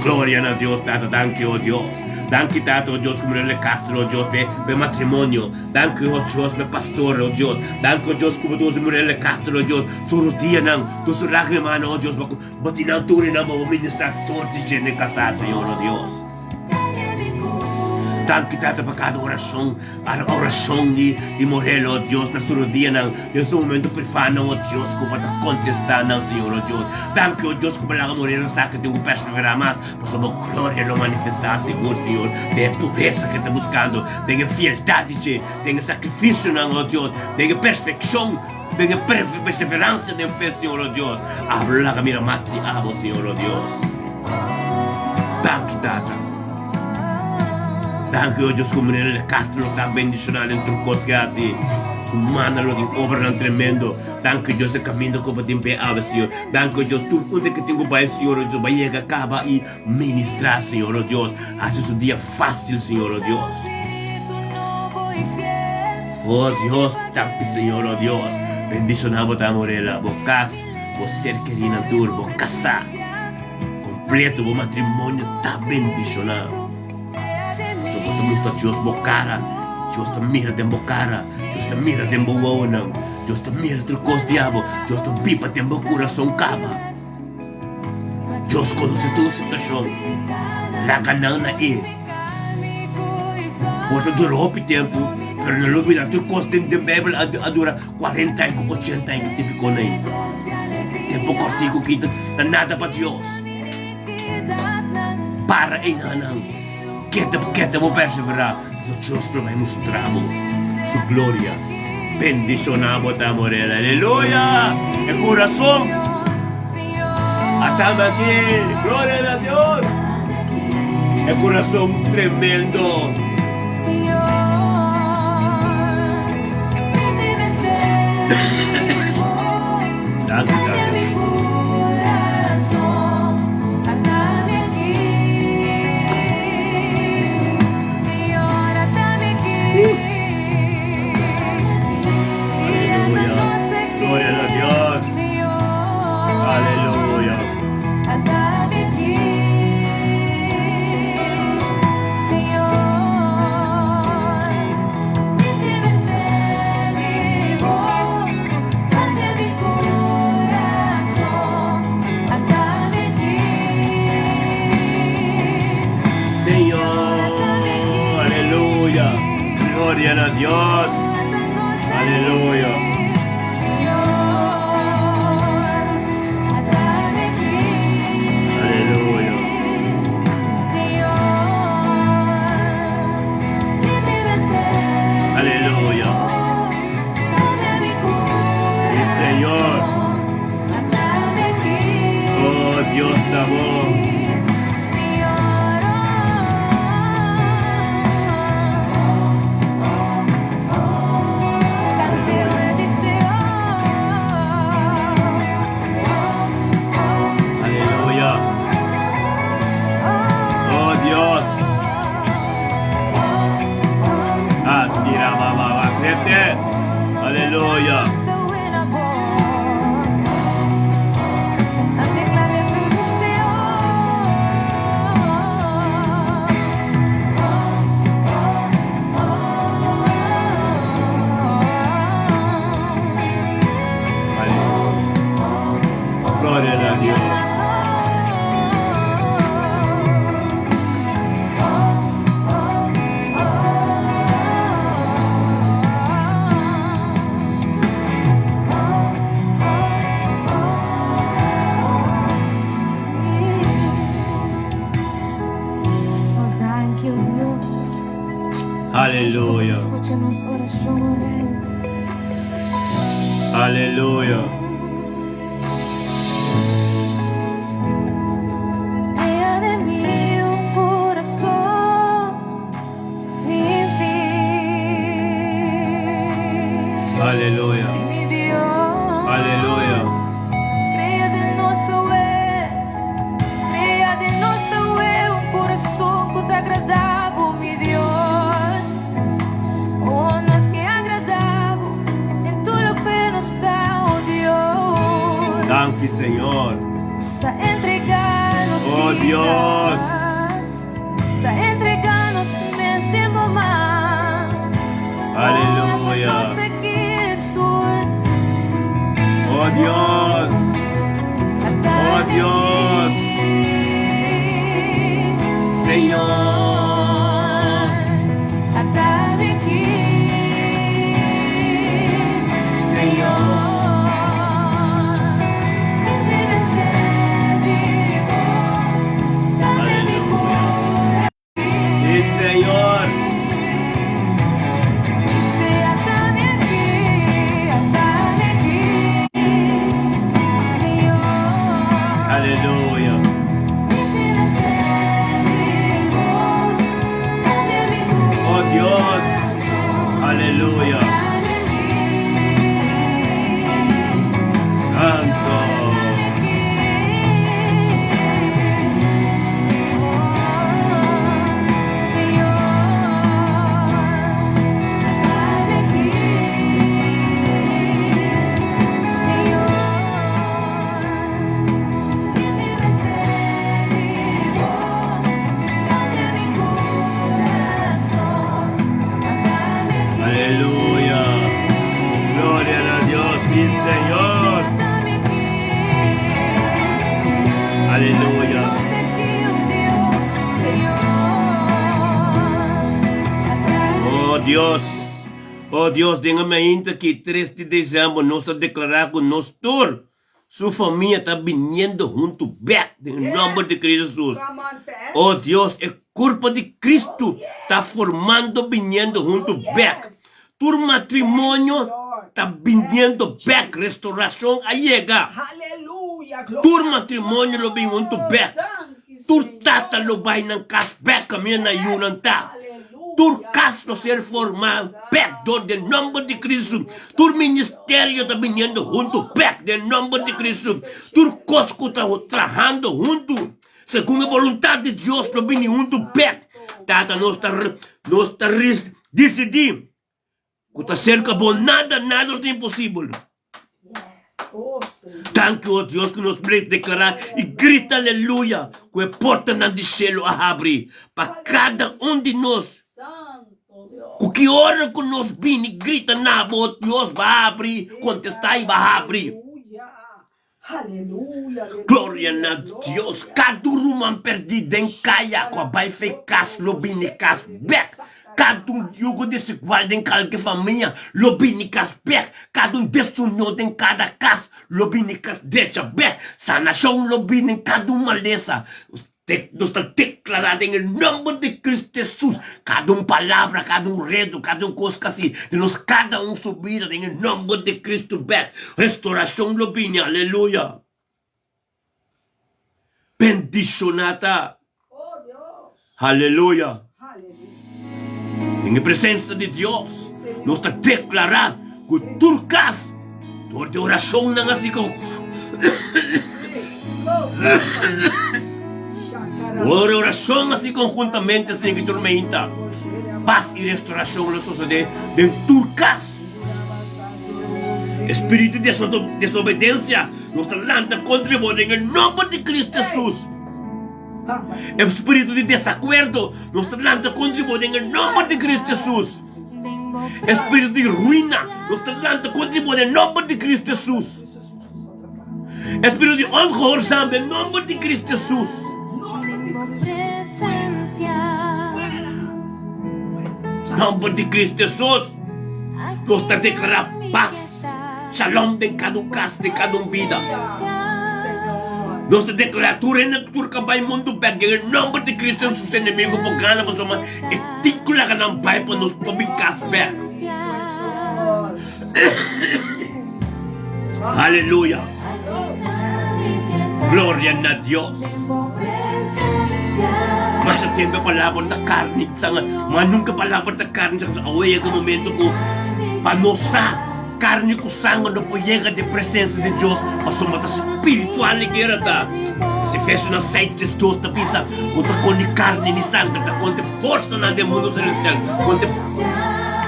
Gloria na Dios Tata danki oh Dios danki Tata oh Dios ku Muriel Castro oh Dios pe pe matrimonio danki oh Dios pe pastor oh Dios danki oh Dios ku bo ta usa Muriel Castro oh Dios su rudianan tur su lagrimanan oh Dios bo tin nan tur nan pa bo ministra tur di dje kasá Señor oh Dios. Danki Tata pa kada orashon, orashon di di Morel, oh Dios, na su rodianan, den su momento privanan, oh Dios, ku bo ta kontestá nan, Señor, oh Dios. Danki, oh Dios, ku bo laga Morel sa ke tin ku perseverá mas, pasobra bo gloria lo manifestá sigur, Señor, den e puresa ke ta buskando, den e fieldat di dje, den e sakrifisionan, oh Dios, den e perfekshon, den e perseveransia den fe, Señor, oh Dios. Abo lo laga mira mas di abo, Señor, oh Dios. Danki Tata. Danki oh Dios ku Muriel de Castro lo ta bendishoná den tur kos ke hasi. Su mana lo tin obranan tremendo. Danki Dios e kaminda ku bo tin p'e awe Señor. Danki oh Dios tur unda ke tin ku bai Señor oh Dios bai yega kaba i ministrá Señor oh Dios. Hasi su dia fásil Señor oh Dios. Oh Dios danki Señor oh Dios. Bendishoná bo ta Muriela, bo kas, bo ser kerinan tur, bo kasá. Completo bo matrimonio ta bendiciona. So bo ta mustra Dios bo cara, Dios ta mira den bo cara, Dios ta mira den bo wowonan, Dios ta mira tur cos di abo, Dios ta biba den bo curason caba. Dios conoce tur situacion, laga nan na e. Por ta dura hopi tempo, pero no lo bida tur cos den den Bijbel a dura 40 aña ku 80 aña ku tipiko na ei. Tempo kortiku ki ta nada pa Dios. Para einanan. Keda keda bo perseverá. Dios lo bai mustra bo su gloria. Bendishoná bo ta Morel. Aleluya! E kurason atame aki. Gloria na Dios. E kurason tremendo. Danki, Tata. Aleluya. Gloria na Dios. Aleluya. Señor, aleluya. Gloria na Dios. Aleluya. Aleluya. Aleluya. Sí, Señor. Oh, Dios ta bon. Aleluya. Oh Dios. Así la baba sete. Aleluya. Gloria a Dios. Aleluya. Aleluya. Aleluya. Sí, mi Dios. Aleluya. Crea den nos awe, crea den nos awe un corazón cu ta agrada bo, mi Dios. Oh, nos ke agrada bo den tur loke nos ta, oh Dios. Danki, Señor. Nos ta entrega nos Oh, vida. Dios. Nos ta entrega nos mes den bo man. Aleluya. Oh, nos aki, Jesus. Oh, Dios. Oh, Dios. Señor. Atami aki, Señor. Mi ta ser bibu, cambia mi Aleluya. Sí, Señor. Sí, atami aki, atami aki, Señor. Aleluya. Mi ta ser bibu, cambia mi Oh, Dios. Aleluya. Atami aki, Santo. Señor, atami aki. Oh, Señor, atami aki. Señor, mi ta ser bibu, cambia mi curason, atami aki. Aleluya. Gloria a Dios, sí, Señor. Atami aki. Aleluya. Nos aki, oh Dios, Señor. Oh Dios, oh Dios, den e mainta aki 3 di december nos ta declara cu nos tur su famia ta biniendo hunto bek den e nomber di Cristo Jesus. Come on, Pat. Oh Dios, e curpa di Cristo ta formando biniendo hunto bek. Tur matrimonio ta biniendo bek, restauracion a yega. Hallelujah. Glory. Tur matrimonio lo bin hunto bek. Tur tata lo bay nan cas bek, caminda nan yiunan ta. Tur cas lo ser forma bek door den nomber di Cristo. Tur ministerio ta biniendo hunto bek den nomber di Cristo. Tur cos cu ta trahando hunto segun e boluntad di Dios lo bini hunto bek. Tata, nos ta nos ta dicidi cu ta cerca bo nada, nada lo ta imposibel. Oh, Señor. Danki, oh Dios, cu nos por declara y grita aleluya cu e portanan di cielo a habri pa cada un di nos. Santo Dios. Cu ki ora cu nos bini grita na bo, Dios ba habri, contesta y ba habri. Aleluya. Aleluya. Aleluya. Gloria na Dios. Cada ruman perdi den caya cu a bay fe cas lo bini cas bek. Cada un yugo desigual den calke famia lo bini cas bek. Cada un desunion den cada cas lo bini cas drecha bek. Sanacion lo bini den cada un malesa. Nos ta declara den e nomber di Cristo Jesus cada un palabra, cada un redo, cada un cos casi di nos cada un su bida den e nomber di Cristo bek. Restauracion lo bini, aleluya. Bendiciona ta. Oh, Dios. Aleluya. Aleluya. Den e presencia di Dios nos ta declara cu tur cas door di oracionnan asi cu door di oracion asi conhuntamente asina ki tur meinta paz y restauracion lo sosode den tur cas. Espiritu di desobedencia nos ta lanta contra bo den e nomber di Cristo Jesus. Espiritu di desacuerdo nos ta lanta contra bo den e nomber di Cristo Jesus. Espiritu di ruina nos ta lanta contra bo den e nomber di Cristo Jesus. Espiritu di ongehoorzaam den nomber di Cristo Jesus. Nomber di Cristo Jesus nos ta declara paz, shalom den cada un cas, den cada un bida. Nos ta declara tur hende tur ka bay mundo bek den e nomber di Cristo Jesus enemigo por gana pasobra e tin cu laga nan bay pa nos por bin cas bek. Aleluya. Gloria na Dios. Masha tempo e palabra ta carni sanga, ma nunca palabra ta carni sanga. Awe yega momento cu pa nos sa. Karni ku sanger no por yega den presensia di Dios, pasobra ta spiritual e guera ta. Es Efesionan 6, 12 ta bisa ku ta kon di karni ni sanger, ta kon di forsanan den mundu selestial, kon di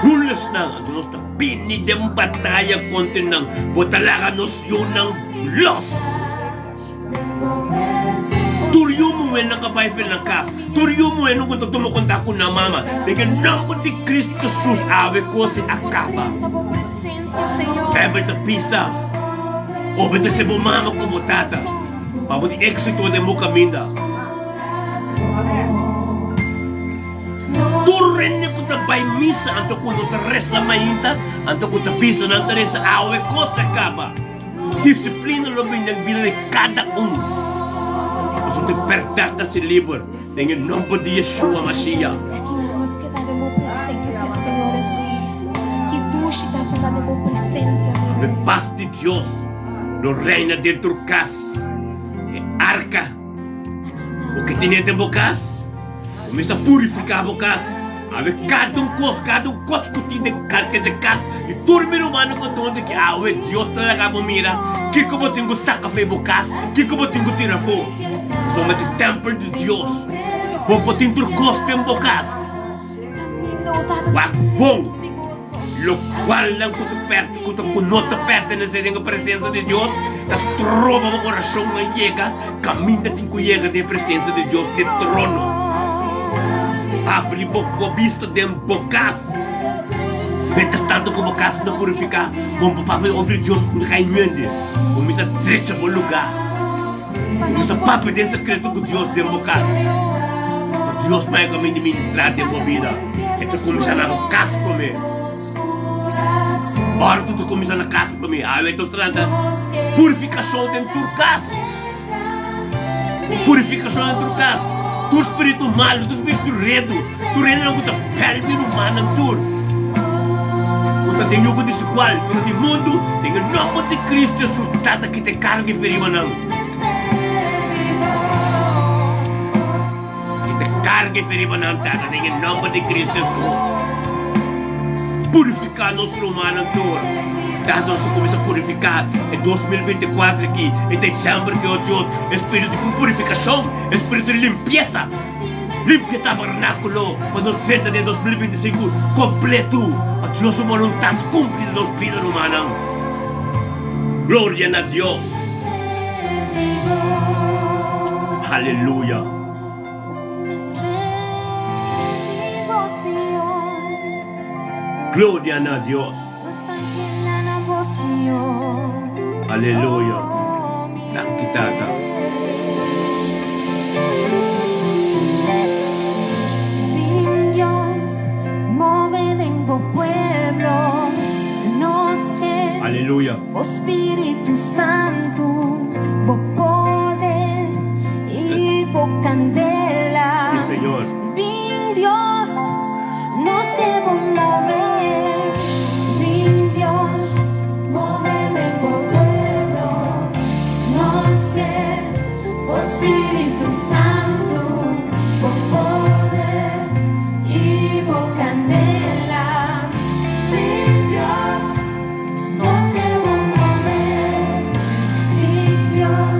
rulersnan. Anto nos ta bini den bataya kontra nan. Bo ta laga nos yunan los. Tur yu muhénan ka bai fe nan kas. Tur yu muhénan ku ta tuma kontak ku nan mama. Den e nòmber di Kristu Hesus awe kos a kaba. Bijbel ta bisa, Obedesé bo mama ku bo tata, pa bo tin éksito den bo kaminda. Tur hende ku ta bai misa anto ku no ta resa mainta, anto ku ta bisa nan ta resa awe kos a kaba. Disiplina lo bini den bida di kada un. Pasobra e bèrdat ta ser liber den e nòmber di Yeshua Mashiach. E pas di Dios lo reina den tur kas. E arka bo ke tene den bo kas, kuminsá purifiká bo kas. Awe kada un kos, kada un kos ku tin den karka dje kas di tur mi rumannan ku ta ki awe Dios ta laga bo mira kiko bo tin ku saka for bo kas, kiko bo tin ku tira afó. Pasobra ta tèmpel di Dios. Bo por tin tur kos den bo kas. Wak bon lokualnan ku ta pèrt ku ta ku no ta pèrtenesé den e presensia di Dios ta stroba bo orashonnan yega. Kaminda tin ku yega den presensia di Dios den trono. Abri bo bo bista den bo kas. Mientras tanto ku bo kas no purifiká, bo no por papia over Dios ku kai nuende. Kuminsá drecha bo lugá. Kuminsá papia den sekreto ku Dios den bo kas. Pa Dios bai kaminda ministrá den bo bida. E ta kuminsá na bo kas promé. Ora ku ta kuminsá na kas pa mi, awe ta trata purifikashon den tur kas. Purifikashon den tur kas. Tur spiritu malu, tur spiritu redu, tur hendenan ku ta pèrdè rumannan tur. Ku ta den yugo desigual, ku ta di mundu, den e nòmber di Kristu Hesus, Tata kita e karga i feriba nan. Kita karga e fe riba nan, Tata, den e nòmber di Kristu Hesus. Purifiká nos rumannan tur. Tata, nos ta kuminsá purifiká e 2024 aki, e desèmber ki ochi ot, e spiritu di purifikashon, e spiritu di limpiesa. Limpia tabernákulo pa nos drenta den 2025 kompletu, pa Dios su boluntat kumpli den nos bida, rumannan. Gloria na Dios! Aleluya! Gloria na Dios! Aleluya! Danki Tata! Aleluya! Sí, Señor.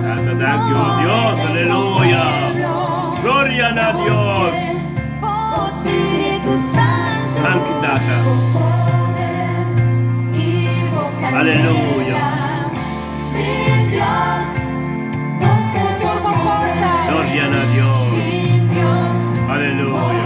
Tata danki oh Dios aleluya gloria na Dios danki tata aleluya gloria na Dios aleluya.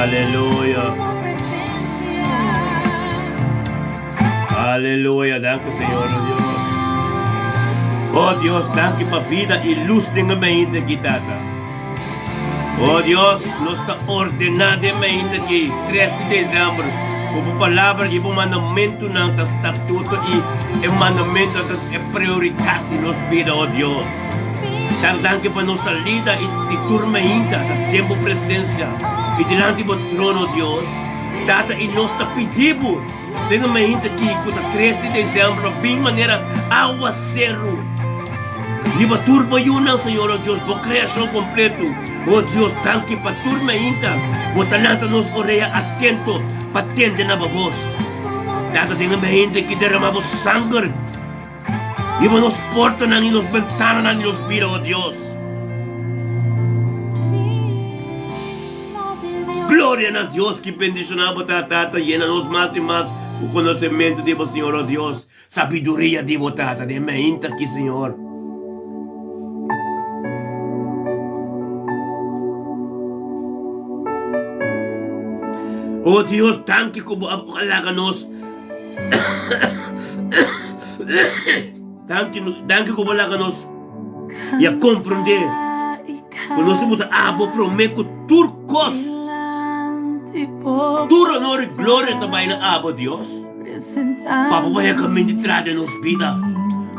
Aleluya. Aleluya. Danki Señor oh Dios. Oh Dios, danki pa bida y luz den e mainta aki, Tata. Oh Dios, nos ta ordená den mainta aki, 3 di dezember, ku bo palabra y bo mandamentunan ta statuto y e mandamentunan ta e prioridat di nos bida, oh Dios. Tata, danki pa nos salida y di tur mainta ta den bo presencia y dilanti bo trono, Dios. Tata, y nos ta pidi bo den e mainta aki cu ta 3 di decembro pa bin manera awaceru riba tur bo yunan, Señor, oh Dios, bo creacion completo. Oh Dios, danki pa tur mainta bo ta lanta nos orea atento pa tende na bo voz. Tata, den e mainta aki derama bo sanger. Riba nos portanan i nos bentananan di nos bida, o Dios. Gloria na Dios ki bendishoná bo ta, Tata, yena nos mas i mas ku konosementu di bo, Señor, o Dios, sabiduria di bo, Tata, den mainta aki, Señor. O Dios, danki ku bo a laga nos. Danki, danki ku bo laga nos i a komprendé ku nos ta buta abo promé ku tur kos. Tur honor i gloria ta bai na abo, Dios, pa bo bai a kaminda di tra den nos bida.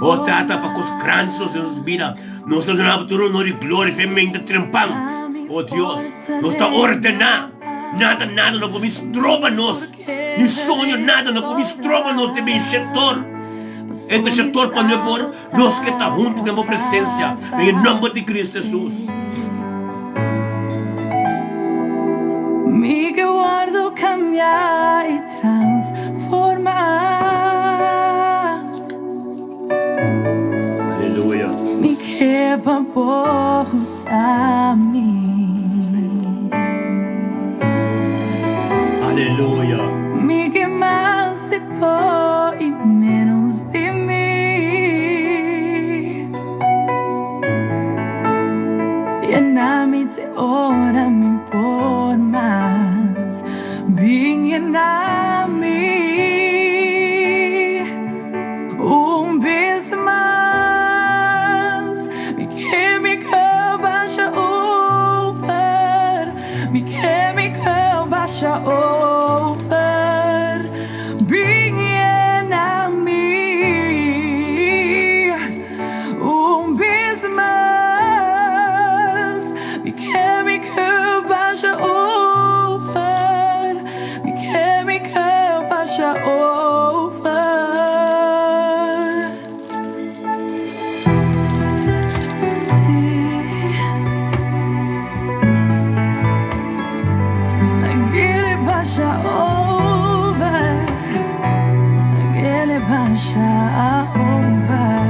O Tata, pa kos grandi sosodé den nos bida, nos ta duna abo tur honor i gloria, fe menta trempan. O Dios, nos ta ordená, nada, nada no por bin stroba nos. Ni soño nada no por bin stroba nos di bin shetor. Entre shetor pa no por nos ke ta hunto den bo presencia den e nomber di Cristo Jesus. Mi ke wordo cambia y transforma. Aleluya. Mi ke pa bo usa mi. Aleluya. Mi ke mas di bo i menos di mi. Yena mi te ora mi por mas. Bin yena mi. Un bes mas mi ke mi ke basha over Mi ke mi ke basha over Bin yena mi Un bes mas mi ke mi ke basha over Mi ke mi ke basha over. Sí. Lag'e basha over. Lag'e basha over.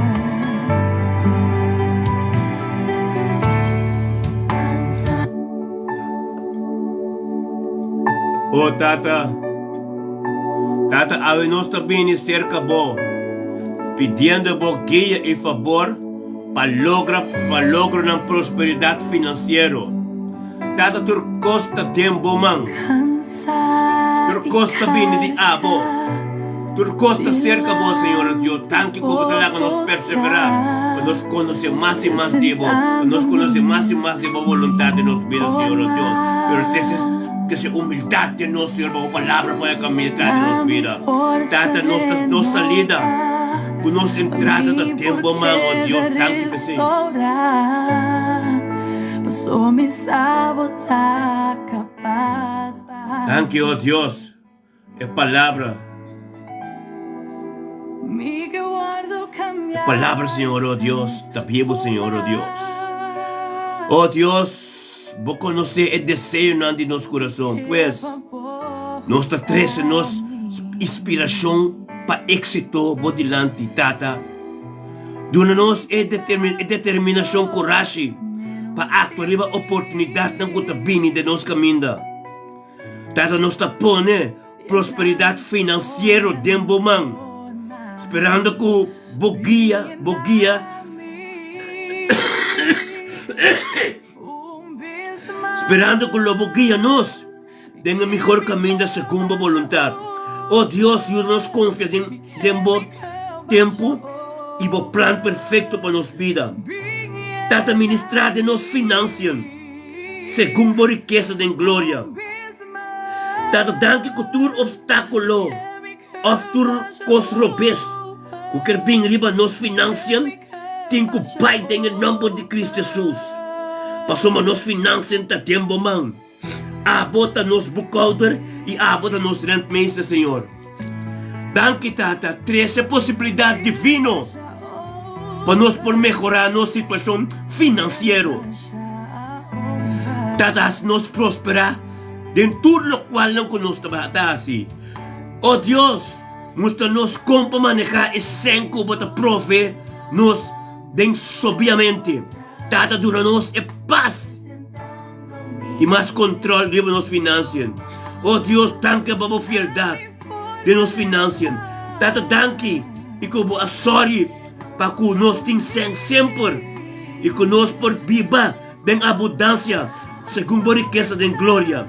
O Tata, Tata awe nos ta bini serka Bo, pidiendo Bo guia i fabor pa logra pa logronan prosperidat finansiero. Tata tur kos ta den Bo man. Tur kos ta bini di Abo. Tur kos ta serka Bo, Señor Dios. Danki ku Bo ta laga nos perseverá pa nos konosé mas i mas di Bo, pa nos konosé mas i mas di Bo boluntat den nos bida, Señor Dios. Pero trese trese humildat den nos, Señor, pa Bo palabra por a kaminda tras di nos bida. Tata, nos ta nos salida ku nos entrada ta den Bo man, o Dios. Danki p'esei. Danki, o Dios. E palabra. E palabra, Señor, oh Dios, ta bibu, Señor, oh Dios. Oh Dios, bo konosé e deseonan di nos kurason. Pues, nos ta trese nos inspirashon pa éksito bo dilanti, Tata. Duna nos e determinashon, kurashi pa aktua riba oportunidatnan ku ta bini den nos kaminda. Tata nos ta pone prosperidat finansiero den bo man, sperando ku bo guia, bo guia, sperando ku lo bo guia nos. den e mihor kaminda segun bo boluntat. O Dios, yuda nos konfia den den bo tempu i bo plan perfekto pa nos bida. Tata, ministrá den nos finansian segun bo rikesa den gloria. Tata, danki ku tur opstákulo òf tur kos robes ku ker bin riba nos finansian tin ku bai den e nòmber di Kristu Hesus, pasobra nos finansian ta den bo man. Abo ta nos boekhouder i abo ta nos rentmeester, Señor. Danki, Tata, trese posibilidat divino pa nos por mehorá nos situashon finansiero. Tata, hasi nos prosperá den tur lokualnan ku nos ta hasi. O Dios, mustra nos kon pa manehá e sèn ku bo ta provee nos den sobiamente. Tata, duna nos e pas i mas kontrol riba nos finansian. O Dios, danki pa bo fieldat den nos finansian. Tata, danki i ku bo a sòri pa ku nos tin sèn semper i ku nos por biba den abundansia segun bo rikesa den gloria.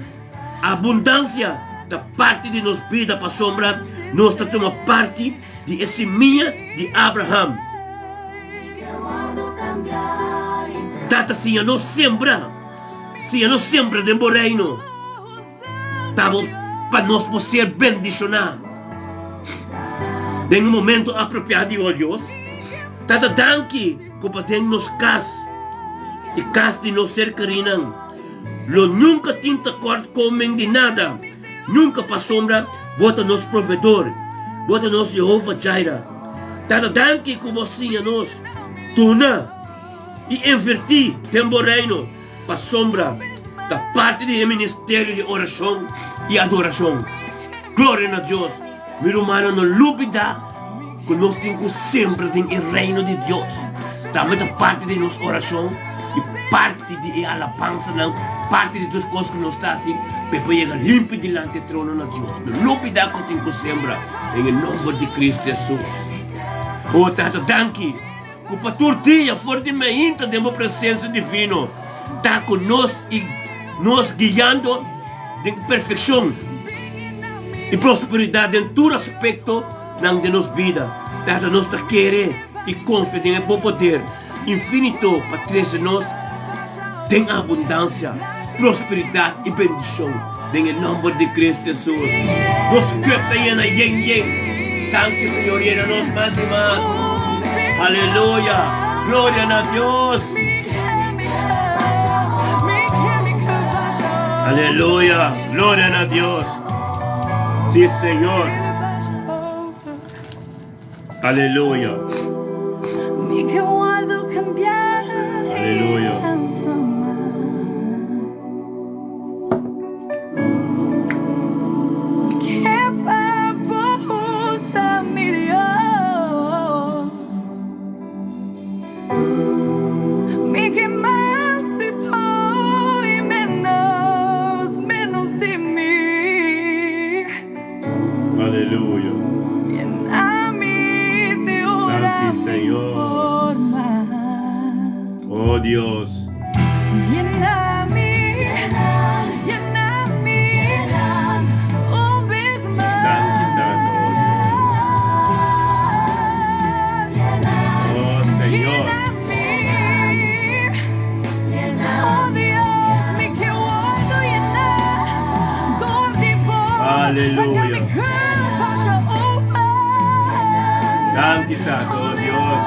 Abundansia ta parti di nos bida pasobra nos ta tuma parti di e simia di Abraham. Tata, siña nos sembra, siña nos sembra den bo reino, ta bo pa nos por ser bendishoná den e momento apropiá di o Dios. Tata, danki ku pa den nos kas i kas di nos ser kerinan lo nunka tin tekort komen di nada. Nunka pasobra bo ta nos Provedor, bo ta nos Jehova Jireh. Tata danki ku bo siña nos duna i invertí den bo Reino pasobra ta parti di e ministerio di orashon i adorashon. Gloria na Dios! Mi rumannan no lubida ku nos tin ku sembra den e Reino di Dios. Tambe ta parti di nos orashon i parti di e alabansanan, parti di tur kos ku nos ta hasi pa e por yega limpi dilanti e trono na Dios. No lubida ku tin ku sembra den e nomber di Kristu Hesus. O Tata, danki ku pa tur dia for di meinta den bo presensia divino ta ku nos i nos guiando den perfekshon i prosperidat den tur aspektonan den nos bida. Tata, nos ta kere i konfia den e bo poder infinito pa trese nos den abundansia, prosperidat i bendishon den e nòmber di Kristu Hesus. Nos kep ta yena yen yen. Danki Señor, yena nos mas i mas. Aleluya! Gloria na Dios! Aleluya! Gloria na Dios! Sí, Señor. Aleluya. Aleluya. Aleluya. Danki Señor. Oh Dios. Danki Tata, oh Dios. Oh Señor. Aleluya. Danki Tata, oh Dios.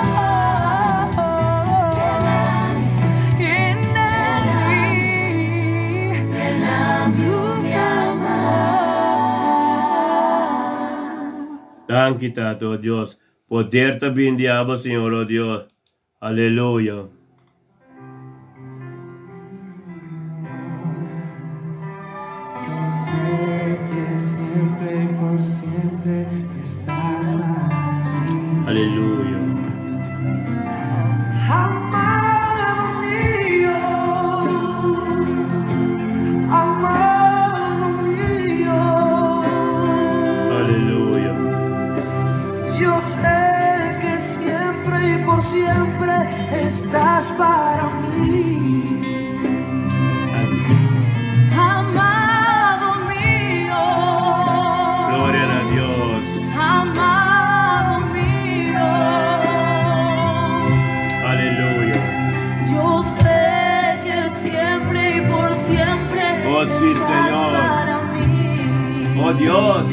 Danki Tata, oh Dios. Poder ta bin di abo, Señor, oh Dios. Aleluya. Yo sé que siempre y por siempre estás para mí. Aleluya. Amado mío, amado mío. Aleluya. Yo sé que siempre y por siempre estás para mí. Amado mío. Oh Dios.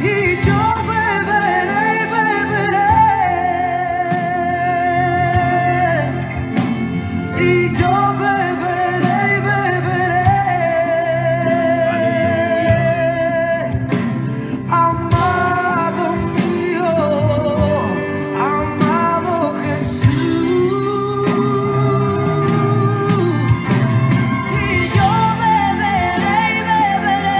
Y yo beberé y beberé. Y yo beberé y beberé. Amado mío, amado Jesús. Y yo beberé y beberé.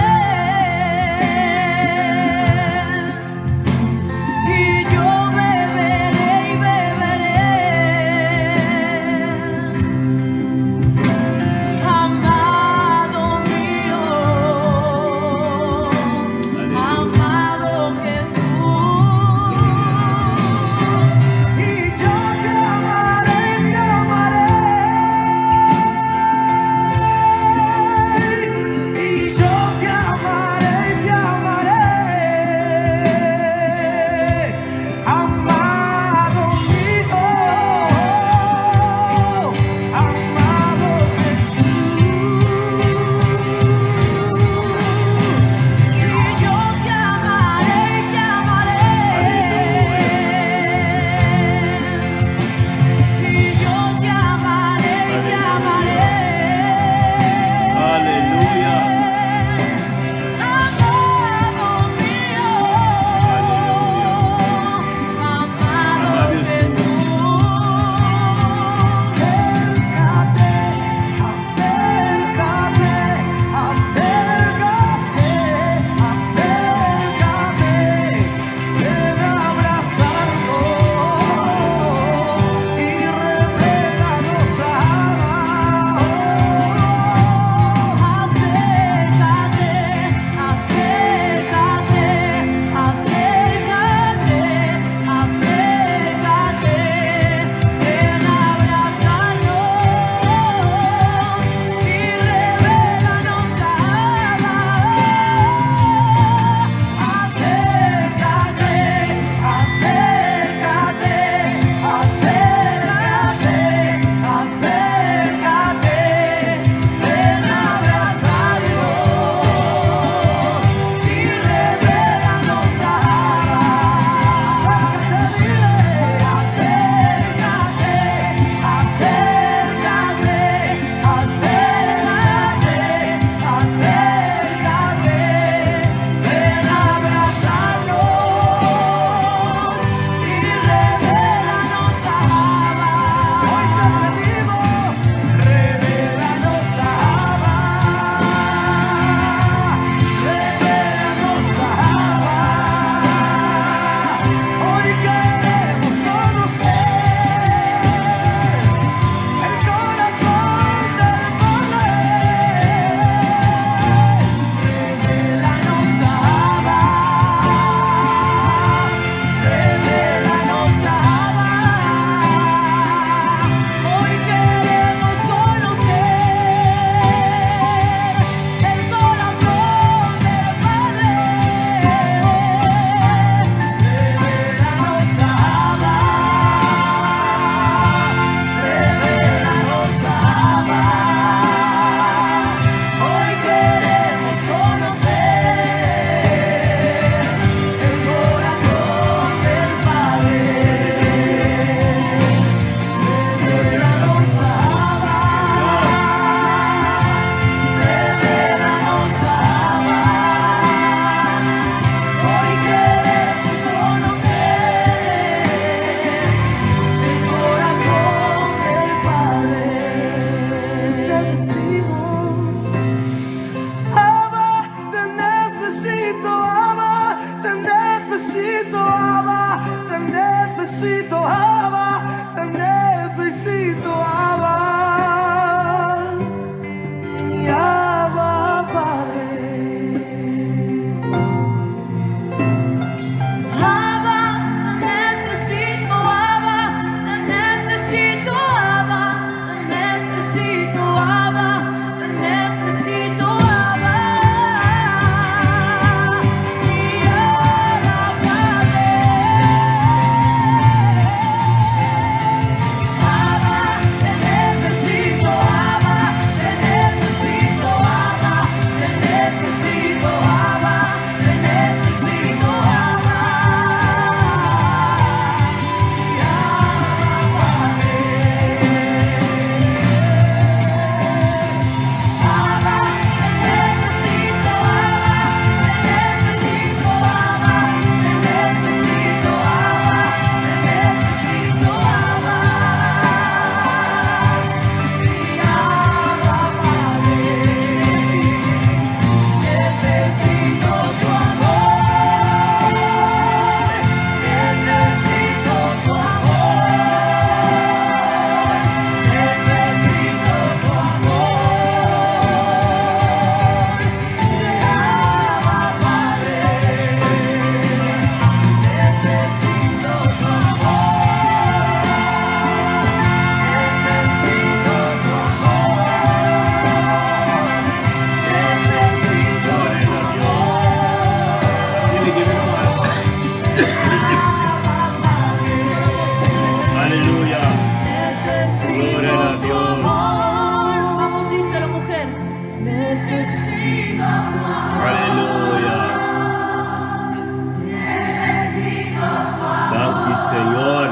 Mi Señor.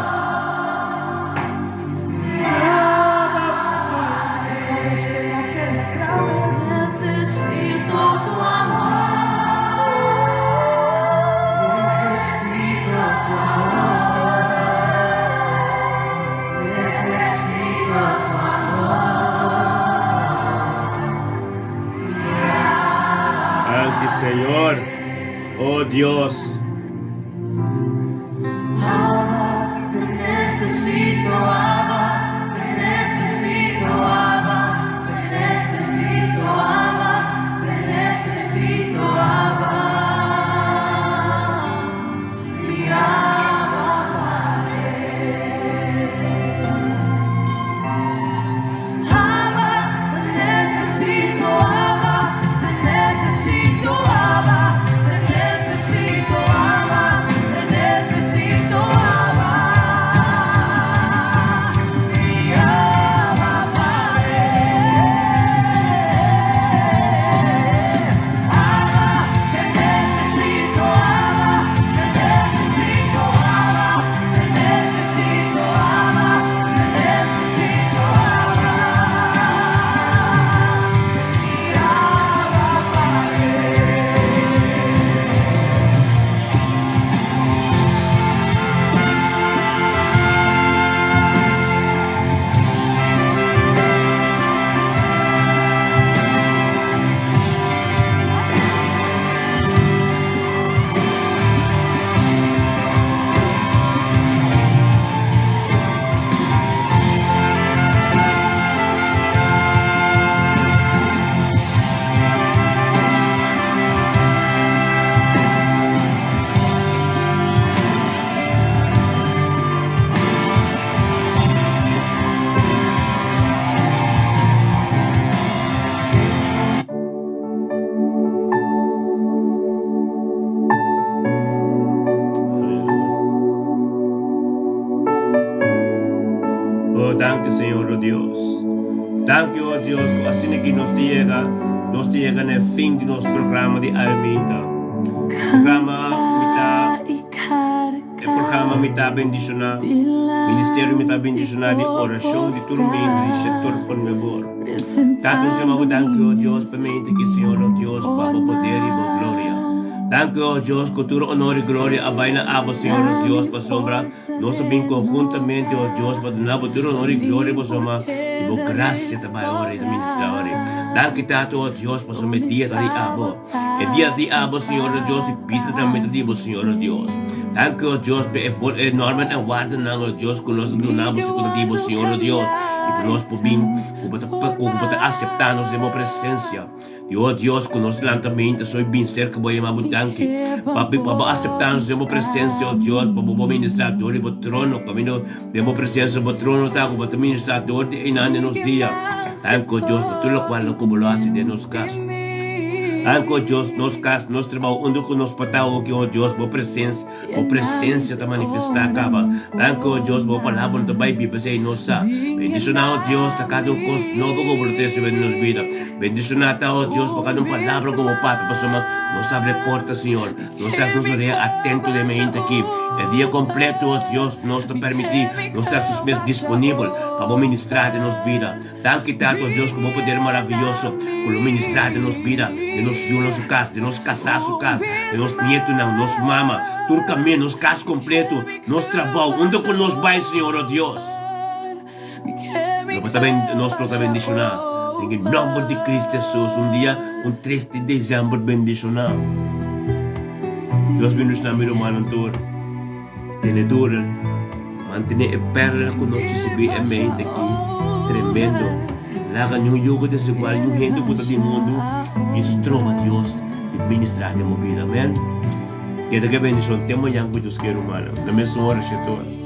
Danki Señor, oh Dios. Oh, danki Señor, oh Dios. Danki, oh Dios, ku asina ki nos ta yega, nos ta yega na e fin di nos programa di Awe Minta. Programa mi ta E programa Mi Ta Bendishoná, Ministerio Mi Ta Bendishoná di orashon di tur mente di sektor por mebor. Tata nos yama bo danki, o Dios, pa mente ki Señor, o Dios, pa bo poder i bo gloria. Danki, o Dios, ku tur honor i gloria a bai na abo, Señor, o Dios, pasobra nos a bin konhuntamente, o Dios, pa duna bo tur honor i gloria pasobra di bo grasia ta bai ora i ta ministra ora. Danki, Tata, o Dios, pasobra e dia ta di abo. E dia di abo, Señor, o Dios, i bida tambe ta di bo, Señor, o Dios. Danki, o Dios, pa e for e normanan en wardanan, o Dios, ku nos a duna bo, ku ta di bo, Señor, o Dios, i ku nos por bin, ku bo ta, ku bo ta aseptá nos den bo presensia. I, o Dios, ku nos lantamentu soy bin serka bo yama bo danki, pa, pa bo aseptá nos den bo presensia, o Dios, pa bo por ministrá dor di bo trono, kaminda den bo presensia bo trono ta, ku bo ta ministrá dor di einan den nos dia. Danki, o Dios, pa tur lokual ku bo lo hasi den nos kas. Danki, o Dios, nos kas, nos trabou, unda ku nos por ta oki, o Dios, bo presensia, bo presensia ta manifestá kaba. Danki, o Dios, bo palabra no ta bai biba esei nos sa. Bendishoná, o Dios, ta kada un kos nobo ku bo lo trese den nos bida. Bendishoná ta, o Dios, pa kada un palabra ku bo papia, pasobra nos abri e porta, Señor. Nos hasi nos orea atento den mainta aki. E dia kompleto, o Dios, nos ta permití nos hasi nos mes disponibel pa bo ministrá den nos bida. Danki, Tata, o Dios, ku bo poder maraviyoso ku lo ministrá den nos bida, den nos yunan su kas, den nos kasá su kas, den nos nietunan, nos mama, tur kaminda, nos kas kompleto, nos trabou, unda ku nos bai, Señor, o Dios. Lo bo ta ben, nos lo ta bendishoná den e nòmber di Cristo Hesus. Un dia, un 3 di desèmber bendishoná. Dios bendishoná mi rumannan tur. Tene tur, mantené e pèrla ku nos risibí e mente aki tremendo. Laga niun yugo desigual, niun hende ku ta di mundu bin stroba Dios di ministrá den bo bida. Amèn. Keda ku e bendishon te mañan ku Dios ke, rumannan. Na mesun ora, shete ora.